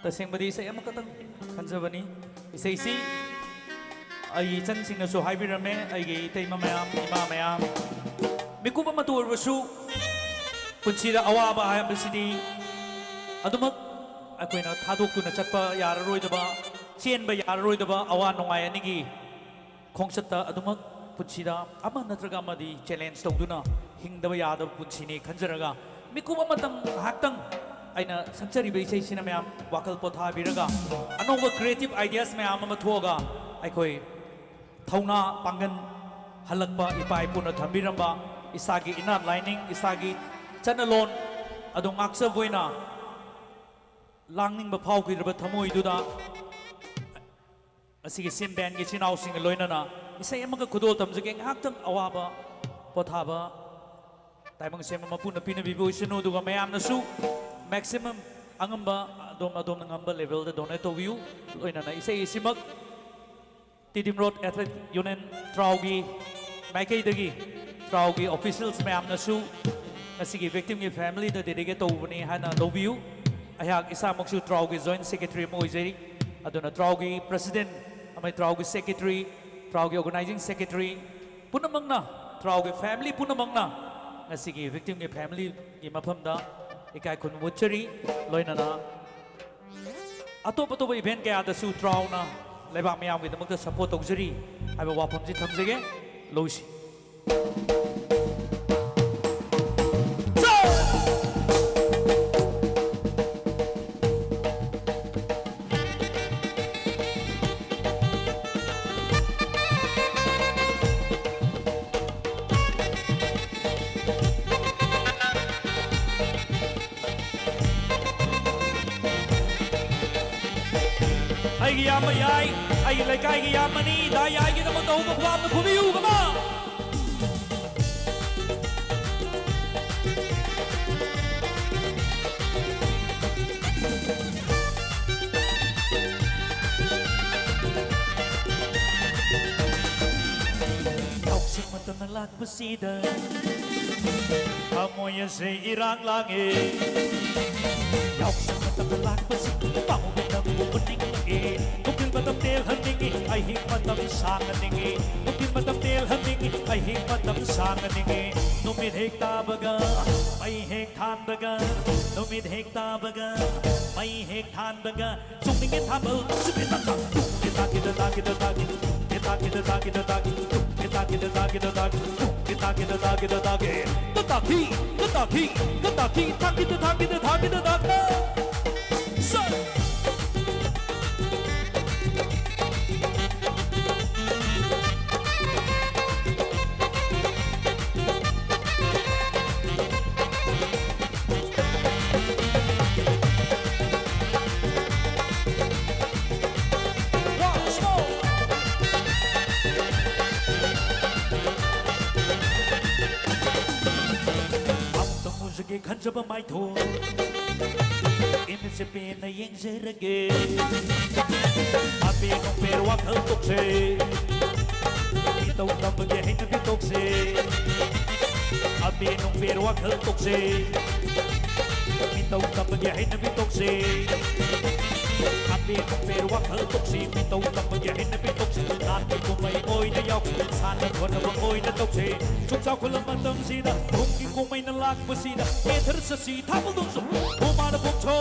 ꯇꯁꯦꯡꯕꯗꯤ ꯏꯁꯩ ꯑꯃꯈꯛꯇꯪ ꯈꯟꯖꯕꯅꯤ꯫ ꯏꯁꯩꯁꯤ ꯑꯩꯒꯤ ꯏꯆꯟꯁꯤꯡꯅꯁꯨ ꯍꯥꯏꯕꯤꯔꯝꯃꯦ, ꯑꯩꯒꯤ ꯏꯇꯩꯃ ꯃꯌꯥꯝ, ꯏꯃꯥ ꯃꯌꯥꯝ, ꯃꯤꯀꯨꯞ ꯑꯃꯇ ꯑꯣꯏꯔꯕꯁꯨ ꯄꯨꯟꯁꯤꯗ ꯑꯋꯥꯕ ꯍꯥꯏꯕꯁꯤꯗꯤ ꯑꯗꯨꯃꯛ ꯑꯩꯈꯣꯏꯅ ꯊꯥꯗꯣꯛꯇꯨꯅ ꯆꯠꯄ ꯌꯥꯔꯔꯣꯏꯗꯕ, ꯆꯦꯟꯕ ꯌꯥꯔꯔꯣꯏꯗꯕ ꯑꯋꯥ ꯅꯨꯡꯉꯥꯏ ꯑꯅꯤꯒꯤ ꯈꯣꯡꯆꯠꯇ ꯑꯗꯨꯃꯛ ꯄꯨꯟꯁꯤꯗ ꯑꯃ ꯅꯠꯇ꯭ꯔꯒ ꯑꯃꯗꯤ ꯆꯦꯂꯦꯟꯖ ꯇꯧꯗꯨꯅ ꯍꯤꯡꯗꯕ ꯌꯥꯗꯕ ꯄꯨꯟꯁꯤꯅꯤ ꯈꯟꯖꯔꯒ, ꯃꯤꯀꯨꯞ ꯑꯃꯇꯪ ꯉꯥꯏꯍꯥꯛꯇꯪ ꯑꯩꯅ ꯁꯛꯆꯔꯤꯕ ꯏꯁꯩꯁꯤꯅ ꯃꯌꯥꯝ ꯋꯥꯈꯜ ꯄꯣꯊꯥꯕꯤꯔꯒ, ꯑꯅꯧꯕ ꯀ꯭ꯔꯤꯌꯦꯇꯤꯚ ꯑꯥꯏꯗꯤꯌꯥꯁ ꯃꯌꯥꯝ ꯑꯃ ꯊꯣꯛꯑꯒ, ꯑꯩꯈꯣꯏ ꯊꯧꯅꯥ ꯄꯥꯡꯒꯜ ꯍꯜꯂꯛꯄ ꯏꯄꯥ ꯏꯄꯨꯅ ꯊꯝꯕꯤꯔꯝꯕ ꯏꯁꯥꯒꯤ inner lining, ꯏꯁꯥꯒꯤ ꯆꯠꯅꯂꯣꯟ ꯑꯗꯨ ꯉꯥꯛꯆꯕ ꯑꯣꯏꯅ ꯂꯥꯡꯅꯤꯡꯕ ꯐꯥꯎꯈꯤꯗ꯭ꯔꯕ ꯊꯃꯣꯏꯗꯨꯗ ꯑꯁꯤꯒꯤ ꯁꯤꯝ ꯕꯦꯟꯒꯤ ꯏꯆꯤꯟ ꯏꯅꯥꯎꯁꯤꯡꯒ ꯂꯣꯏꯅꯅ ꯏꯁꯩ ꯑꯃꯈꯛ ꯈꯨꯗꯣꯜ ꯇꯝꯖꯒꯦ꯫ ꯉꯥꯏꯍꯥꯛꯇꯪ ꯑꯋꯥꯕ ꯄꯣꯊꯥꯕ ꯇꯥꯏꯕꯪ ꯁꯦꯝꯕ ꯃꯄꯨꯅ ꯄꯤꯅꯕꯤꯕ ꯑꯣꯏꯁꯅꯨ, ꯑꯗꯨꯒ ꯃꯌꯥꯝꯅꯁꯨ ꯃꯦꯛꯁꯤꯃꯝ ꯑꯉꯝꯕ ꯑꯗꯣꯝ ꯑꯗꯣꯝꯅ ꯉꯝꯕ ꯂꯦꯚꯦꯜꯗ ꯗꯣꯅꯦꯠ ꯇꯧꯕꯤꯌꯨ꯫ ꯂꯣꯏꯅꯅ ꯏꯁꯩ ꯑꯁꯤꯃꯛ ꯇꯤꯗꯤꯝ ꯔꯣꯗ ꯑꯦꯊꯂꯦꯇꯤꯛ ꯌꯨꯅꯤꯌꯟ ꯇ꯭ꯔꯥꯎꯒꯤ ꯃꯥꯏꯀꯩꯗꯒꯤ ꯇ꯭ꯔꯥꯎꯒꯤ ꯑꯣꯐꯤꯁꯤꯌꯦꯜꯁ ꯃꯌꯥꯝꯅꯁꯨ ꯉꯁꯤꯒꯤ ꯚꯤꯛꯇꯤꯝꯒꯤ ꯐꯦꯃꯤꯂꯤꯗ ꯗꯦꯗꯤꯀꯦꯠ ꯇꯧꯕꯅꯤ ꯍꯥꯏꯅ ꯂꯧꯕꯤꯌꯨ꯫ ꯑꯩꯍꯥꯛ ꯏꯁꯥꯃꯛꯁꯨ ꯇ꯭ꯔꯥꯎꯒꯤ ꯖꯣꯏꯟꯠ ꯁꯦꯀ꯭ꯔꯦꯇꯔꯤ ꯑꯃ ꯑꯣꯏꯖꯔꯤ꯫ ꯑꯗꯨꯅ ꯇ꯭ꯔꯥꯎꯒꯤ ꯄ꯭ꯔꯁꯤꯗꯦꯟꯠ ꯑꯃꯗꯤ ꯇ꯭ꯔꯥꯎꯒꯤ ꯁꯦꯀ꯭ꯔꯦꯇꯔꯤ, ꯇ꯭ꯔꯥꯎꯒꯤ ꯑꯣꯔꯒꯅꯥꯏꯖꯤꯡ ꯁꯦꯀ꯭ꯔꯦꯇꯔꯤ ꯄꯨꯝꯅꯃꯛꯅ, ꯇ꯭ꯔꯥꯎꯒꯤ ꯐꯦꯃꯤꯂꯤ ꯄꯨꯝꯅꯃꯛꯅ ꯉꯁꯤꯒꯤ ꯚꯤꯛꯇꯤꯝꯒꯤ ꯐꯦꯃꯤꯂꯤꯒꯤ ꯃꯐꯝꯗ ꯏꯀꯥꯏ ꯈꯨꯝꯅꯕ ꯎꯠꯆꯔꯤ꯫ ꯂꯣꯏꯅꯅ ꯑꯇꯣꯞ ꯑꯇꯣꯞꯄ ꯏꯚꯦꯟꯠ ꯀꯌꯥꯗꯁꯨ ꯇ꯭ꯔꯥꯎꯅ ꯂꯩꯕꯥꯛ ꯃꯤꯌꯥꯝꯒꯤꯗꯃꯛꯇ ꯁꯄꯣꯔꯠ ꯇꯧꯖꯔꯤ ꯍꯥꯏꯕ ꯋꯥꯐꯝꯁꯤ ꯊꯝꯖꯒꯦ꯫ ꯂꯧꯁꯤ꯫ ꯑꯩꯒꯤ ꯏꯌꯥꯝꯕ ꯌꯥꯏ, ꯑꯩꯒꯤ ꯂꯩꯀꯥꯏꯒꯤ ꯏꯌꯥꯝꯕꯅꯤ, ꯗꯥ ꯌꯥꯏꯒꯤꯗꯃꯛꯇ ꯑꯍꯨꯝꯂꯛ ꯈꯨꯕꯥꯛ ꯑꯃ ꯈꯨꯕꯤꯌꯨ, come on! ꯌꯥꯎꯁꯪ ꯃꯇꯝꯅ ꯂꯥꯛꯄꯁꯤꯗ ꯊꯃꯣꯏ ꯑꯁꯦ ꯏꯔꯥꯡ ꯂꯥꯡꯉꯦ꯫ ꯌꯥꯎꯁꯪ ꯃꯇꯝꯗ ꯂꯥꯛꯄꯁꯤ ꯄꯥꯎꯕ ꯅꯪꯕꯨ ꯎꯅꯤꯡꯉꯦ꯫ ꯅꯨꯡꯊꯤꯜ ꯃꯇꯝ ꯇꯦꯜꯍꯟꯅꯤꯡꯉꯤ, ꯑꯍꯤꯡ ꯃꯇꯝ ꯁꯥꯡꯍꯟꯅꯤꯡꯉꯤ꯫ ꯅꯨꯡꯊꯤꯜ ꯃꯇꯝ ꯇꯦꯜꯍꯟꯅꯤꯡꯉꯤ, ꯑꯍꯤꯡ ꯃꯇꯝ ꯁꯥꯡꯍꯟꯅꯤꯡꯉꯤ꯫ ꯅꯨꯃꯤꯠ ꯍꯦꯛ ꯇꯥꯕꯒ, ꯃꯩ ꯍꯦꯛ ꯊꯥꯟꯕꯒ, ꯅꯨꯃꯤꯠ ꯍꯦꯛ ꯇꯥꯕꯒ, ꯃꯩ ꯍꯦꯛ ꯊꯥꯟꯕꯒ, ꯆꯣꯡꯅꯤꯡꯉꯦ ꯊꯥꯕꯜ ꯅꯨꯡꯁꯤꯠ ꯃꯇꯝꯗ꯫ ꯇꯨꯡꯒꯤ ꯇꯥꯒꯤꯗ ꯇꯥꯒꯤꯗ ꯇꯥꯒꯤ, ꯇꯨꯡꯒꯤ ꯇꯥꯒꯤꯗ ꯇꯥꯒꯤꯗ ꯇꯥꯒꯤ, ꯇꯨꯡꯒꯤ ꯇꯥꯒꯤꯗ ꯇꯥꯒꯤꯗ ꯇꯥꯒꯤ, ꯇꯨꯡꯒꯤ ꯇꯥꯒꯤꯗ ꯇꯥꯒꯤꯗ ꯇꯥꯒꯤ꯫ ꯇ ꯇꯥꯈꯤ, ꯇ ꯇꯥꯈꯤ, ꯇ ꯇꯥꯈꯤ, ꯊꯥꯒꯤꯗ ꯊꯥꯒꯤꯗ ꯊꯥꯒꯤꯗ ꯊꯥꯒꯤ꯫ ꯁꯠ! Once more. ꯑꯃꯨꯛꯇꯪ ꯎꯖꯒꯦ ꯈꯟꯖꯕ ꯃꯥꯏꯊꯣꯡ, ꯏꯃꯤꯠꯁꯦ ꯄꯦꯟꯅ ꯌꯦꯡꯖꯔꯒꯦ꯫ ꯑꯕꯦ ꯅꯨꯡꯕꯦ ꯋꯥꯈꯜ ꯇꯣꯛꯁꯦ, ꯃꯤꯇꯧ ꯇꯝꯕꯒꯤ ꯍꯩꯅꯕꯤ ꯇꯣꯛꯁꯦ꯫ ꯑꯕꯦ ꯅꯨꯡꯕꯦ ꯋꯥꯈꯜ ꯇꯣꯛꯁꯦ, ꯃꯤꯇꯧ ꯇꯝꯕꯒꯤ ꯍꯩꯅꯕꯤ ꯇꯣꯛꯁꯦ꯫ ꯑꯕꯦ ꯅꯨꯡꯕꯦ ꯋꯥꯈꯜ ꯇꯣꯛꯁꯤ, ꯃꯤꯇꯧ ꯇꯝꯕꯒꯤ ꯍꯩꯅꯕꯤ ꯇꯣꯛꯁꯤ꯫ ꯅꯥꯠꯀꯤ ꯀꯨꯝꯍꯩ ꯑꯣꯏꯅ ꯌꯥꯎꯁꯤ, ꯁꯥꯟꯅ ꯈꯣꯠꯅꯕ ꯑꯣꯏꯅ ꯇꯧꯁꯦ꯫ ꯁꯨꯝ ꯆꯥꯎꯈꯠꯂ ꯃꯇꯝꯁꯤꯗ ꯀꯨꯝꯍꯩꯅ ꯂꯥꯛꯄꯁꯤꯗ ꯀꯦꯊꯔ ꯆꯠꯁꯤ ꯊꯥꯕꯜ ꯅꯨꯡꯁꯨ꯫ ꯍꯨꯃꯥꯅ ꯄꯨꯡꯆꯣ,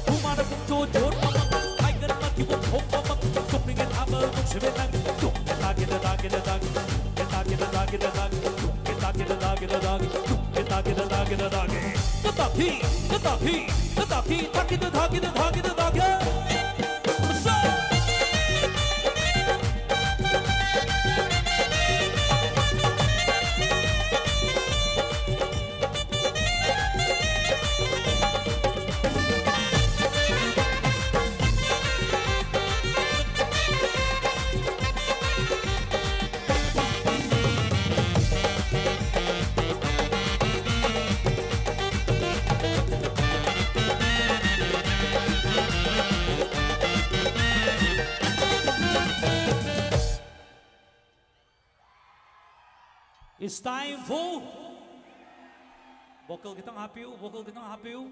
ꯍꯨꯃꯥꯅ ꯄꯨꯡꯆꯣ ꯆꯣꯠꯄ ꯃꯈꯜ, ꯍꯥꯏꯒꯟ ꯃꯊꯤꯕꯨ ꯊꯣꯛꯄ ꯃꯈꯜ, ꯆꯣꯛꯅꯤꯡꯉꯦ ꯊꯥꯕꯜ ꯅꯨꯡꯁꯤꯕ ꯅꯪ꯫ ꯇꯨꯡꯒꯤ ꯇꯥꯒꯤꯗ ꯇꯥꯒꯤꯗ ꯇꯥꯒꯤ, ꯇꯨꯡꯒꯤ ꯇꯥꯒꯤꯗ ꯇꯥꯒꯤꯗ ꯇꯥꯒꯤ, ꯇꯨꯡꯒꯤ ꯇꯥꯒꯤꯗ ꯇꯥꯒꯤꯗ ꯇꯥꯒꯤ, ꯇꯨꯡꯒꯤ ꯇꯥꯒꯤꯗ ꯇꯥꯒꯤꯗ ꯇꯥꯒꯤ꯫ ꯇ ꯇꯥꯈꯤ, ꯇ ꯇꯥꯈꯤ, ꯇ ꯇꯥꯈꯤ, ꯇꯥꯈꯤꯗ ꯇꯥꯒꯤꯗ ꯇꯥꯒꯤꯗ ꯇꯥꯒꯤ꯫ ꯁꯥ! It's time for vocal ꯈꯤꯇꯪ ꯍꯥꯞꯄꯤꯌꯨ, vocal ꯈꯤꯇꯪ ꯍꯥꯞꯄꯤꯌꯨ꯫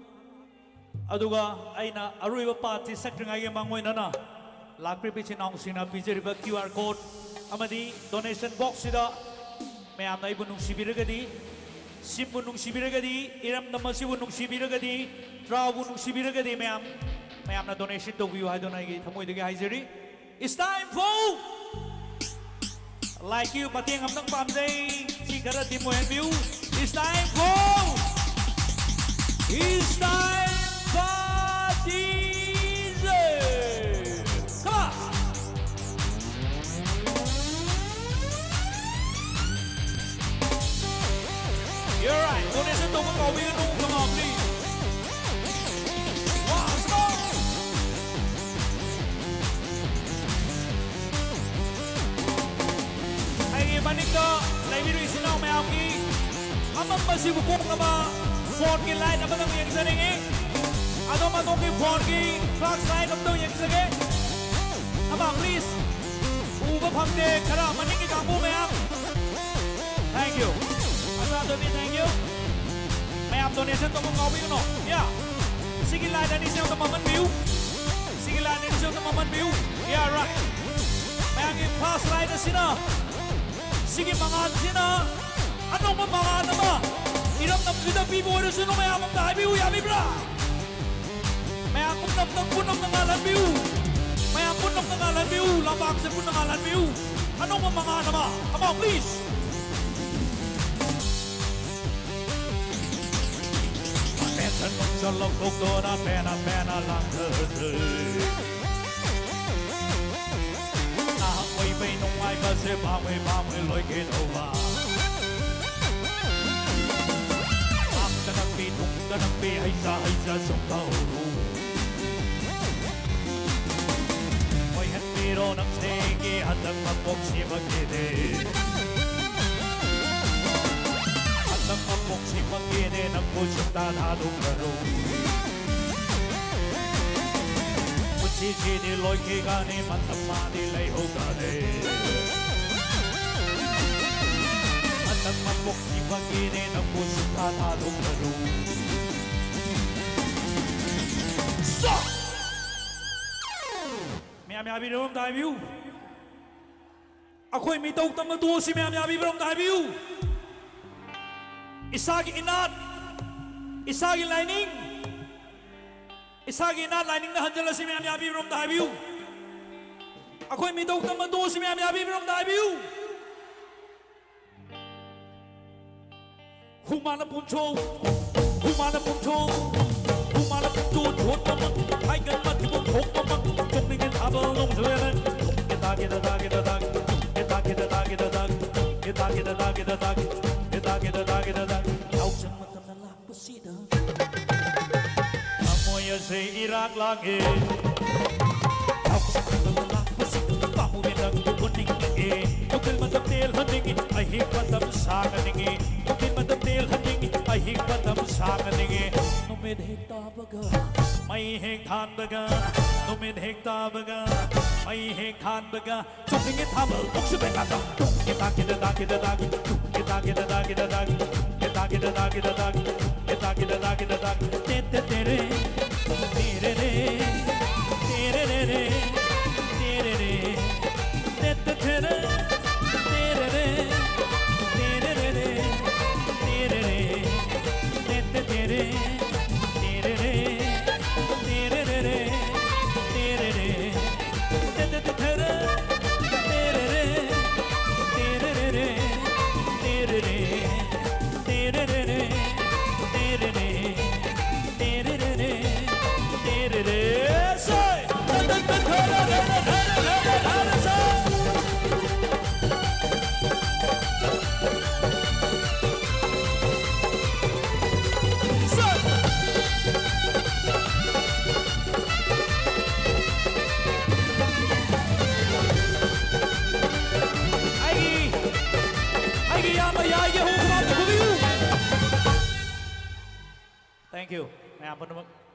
ꯑꯗꯨꯒ ꯑꯩꯅ ꯑꯔꯣꯏꯕ ꯄꯥꯔꯠꯁꯤ ꯁꯛꯇ꯭ꯔꯤꯉꯩꯒꯤ ꯃꯥꯡꯑꯣꯏꯅꯅ ꯂꯥꯛꯄꯤꯕ ꯏꯆꯤꯟ ꯏꯅꯥꯎꯁꯤꯡꯅ ꯄꯤꯖꯔꯤꯕ QR code ꯑꯃꯗꯤ donation boxꯁꯤꯗ ꯃꯌꯥꯝꯅ ꯑꯩꯕꯨ ꯅꯨꯡꯁꯤꯕꯤꯔꯒꯗꯤ, ꯁꯤꯝꯕꯨ ꯅꯨꯡꯁꯤꯕꯤꯔꯒꯗꯤ, ꯏꯔꯝꯗꯝ ꯑꯁꯤꯕꯨ ꯅꯨꯡꯁꯤꯕꯤꯔꯒꯗꯤ, ꯇ꯭ꯔꯥꯎꯕꯨ ꯅꯨꯡꯁꯤꯕꯤꯔꯒꯗꯤ ꯃꯌꯥꯝ, ꯃꯌꯥꯝꯅ donation ꯇꯧꯕꯤꯌꯨ ꯍꯥꯏꯗꯨꯅ ꯑꯩꯒꯤ ꯊꯃꯣꯏꯗꯒꯤ ꯍꯥꯏꯖꯔꯤ꯫ It's time for ꯂꯥꯏꯛꯀꯤ ꯃꯇꯦꯡ ꯑꯝꯇꯪ ꯄꯥꯝꯖꯩ꯫ ꯁꯤ ꯈꯔ team ꯑꯣꯏꯍꯟꯕꯤꯌꯨ꯫ It's time for, it's time for D J. Come on. You're right. Donation ꯇꯧꯕ ꯀꯥꯎꯕꯤꯒꯅꯨ. Come on, please. Let's go. ꯑꯩꯒꯤ ꯃꯅꯤꯡꯗ ꯂꯩꯕꯤꯔꯤꯕ ꯏꯆꯤꯟ ꯏꯅꯥꯎ ꯃꯌꯥꯝꯒꯤ ꯑꯃꯝꯕꯁꯤꯕꯨ ꯀꯣꯛꯅꯕ phoneꯒꯤ light ꯑꯃꯇꯪ ꯌꯦꯡꯖꯅꯤꯡꯉꯤ꯫ ꯑꯗꯣꯝ ꯑꯗꯣꯝꯒꯤ phoneꯒꯤ flash light ꯑꯃꯇꯪ ꯌꯦꯡꯖꯒꯦ꯫ Come on, please. ꯎꯕ ꯐꯪꯗꯦ꯫ ꯈꯔ ꯃꯅꯤꯡꯒꯤ ꯀꯥꯡꯕꯨ ꯃꯌꯥꯝ꯫ Thank you. ꯑꯆꯥ, ꯑꯗꯨꯗꯤ thank you. ꯃꯌꯥꯝ donation ꯇꯧꯕ ꯀꯥꯎꯕꯤꯒꯅꯨ꯫ Yeah. ꯁꯤꯒꯤ light ꯑꯅꯤꯁꯦ ꯑꯝꯇ ꯃꯝꯍꯟꯕꯤꯌꯨ꯫ ꯁꯤꯒꯤ light ꯑꯅꯤꯁꯦ ꯑꯝꯇ ꯃꯝꯍꯟꯕꯤꯌꯨ꯫ Yeah, right. ꯃꯌꯥꯝꯒꯤ flash light ꯑꯁꯤꯅ, ꯁꯤꯒꯤ ꯃꯉꯥꯜꯁꯤꯅ ꯑꯅꯧꯕ ꯃꯉꯥꯜ ꯑꯃ ꯏꯔꯝꯗꯝꯁꯤꯗ ꯄꯤꯕ ꯑꯣꯏꯔꯁꯅꯨ꯫ ꯃꯌꯥꯝ ꯑꯝꯇ ꯍꯥꯏꯕꯤꯌꯨ, ꯌꯥꯕꯤꯕ꯭ꯔꯥ? ꯃꯌꯥꯝ ꯄꯨꯝꯅꯃꯛꯇ, ꯄꯨꯝꯅꯃꯛꯇ ꯉꯥꯜꯍꯟꯕꯤꯌꯨ꯫ ꯃꯌꯥꯝ ꯄꯨꯝꯅꯃꯛꯇ ꯉꯥꯜꯍꯟꯕꯤꯌꯨ꯫ ꯂꯝꯄꯥꯛꯁꯦ ꯄꯨꯟꯅ ꯉꯥꯜꯍꯟꯕꯤꯌꯨ꯫ ꯑꯅꯧꯕ ꯃꯉꯥꯜ ꯑꯃ꯫ Come on, please. Attention, ꯅꯨꯡꯁꯜ ꯂꯧꯊꯣꯛꯇꯨꯅ ꯄꯦꯟꯅ ꯄꯦꯟꯅ ꯂꯥꯡꯊꯁꯤ꯫ ꯅꯍꯥꯛ ꯑꯣꯏꯕꯩ ꯅꯨꯡꯉꯥꯏꯕꯁꯦ ꯄꯥꯝꯃꯩ ꯄꯥꯝꯃꯩ ꯂꯣꯏꯈꯤꯗꯧꯕ꯫ ꯉꯥꯛꯇ ꯅꯛꯄꯤ, ꯇꯨꯡꯗ ꯅꯛꯄꯤ, ꯍꯩꯖꯥ ꯍꯩꯖꯥ ꯁꯨꯝ ꯇꯧꯔꯨ꯫ ꯑꯣꯏꯍꯟꯕꯤꯔꯣ ꯅꯪꯁꯦꯒꯤ ꯍꯟꯗꯛ ꯃꯄꯣꯛꯁꯤꯃꯛꯀꯤꯗꯤ꯫ ꯍꯟꯗꯛ ꯃꯄꯣꯛꯁꯤꯃꯛꯀꯤꯗꯤ ꯅꯪꯕꯨ ꯁꯨꯡꯇꯥ ꯊꯥꯗꯣꯛꯂꯔꯣꯏ꯫ ꯄꯨꯟꯁꯤꯁꯤꯗꯤ ꯂꯣꯏꯈꯤꯒꯅꯤ, ꯃꯇꯝ ꯃꯥꯗꯤ ꯂꯩꯍꯧꯒꯅꯤ꯫ ꯃꯌꯥꯝ ꯌꯥꯕꯤꯔꯣꯝꯗ ꯍꯥꯏꯕꯤꯌꯨ꯫ ꯑꯩꯈꯣꯏ ꯃꯤꯇꯧ ꯇꯝꯕ ꯇꯣꯛꯑꯁꯤ꯫ ꯃꯌꯥꯝ ꯌꯥꯕꯤꯕ꯭ꯔꯣꯝꯗ ꯍꯥꯏꯕꯤꯌꯨ꯫ ꯏꯁꯥꯒꯤ ꯏꯅꯥꯠ, ꯏꯁꯥꯒꯤ ꯂꯥꯏꯅꯤꯡ, ꯏꯁꯥꯒꯤ ꯏꯅꯥꯠ ꯂꯥꯏꯅꯤꯡꯗ ꯍꯟꯖꯤꯜꯂꯁꯤ꯫ ꯃꯌꯥꯝ ꯌꯥꯕꯤꯕ꯭ꯔꯣꯝꯗ ꯍꯥꯏꯕꯤꯌꯨ꯫ ꯑꯩꯈꯣꯏ ꯃꯤꯇꯧ ꯇꯝꯕ ꯇꯣꯛꯑꯁꯤ꯫ ꯃꯌꯥꯝ ꯌꯥꯕꯤꯕ꯭ꯔꯣꯝꯗ ꯍꯥꯏꯕꯤꯌꯨ꯫ ꯍꯨꯃꯥꯅ ꯄꯨꯝꯊꯣꯛ, ꯍꯨꯃꯥꯅ ꯄꯨꯝꯊꯣꯛ, ꯍꯨꯃꯥꯅ ꯄꯨꯝꯊꯣꯛ ꯊꯣꯛꯄꯃꯛ, ꯍꯥꯏꯒꯟ ꯃꯊꯤꯕꯣꯡ ꯊꯣꯛꯄꯃꯛ, ꯆꯣꯛꯅꯤꯡꯉꯦ ꯊꯥꯕꯜ ꯅꯣꯡꯖꯨ ꯂꯩꯔꯦ꯫ ꯇꯨꯝꯒꯦ ꯇꯥꯒꯦꯗ ꯇꯥꯒꯦꯗ ꯇꯥꯒꯦ, ꯇꯨꯝꯒꯦ ꯇꯥꯒꯦꯗ ꯇꯥꯒꯦꯗ ꯇꯥꯒꯦ, ꯇꯨꯝꯒꯦ ꯇꯥꯒꯦꯗ ꯇꯥꯒꯦꯗ ꯇꯥꯒꯦ, ꯇꯨꯝꯒꯦ ꯇꯥꯒꯦꯗ ꯇꯥꯒꯦꯗ ꯇꯥꯒꯦ꯫ ꯌꯥꯎꯁꯪ ꯃꯇꯝꯅ ꯂꯥꯛꯄꯁꯤꯗ ꯊꯃꯣꯏ ꯑꯁꯦ ꯏꯔꯥꯛ ꯂꯥꯡꯉꯦ꯫ ꯌꯥꯎꯁꯪ ꯃꯇꯝꯅ ꯂꯥꯛꯄꯁꯤꯗ ꯄꯥꯝꯃꯨꯔꯦ ꯅꯪꯕꯨ ꯎꯅꯤꯡꯉꯛꯑꯦ꯫ ꯅꯨꯡꯊꯤꯜ ꯃꯇꯝ ꯇꯦꯜꯍꯟꯅꯤꯡꯉꯤ, ꯑꯍꯤꯡ ꯃꯇꯝ ꯁꯥꯡꯍꯟꯅꯤꯡꯉꯤ꯫ ꯅꯨꯡꯊꯤꯜ ꯃꯇꯝ ꯇꯦꯜꯍꯟꯅꯤꯡꯉꯤ, ꯑꯍꯤꯡ ꯃꯇꯝ ꯁꯥꯡꯍꯟꯅꯤꯡꯉꯤ꯫ ꯅꯨꯃꯤꯠ ꯍꯦꯛ ꯇꯥꯕꯒ, ꯃꯩ ꯍꯦꯛ ꯊꯥꯟꯕꯒ, ꯅꯨꯃꯤꯠ ꯍꯦꯛ ꯇꯥꯕꯒ, ꯃꯩ ꯍꯦꯛ ꯊꯥꯟꯕꯒ, ꯆꯣꯛꯅꯤꯡꯉꯦ ꯊꯥꯕꯜ ꯃꯨꯛꯁꯨ ꯕꯦꯡꯒꯥꯗ꯫ ꯇꯨꯝꯒꯦ ꯇꯥꯒꯦꯗ ꯇꯥꯒꯦꯗ ꯇꯥꯒꯦ, ꯇꯨꯝꯒꯦ ꯇꯥꯒꯦꯗ ꯇꯥꯒꯦꯗ ꯇꯥꯒꯦ, ꯇꯨꯝꯒꯦ ꯇꯥꯒꯦꯗ ꯇꯥꯒꯦꯗ ꯇꯥꯒꯦ, ꯇꯨꯝꯒꯦ ꯇꯥꯒꯦꯗ ꯇꯥꯒꯦꯗ ꯇꯥꯒꯦ꯫ ꯇꯦ ꯇꯦ ꯇꯦꯔꯦ, ꯇꯦꯔꯦ ꯔꯦ, ꯇꯦꯔꯦ ꯔꯦ ꯔꯦ, ꯇꯦꯔꯦ ꯔꯦ꯫ ꯇꯦꯠꯇꯦꯠꯇꯦꯔꯦ, ꯇꯦꯔꯦꯔꯦ, ꯇꯦꯔꯦꯔꯦꯔꯦ, ꯇꯦꯔꯦꯔꯦ, ꯇꯦꯠꯇꯦꯠꯇꯦꯔꯦ, ꯇꯦꯔꯦꯔꯦ, ꯇꯦꯔꯦꯔꯦꯔꯦ, ꯇꯦꯔꯦꯔꯦ, ꯇꯦꯠꯇꯦꯠꯇꯦꯔꯦ, ꯇꯦꯔꯦꯔꯦ, ꯇꯦꯔꯦꯔꯦꯔꯦ, ꯇꯦꯔꯦꯔꯦ, ꯇꯦꯔꯦꯔꯦꯔꯦ, ꯇꯦꯔꯦꯔꯦ, ꯇꯦꯔꯦꯔꯦꯔꯦ, ꯇꯦꯔꯦꯔꯦ꯫ ꯁꯦ! ꯑꯩꯒꯤ, ꯑꯩꯒꯤ ꯏꯌꯥꯝꯕ ꯌꯥꯏꯒꯤ ꯍꯨ ꯈꯨꯕꯥꯛꯇ ꯈꯨꯕꯤꯌꯨ꯫ Thank you꯫ ꯃꯌꯥꯝ ꯄꯨꯝꯅꯃꯛ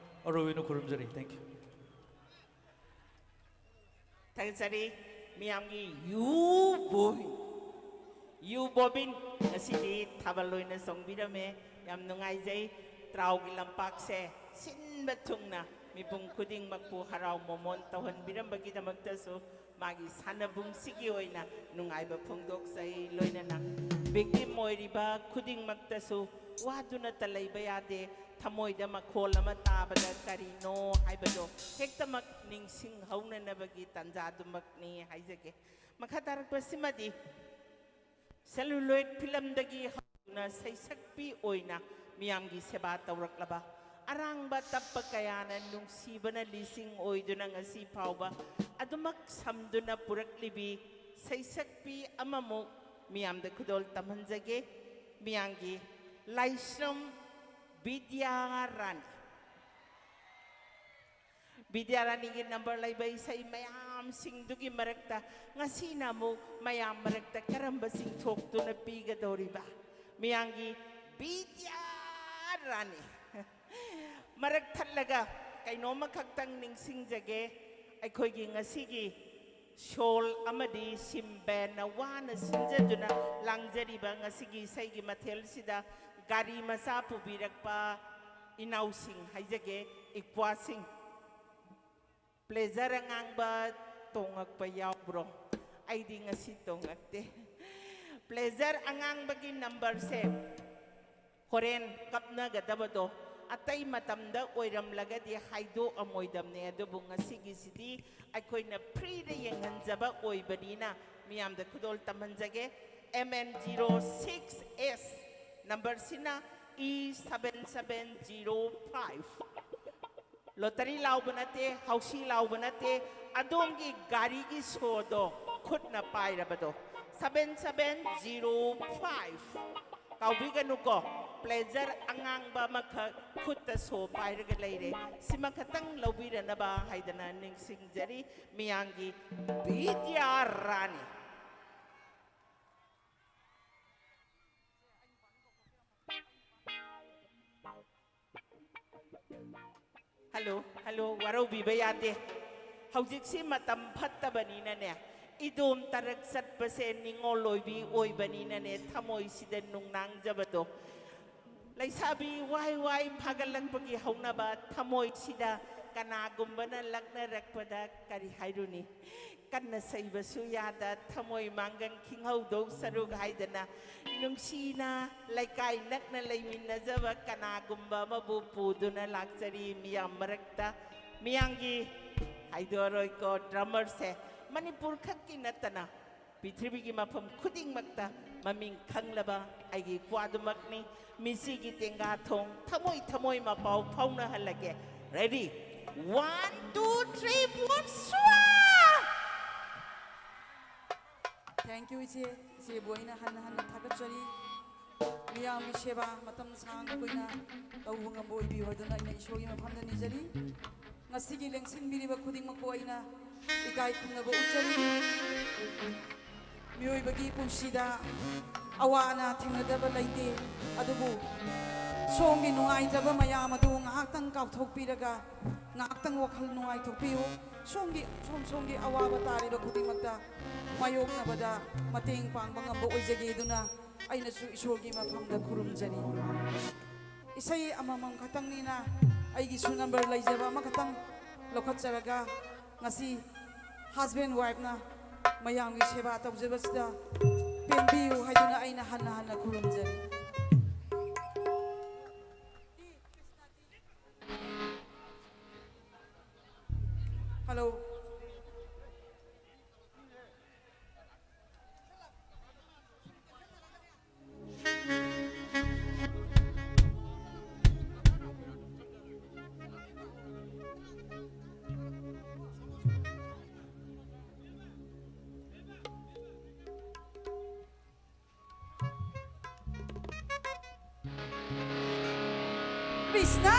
ꯑꯔꯣꯏꯕ ꯑꯣꯏꯅ ꯈꯨꯔꯨꯝꯖꯔꯤ꯫ Thank you꯫ ꯊꯥꯒꯠꯆꯔꯤ ꯃꯤꯌꯥꯝꯒꯤ ꯌꯨ ꯕꯣꯕꯤꯟ꯫ ꯌꯨ ꯕꯣꯕꯤꯟ ꯉꯁꯤꯗꯤ ꯊꯥꯕꯜ ꯑꯣꯏꯅ ꯆꯣꯡꯕꯤꯔꯝꯃꯦ꯫ ꯌꯥꯝ ꯅꯨꯡꯉꯥꯏꯖꯩ꯫ ꯇ꯭ꯔꯥꯎꯒꯤ ꯂꯝꯄꯥꯛꯁꯦ ꯁꯤꯟꯕ ꯊꯨꯡꯅ ꯃꯤꯄꯨꯝ ꯈꯨꯗꯤꯡꯃꯛꯄꯨ ꯍꯔꯥꯎ ꯃꯣꯃꯣꯟ ꯇꯧꯍꯟꯕꯤꯔꯝꯕꯒꯤꯗꯃꯛꯇꯁꯨ ꯃꯥꯒꯤ ꯁꯥꯟꯅꯕꯨꯡꯁꯤꯒꯤ ꯑꯣꯏꯅ ꯅꯨꯡꯉꯥꯏꯕ ꯐꯣꯡꯗꯣꯛꯆꯩ꯫ ꯂꯣꯏꯅꯅ victim ꯑꯣꯏꯔꯤꯕ ꯈꯨꯗꯤꯡꯃꯛꯇꯁꯨ ꯋꯥꯗꯨꯅꯇ ꯂꯩꯕ ꯌꯥꯗꯦ꯫ ꯊꯃꯣꯏꯗ ꯃꯈꯣꯜ ꯑꯃ ꯇꯥꯕꯗ ꯀꯔꯤꯅꯣ ꯍꯥꯏꯕꯗꯣ ꯍꯦꯛꯇꯃꯛ ꯅꯤꯡꯁꯤꯡꯍꯧꯅꯅꯕꯒꯤ ꯇꯥꯟꯖꯥꯗꯨꯃꯛꯅꯤ ꯍꯥꯏꯖꯒꯦ꯫ ꯃꯈꯥ ꯇꯥꯔꯛꯄꯁꯤꯃꯗꯤ celluloid ꯐꯤꯂꯝꯗꯒꯤ ꯍꯧꯅ ꯁꯩꯁꯛꯄꯤ ꯑꯣꯏꯅ ꯃꯤꯌꯥꯝꯒꯤ ꯁꯦꯕꯥ ꯇꯧꯔꯛꯂꯕ, ꯑꯔꯥꯡꯕ ꯇꯞꯄ ꯀꯌꯥꯅ ꯅꯨꯡꯁꯤꯕꯅ ꯂꯤꯁꯤꯡ ꯑꯣꯏꯗꯨꯅ ꯉꯁꯤ ꯐꯥꯎꯕ ꯑꯗꯨꯃꯛ ꯁꯝꯗꯨꯅ ꯄꯨꯔꯛꯂꯤꯕꯤ ꯁꯩꯁꯛꯄꯤ ꯑꯃꯃꯨꯛ ꯃꯤꯌꯥꯝꯗ ꯈꯨꯗꯣꯜ ꯇꯝꯍꯟꯖꯒꯦ꯫ ꯃꯤꯌꯥꯝꯒꯤ ꯂꯥꯏꯁ꯭ꯔꯝ ꯕꯤꯗ꯭ꯌꯥ ꯔꯥꯅꯤ꯫ ꯕꯤꯗ꯭ꯌꯥ ꯔꯥꯅꯤꯒꯤ ꯅꯝꯕꯔ ꯂꯩꯕ ꯏꯁꯩ ꯃꯌꯥꯝꯁꯤꯡꯗꯨꯒꯤ ꯃꯔꯛꯇ ꯉꯁꯤꯅ ꯑꯃꯨꯛ ꯃꯌꯥꯝ ꯃꯔꯛꯇ ꯀꯔꯝꯕ ꯆꯤꯡꯊꯣꯛꯇꯨꯅ ꯄꯤꯒꯗꯧꯔꯤꯕ? ꯃꯤꯌꯥꯝꯒꯤ ꯕꯤꯗ꯭ꯌꯥ ꯔꯥꯅꯤ꯫ ꯃꯔꯛ ꯊꯠꯂꯒ ꯀꯩꯅꯣꯝꯃ ꯈꯛꯇꯪ ꯅꯤꯡꯁꯤꯡꯖꯒꯦ꯫ ꯑꯩꯈꯣꯏꯒꯤ ꯉꯁꯤꯒꯤ ꯁꯣꯜ ꯑꯃꯗꯤ ꯁꯤꯝ ꯕꯦꯟꯅ ꯋꯥꯅ ꯁꯤꯟꯖꯗꯨꯅ ꯂꯥꯡꯖꯔꯤꯕ ꯉꯁꯤꯒꯤ ꯏꯁꯩꯒꯤ ꯃꯊꯦꯜꯁꯤꯗ ꯒꯥꯔꯤ ꯃꯆꯥ ꯄꯨꯕꯤꯔꯛꯄ ꯏꯅꯥꯎꯁꯤꯡ ꯍꯥꯏꯖꯒꯦ, ꯏꯄ꯭ꯋꯥꯁꯤꯡ꯫ ꯄ꯭ꯂꯦꯖꯔ ꯑꯉꯥꯡꯕ ꯇꯣꯡꯉꯛꯄ ꯌꯥꯎꯕ꯭ꯔꯣ? ꯑꯩꯗꯤ ꯉꯁꯤ ꯇꯣꯡꯉꯛꯇꯦ꯫ ꯄ꯭ꯂꯦꯖꯔ ꯑꯉꯥꯡꯕꯒꯤ ꯅꯝꯕꯔꯁꯦ ꯍꯣꯔꯦꯟ ꯀꯞꯅꯒꯗꯕꯗꯣ ꯑꯇꯩ ꯃꯇꯝꯗ ꯑꯣꯏꯔꯝꯂꯒꯗꯤ ꯍꯥꯏꯗꯣꯛꯑꯝꯃꯣꯏꯗꯕꯅꯦ, ꯑꯗꯨꯕꯨ ꯉꯁꯤꯒꯤꯁꯤꯗꯤ ꯑꯩꯈꯣꯏꯅ ꯐ꯭ꯔꯤꯗ ꯌꯦꯡꯍꯟꯖꯕ ꯑꯣꯏꯕꯅꯤꯅ ꯃꯤꯌꯥꯝꯗ ꯈꯨꯗꯣꯜ ꯇꯝꯍꯟꯖꯒꯦ꯫ M N zero six S ꯅꯝꯕꯔꯁꯤꯅ E seven seven zero five꯫ Lottery ꯂꯥꯎꯕ ꯅꯠꯇꯦ, ꯍꯥꯎꯁꯤ ꯂꯥꯎꯕ ꯅꯠꯇꯦ, ꯑꯗꯣꯝꯒꯤ ꯒꯥꯔꯤꯒꯤ ꯁꯣꯗꯣ ꯈꯨꯠꯅ ꯄꯥꯏꯔꯕꯗꯣ꯫ Seven seven zero five꯫ ꯀꯥꯎꯕꯤꯒꯅꯨꯀꯣ, ꯄ꯭ꯂꯦꯖꯔ ꯑꯉꯥꯡꯕ ꯑꯃꯈꯛ ꯈꯨꯠꯇ ꯁꯣ ꯄꯥꯏꯔꯒ ꯂꯩꯔꯦ꯫ ꯁꯤꯃ ꯈꯛꯇꯪ ꯂꯧꯕꯤꯔꯅꯕ ꯍꯥꯏꯗꯅ ꯅꯤꯡꯁꯤꯡꯖꯔꯤ꯫ ꯃꯤꯌꯥꯝꯒꯤ ꯕꯤꯗ꯭ꯌꯥ ꯔꯥꯅꯤ꯫ ꯍꯜꯂꯣ, ꯍꯜꯂꯣ, ꯋꯥꯔꯧꯕꯤꯕ ꯌꯥꯗꯦ꯫ ꯍꯧꯖꯤꯛꯁꯤ ꯃꯇꯝ ꯐꯠꯇꯕꯅꯤꯅꯅꯦ, ꯏꯗꯣꯝ ꯇꯔꯛ ꯆꯠꯄꯁꯦ ꯅꯤꯡꯉꯣꯜ ꯑꯣꯏꯕꯤ ꯑꯣꯏꯕꯅꯤꯅꯅꯦ, ꯊꯃꯣꯏꯁꯤꯗ ꯅꯨꯡꯅꯥꯡꯖꯕꯗꯣ꯫ ꯂꯩꯁꯥꯕꯤ ꯋꯥꯏ ꯋꯥꯏ ꯐꯥꯒꯠꯂꯛꯄꯒꯤ ꯍꯧꯅꯕ ꯊꯃꯣꯏꯁꯤꯗ ꯀꯅꯥꯒꯨꯝꯕꯅ ꯂꯛꯅꯔꯛꯄꯗ ꯀꯔꯤ ꯍꯥꯏꯔꯨꯅꯤ? ꯀꯟꯅ ꯁꯩꯕꯁꯨ ꯌꯥꯗ ꯊꯃꯣꯏ ꯃꯥꯡꯒꯟ ꯈꯤꯡꯍꯧꯗꯧ ꯁꯔꯨꯛ ꯍꯥꯏꯗꯅ, ꯅꯨꯡꯁꯤꯅ ꯂꯩꯀꯥꯏ ꯅꯛꯅ ꯂꯩꯃꯤꯟꯅꯖꯕ ꯀꯅꯥꯒꯨꯝꯕ ꯑꯃꯕꯨ ꯄꯨꯗꯨꯅ ꯂꯥꯛꯆꯔꯤ ꯃꯤꯌꯥꯝ ꯃꯔꯛꯇ꯫ ꯃꯤꯌꯥꯝꯒꯤ ꯍꯥꯏꯗꯣꯛꯑꯔꯣꯏꯀꯣ, ꯗ꯭ꯔꯃꯔꯁꯦ ꯃꯅꯤꯄꯨꯔ ꯈꯛꯀꯤ ꯅꯠꯇꯅ ꯄ꯭ꯔꯤꯊꯤꯕꯤꯒꯤ ꯃꯐꯝ ꯈꯨꯗꯤꯡꯃꯛꯇ ꯃꯃꯤꯡ ꯈꯪꯂꯕ ꯑꯩꯒꯤ ꯏꯄ꯭ꯋꯥꯗꯨꯃꯛꯅꯤ꯫ ꯃꯤꯁꯤꯒꯤ ꯇꯦꯡꯒꯥ ꯊꯣꯡ ꯊꯃꯣꯏ ꯊꯃꯣꯏ ꯃꯄꯥꯎ ꯐꯥꯎꯅꯍꯜꯂꯒꯦ꯫ Ready? One, two, three, four, ꯁ꯭ꯋꯥ! Thank you, ꯏꯆꯦ꯫ ꯏꯆꯦꯕꯨ ꯑꯩꯅ ꯍꯟꯅ ꯍꯟꯅ ꯊꯥꯒꯠꯆꯔꯤ꯫ ꯃꯤꯌꯥꯝꯒꯤ ꯁꯦꯕꯥ ꯃꯇꯝ ꯁꯥꯡꯅ ꯀꯨꯏꯅ ꯇꯧꯕ ꯉꯝꯕ ꯑꯣꯏꯕꯤꯌꯨ ꯍꯥꯏꯗꯨꯅ ꯑꯩꯅ ꯏꯁꯣꯔꯒꯤ ꯃꯐꯝꯗ ꯅꯤꯖꯔꯤ꯫ ꯉꯁꯤꯒꯤ ꯂꯦꯡꯁꯤꯟꯕꯤꯔꯤꯕ ꯈꯨꯗꯤꯡꯃꯛꯄꯨ ꯑꯩꯅ ꯏꯀꯥꯏ ꯈꯨꯝꯅꯕ ꯎꯠꯆꯔꯤ꯫ ꯃꯤꯑꯣꯏꯕꯒꯤ ꯄꯨꯟꯁꯤꯗ ꯑꯋꯥ ꯑꯅꯥ ꯊꯦꯡꯅꯗꯕ ꯂꯩꯇꯦ, ꯑꯗꯨꯕꯨ ꯁꯣꯝꯒꯤ ꯅꯨꯡꯉꯥꯏꯇꯕ ꯃꯌꯥꯝ ꯑꯗꯨ ꯉꯥꯏꯍꯥꯛꯇꯪ ꯀꯥꯎꯊꯣꯛꯄꯤꯔꯒ, ꯉꯥꯏꯍꯥꯛꯇꯪ ꯋꯥꯈꯜ ꯅꯨꯡꯉꯥꯏꯊꯣꯛꯄꯤꯌꯨ꯫ ꯁꯣꯝꯒꯤ, ꯁꯣꯝ ꯁꯣꯝꯒꯤ ꯑꯋꯥꯕ ꯇꯥꯔꯤꯕ ꯈꯨꯗꯤꯡꯃꯛꯇ ꯃꯥꯌꯣꯛꯅꯕꯗ ꯃꯇꯦꯡ ꯄꯥꯡꯕ ꯉꯝꯕ ꯑꯣꯏꯖꯒꯦ ꯑꯗꯨꯅ ꯑꯩꯅꯁꯨ ꯏꯁꯣꯔꯒꯤ ꯃꯐꯝꯗ ꯈꯨꯔꯨꯝꯖꯔꯤ꯫ ꯏꯁꯩ ꯑꯃꯃꯝ ꯈꯛꯇꯪꯅꯤꯅ ꯑꯩꯒꯤꯁꯨ ꯅꯝꯕꯔ ꯂꯩꯖꯕ ꯑꯃꯈꯛꯇꯪ ꯂꯧꯈꯠꯆꯔꯒ, ꯉꯁꯤ husband wifeꯅ ꯃꯌꯥꯝꯒꯤ ꯁꯦꯕꯥ ꯇꯧꯖꯕꯁꯤꯗ ꯄꯦꯟꯕꯤꯌꯨ ꯍꯥꯏꯗꯨꯅ ꯑꯩꯅ ꯍꯟꯅ ꯍꯟꯅ ꯈꯨꯔꯨꯝꯖꯔꯤ꯫ Hello. Krishna!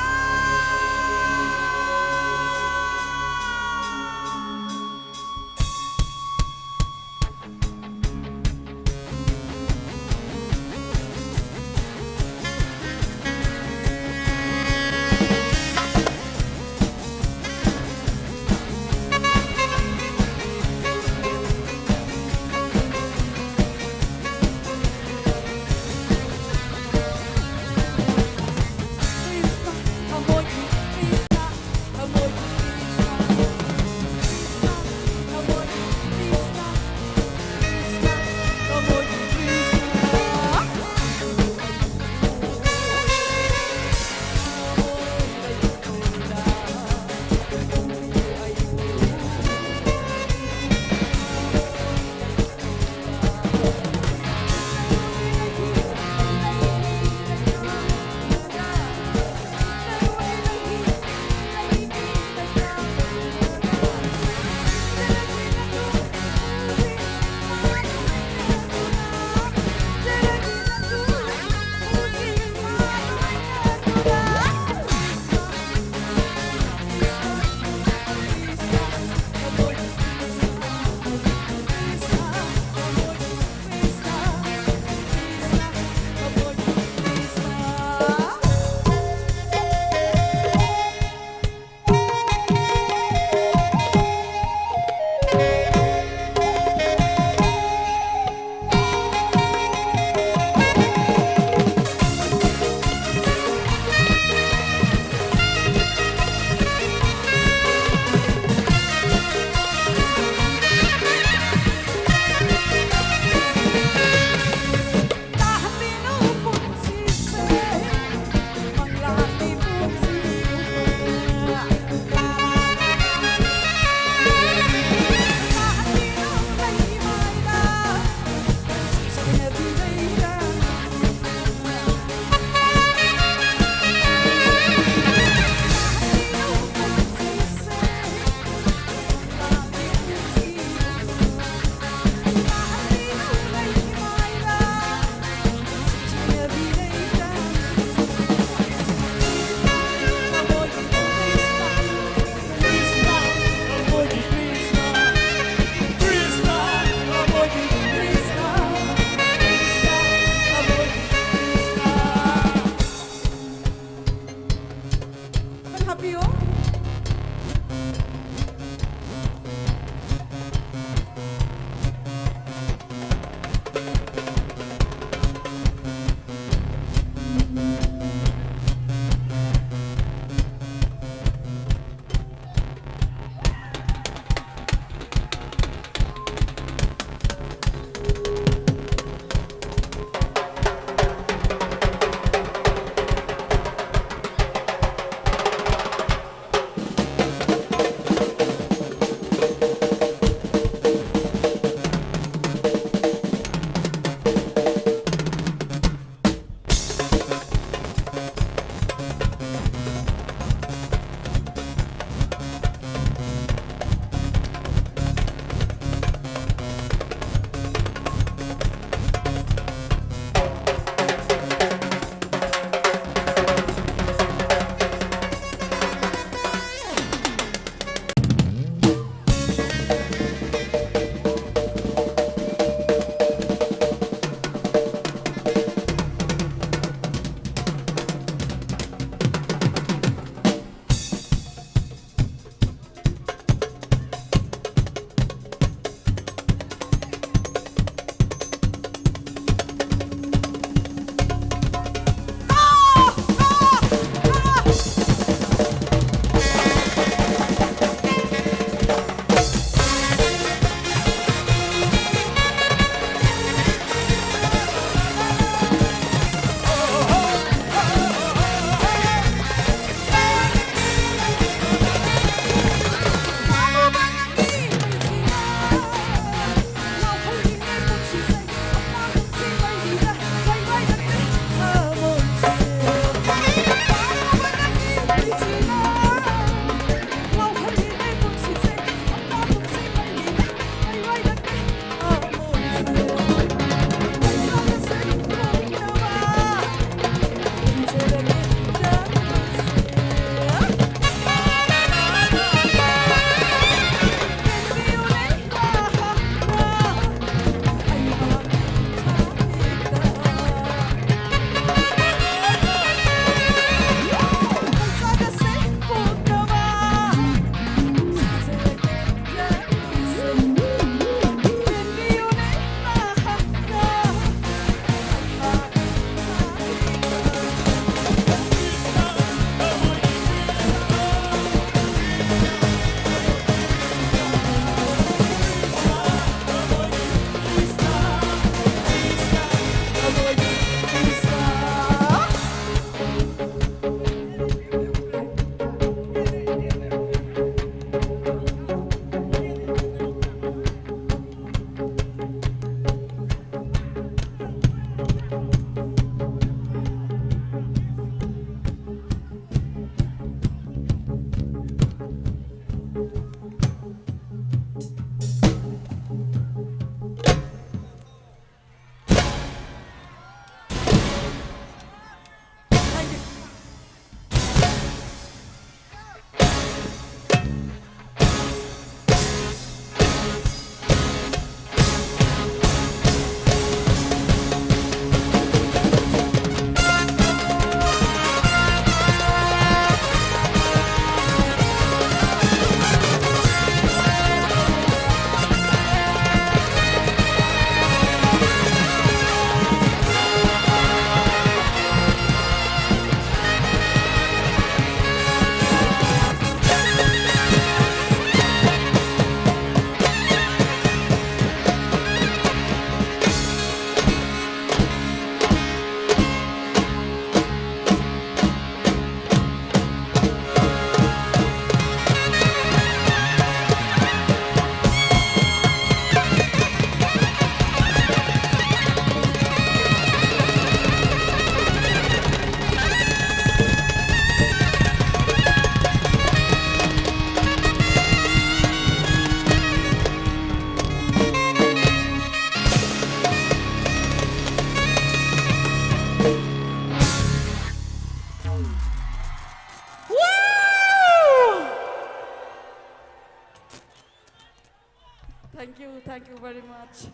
Very much.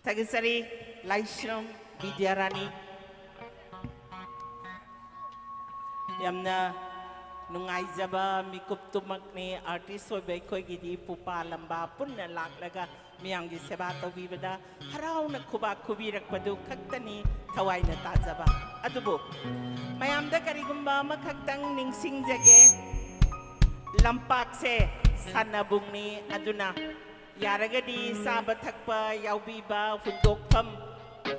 ꯊꯥꯒꯠꯆꯔꯤ, ꯂꯥꯏꯁ꯭ꯔꯝ ꯕꯤꯗ꯭ꯌꯥꯔꯥꯅꯤ꯫ ꯌꯥꯝꯅ ꯅꯨꯡꯉꯥꯏꯖꯕ ꯃꯤꯀꯨꯞꯇꯨꯃꯛꯅꯤ꯫ ꯑꯥꯔꯇꯤꯁ ꯑꯣꯏꯕ ꯑꯩꯈꯣꯏꯒꯤꯗꯤ ꯄꯨꯄꯥ ꯂꯝꯕꯥ ꯄꯨꯟꯅ ꯂꯥꯛꯂꯒ ꯃꯤꯌꯥꯝꯒꯤ ꯁꯦꯕꯥ ꯇꯧꯕꯤꯕꯗ ꯍꯔꯥꯎꯅ ꯈꯨꯕꯥꯛ ꯈꯨꯕꯤꯔꯛꯄꯗꯨ ꯈꯛꯇꯅꯤ ꯊꯋꯥꯏꯅ ꯇꯥꯖꯕ꯫ ꯑꯗꯨꯕꯨ ꯃꯌꯥꯝꯗ ꯀꯔꯤꯒꯨꯝꯕ ꯑꯃꯈꯛꯇꯪ ꯅꯤꯡꯁꯤꯡꯖꯒꯦ, ꯂꯝꯄꯥꯛꯁꯦ ꯁꯥꯟꯅꯕꯨꯡꯅꯤ, ꯑꯗꯨꯅ ꯌꯥꯔꯒꯗꯤ ꯆꯥꯕ ꯊꯛꯄ ꯌꯥꯎꯕꯤꯕ ꯍꯨꯟꯗꯣꯛꯐꯝ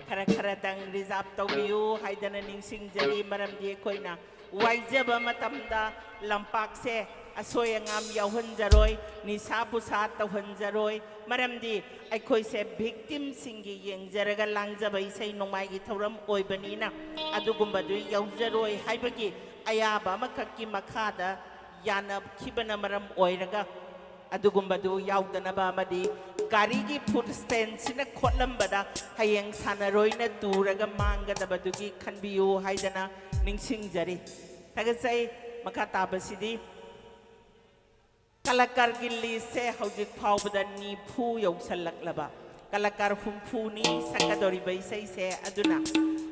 ꯈꯔ ꯈꯔꯗꯪ ꯔꯤꯖꯥꯔꯚ ꯇꯧꯕꯤꯌꯨ ꯍꯥꯏꯗꯅ ꯅꯤꯡꯁꯤꯡꯖꯔꯤ꯫ ꯃꯔꯝꯗꯤ ꯑꯩꯈꯣꯏꯅ ꯋꯥꯏꯖꯕ ꯃꯇꯝꯗ ꯂꯝꯄꯥꯛꯁꯦ ꯑꯁꯣꯏ ꯑꯉꯥꯝ ꯌꯥꯎꯍꯟꯖꯔꯣꯏ, ꯅꯤꯁꯥ ꯄꯨꯁꯥ ꯇꯧꯍꯟꯖꯔꯣꯏ꯫ ꯃꯔꯝꯗꯤ ꯑꯩꯈꯣꯏꯁꯦ ꯚꯤꯛꯇꯤꯝꯁꯤꯡꯒꯤ ꯌꯦꯡꯖꯔꯒ ꯂꯥꯡꯖꯕ ꯏꯁꯩ ꯅꯣꯡꯃꯥꯏꯒꯤ ꯊꯧꯔꯝ ꯑꯣꯏꯕꯅꯤꯅ ꯑꯗꯨꯒꯨꯝꯕꯗꯨ ꯌꯥꯎꯖꯔꯣꯏ ꯍꯥꯏꯕꯒꯤ ꯑꯌꯥꯕ ꯑꯃꯈꯛꯀꯤ ꯃꯈꯥꯗ ꯌꯥꯅꯈꯤꯕꯅ ꯃꯔꯝ ꯑꯣꯏꯔꯒ ꯑꯗꯨꯒꯨꯝꯕꯗꯨ ꯌꯥꯎꯗꯅꯕ ꯑꯃꯗꯤ ꯒꯥꯔꯤꯒꯤ ꯐꯨꯠ ꯁ꯭ꯇꯦꯟꯁꯤꯅ ꯈꯣꯠꯂꯝꯕꯗ ꯍꯌꯦꯡ ꯁꯥꯟꯅꯔꯣꯏꯅ ꯇꯨꯔꯒ ꯃꯥꯡꯒꯗꯕꯗꯨꯒꯤ ꯈꯟꯕꯤꯌꯨ ꯍꯥꯏꯗꯅ ꯅꯤꯡꯁꯤꯡꯖꯔꯤ꯫ ꯊꯥꯒꯠꯆꯩ꯫ ꯃꯈꯥ ꯇꯥꯕꯁꯤꯗꯤ ꯀꯂꯥꯀꯥꯔꯒꯤ ꯂꯤꯁꯁꯦ ꯍꯧꯖꯤꯛ ꯐꯥꯎꯕꯗ ꯅꯤꯐꯨ ꯌꯧꯁꯜꯂꯛꯂꯕ ꯀꯂꯥꯀꯥꯔ ꯍꯨꯝꯐꯨꯅꯤ ꯁꯛꯀꯗꯧꯔꯤꯕ ꯏꯁꯩꯁꯦ꯫ ꯑꯗꯨꯅ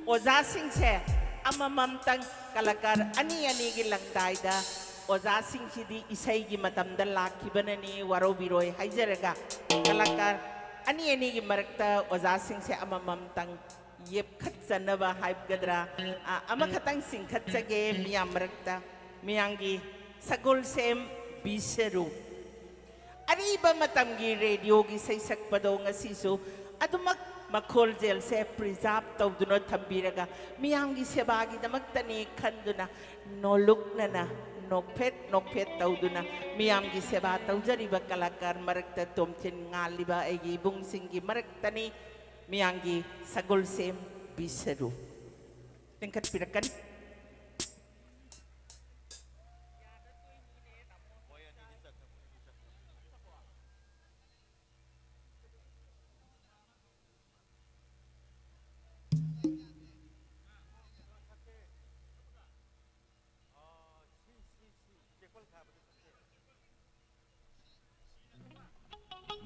ꯑꯣꯖꯥꯁꯤꯡꯁꯦ ꯑꯃꯃꯝꯇꯪ, ꯀꯂꯥꯀꯥꯔ ꯑꯅꯤ ꯑꯅꯤꯒꯤ ꯂꯪꯗꯥꯏꯗ ꯑꯣꯖꯥꯁꯤꯡꯁꯤꯗꯤ ꯏꯁꯩꯒꯤ ꯃꯇꯝꯗ ꯂꯥꯛꯈꯤꯕꯅꯅꯤ, ꯋꯥꯔꯧꯕꯤꯔꯣꯏ ꯍꯥꯏꯖꯔꯒ ꯀꯂꯥꯀꯥꯔ ꯑꯅꯤ ꯑꯅꯤꯒꯤ ꯃꯔꯛꯇ ꯑꯣꯖꯥꯁꯤꯡꯁꯦ ꯑꯃꯃꯝꯇꯪ ꯌꯦꯞꯈꯠꯆꯅꯕ ꯍꯥꯏꯒꯗ꯭ꯔꯥ, ꯑ, ꯑꯃꯈꯛꯇꯪ ꯆꯤꯡꯈꯠꯆꯒꯦ ꯃꯤꯌꯥꯝ ꯃꯔꯛꯇ꯫ ꯃꯤꯌꯥꯝꯒꯤ ꯁꯒꯣꯜꯁꯦꯝ ꯕꯤꯁꯔꯨ꯫ ꯑꯔꯤꯕ ꯃꯇꯝꯒꯤ ꯔꯦꯗꯤꯑꯣꯒꯤ ꯏꯁꯩ ꯁꯛꯄꯗꯣ ꯉꯁꯤꯁꯨ ꯑꯗꯨꯃꯛ ꯃꯈꯣꯜꯖꯦꯜꯁꯦ ꯄ꯭ꯔꯤꯖꯥꯔꯚ ꯇꯧꯗꯨꯅ ꯊꯝꯕꯤꯔꯒ ꯃꯤꯌꯥꯝꯒꯤ ꯁꯦꯕꯥꯒꯤꯗꯃꯛꯇꯅꯤ ꯈꯟꯗꯨꯅ ꯅꯣꯂꯨꯛꯅꯅ ꯅꯣꯛꯐꯦꯠ ꯅꯣꯛꯐꯦꯠ ꯇꯧꯗꯨꯅ ꯃꯤꯌꯥꯝꯒꯤ ꯁꯦꯕꯥ ꯇꯧꯖꯔꯤꯕ ꯀꯂꯥꯀꯥꯔ ꯃꯔꯛꯇ ꯇꯣꯝꯊꯤꯟ ꯉꯥꯜꯂꯤꯕ ꯑꯩꯒꯤ ꯏꯕꯨꯡꯁꯤꯡꯒꯤ ꯃꯔꯛꯇꯅꯤ ꯃꯤꯌꯥꯝꯒꯤ ꯁꯒꯣꯜꯁꯦꯝ ꯕꯤꯁꯔꯨ꯫ ꯂꯤꯡꯈꯠꯄꯤꯔꯛꯀꯅꯤ꯫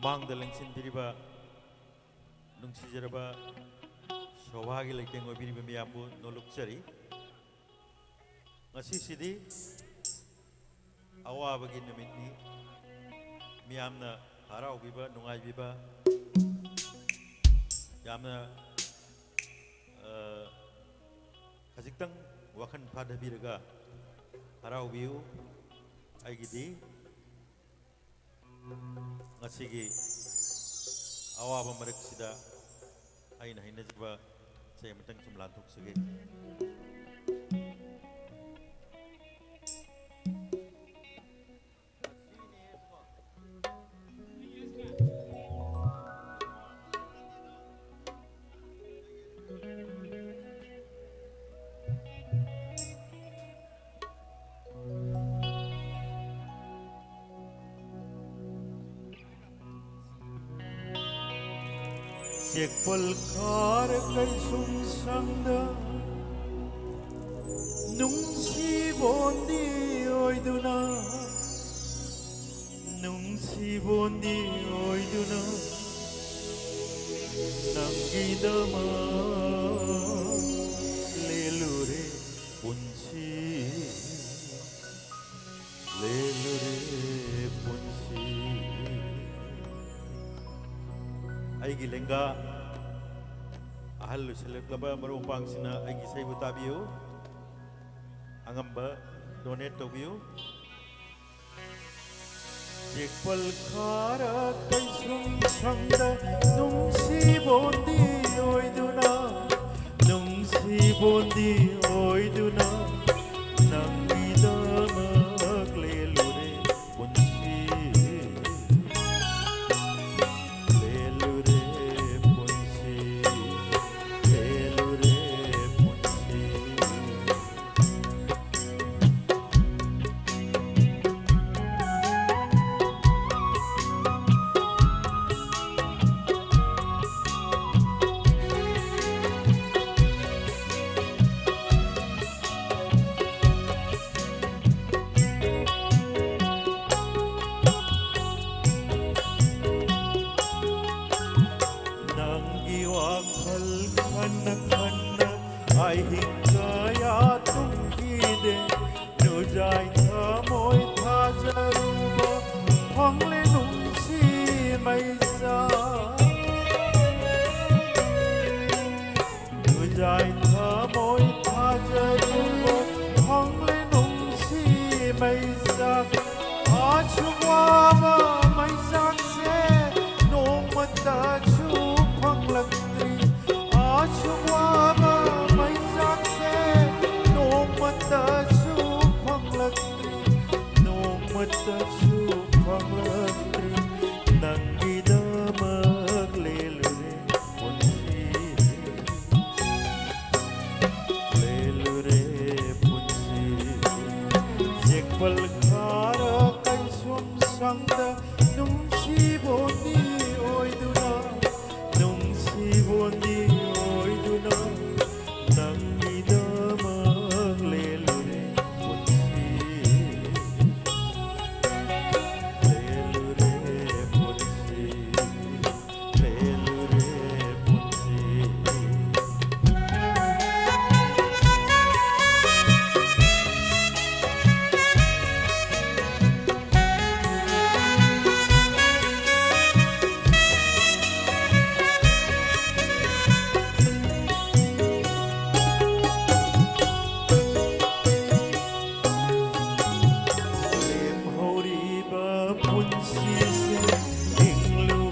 ꯃꯥꯡꯗ ꯂꯦꯡꯁꯤꯟꯕꯤꯔꯤꯕ ꯅꯨꯡꯁꯤꯖꯔꯕ ꯁꯣꯚꯥꯒꯤ ꯂꯩꯇꯦꯡ ꯑꯣꯏꯕꯤꯔꯤꯕ ꯃꯤꯌꯥꯝꯕꯨ ꯅꯣꯂꯨꯛꯆꯔꯤ꯫ ꯉꯁꯤꯁꯤꯗꯤ ꯑꯋꯥꯕꯒꯤ ꯅꯨꯃꯤꯠꯅꯤ꯫ ꯃꯤꯌꯥꯝꯅ ꯍꯔꯥꯎꯕꯤꯕ, ꯅꯨꯡꯉꯥꯏꯕꯤꯕ, ꯌꯥꯝꯅ, ꯑ, ꯈꯖꯤꯛꯇꯪ ꯋꯥꯈꯜ ꯐꯥꯊꯕꯤꯔꯒ ꯍꯔꯥꯎꯕꯤꯌꯨ꯫ ꯑꯩꯒꯤꯗꯤ ꯉꯁꯤꯒꯤ ꯑꯋꯥꯕ ꯃꯔꯛꯁꯤꯗ ꯑꯩꯅ ꯍꯩꯅꯖꯕ ꯏꯁꯩ ꯑꯃꯇꯪ ꯁꯨꯝ ꯂꯥꯟꯊꯣꯛꯆꯒꯦ꯫ ꯆꯦꯛꯄꯜ ꯈꯥꯔ ꯀꯩꯁꯨꯝ ꯁꯪꯗ ꯅꯨꯡꯁꯤꯕꯣꯟꯗꯤ ꯑꯣꯏꯗꯨꯅ, ꯅꯨꯡꯁꯤꯕꯣꯟꯗꯤ ꯑꯣꯏꯗꯨꯅ ꯅꯪꯒꯤꯗꯃꯛ ꯂꯦꯜꯂꯨꯔꯦ ꯄꯨꯟꯁꯤ꯫ ꯂꯦꯜꯂꯨꯔꯦ ꯄꯨꯟꯁꯤ꯫ ꯑꯩꯒꯤ ꯂꯦꯡꯒꯥ ꯑꯍꯜ ꯑꯣꯏꯁꯤꯜꯂꯛꯂꯕ ꯃꯔꯨꯞ ꯃꯄꯥꯡꯁꯤꯡꯅ ꯑꯩꯒꯤ ꯏꯁꯩꯕꯨ ꯇꯥꯕꯤꯌꯨ꯫ ꯑꯉꯝꯕ donate ꯇꯧꯕꯤꯌꯨ꯫ ꯆꯦꯛꯄꯜ ꯈꯥꯔ ꯀꯩꯁꯨꯝ ꯁꯪꯗ ꯅꯨꯡꯁꯤꯕꯣꯟꯗꯤ ꯑꯣꯏꯗꯨꯅ, ꯅꯨꯡꯁꯤꯕꯣꯟꯗꯤ ꯑꯣꯏꯗꯨꯅ ꯅꯪꯒꯤꯗꯃꯛ ꯂꯦꯜꯂꯨꯔꯦ ꯄꯨꯟꯁꯤ꯫ ꯂꯦꯜꯂꯨꯔꯦ ꯄꯨꯟꯁꯤ, ꯂꯦꯜꯂꯨꯔꯦ ꯄꯨꯟꯁꯤ꯫ ꯃꯩꯁꯥ ꯇꯨꯖꯥꯏ ꯊꯃꯣꯏ ꯊꯥꯖꯔꯨꯕ ꯐꯪꯂꯦ ꯅꯨꯡꯁꯤ ꯃꯩꯁꯥ꯫ ꯑꯁꯨꯛ ꯋꯥꯕ ꯃꯩꯁꯥꯛꯁꯦ ꯅꯣꯡꯃꯇꯁꯨ ꯐꯪꯂꯛꯇ꯭ꯔꯤ꯫ ꯑꯁꯨꯛ ꯋꯥꯕ ꯃꯩꯁꯥꯛꯁꯦ ꯅꯣꯡꯃꯇꯁꯨ ꯐꯪꯂꯛꯇ꯭ꯔꯤ꯫ ꯅꯣꯡꯃꯇꯁꯨ ꯐꯪꯂꯛꯇ꯭ꯔꯤ꯫ ꯅꯪꯒꯤꯗꯃꯛ ꯂꯦꯜꯂꯨꯔꯦ ꯄꯨꯟꯁꯤ, ꯂꯦꯜꯂꯨꯔꯦ ꯄꯨꯟꯁꯤ꯫ ꯆꯦꯛꯄꯜ ꯈꯔ ꯀꯩꯁꯨꯝ ꯁꯪꯗ ꯅꯨꯡꯁꯤꯕꯣ ꯅꯤꯡ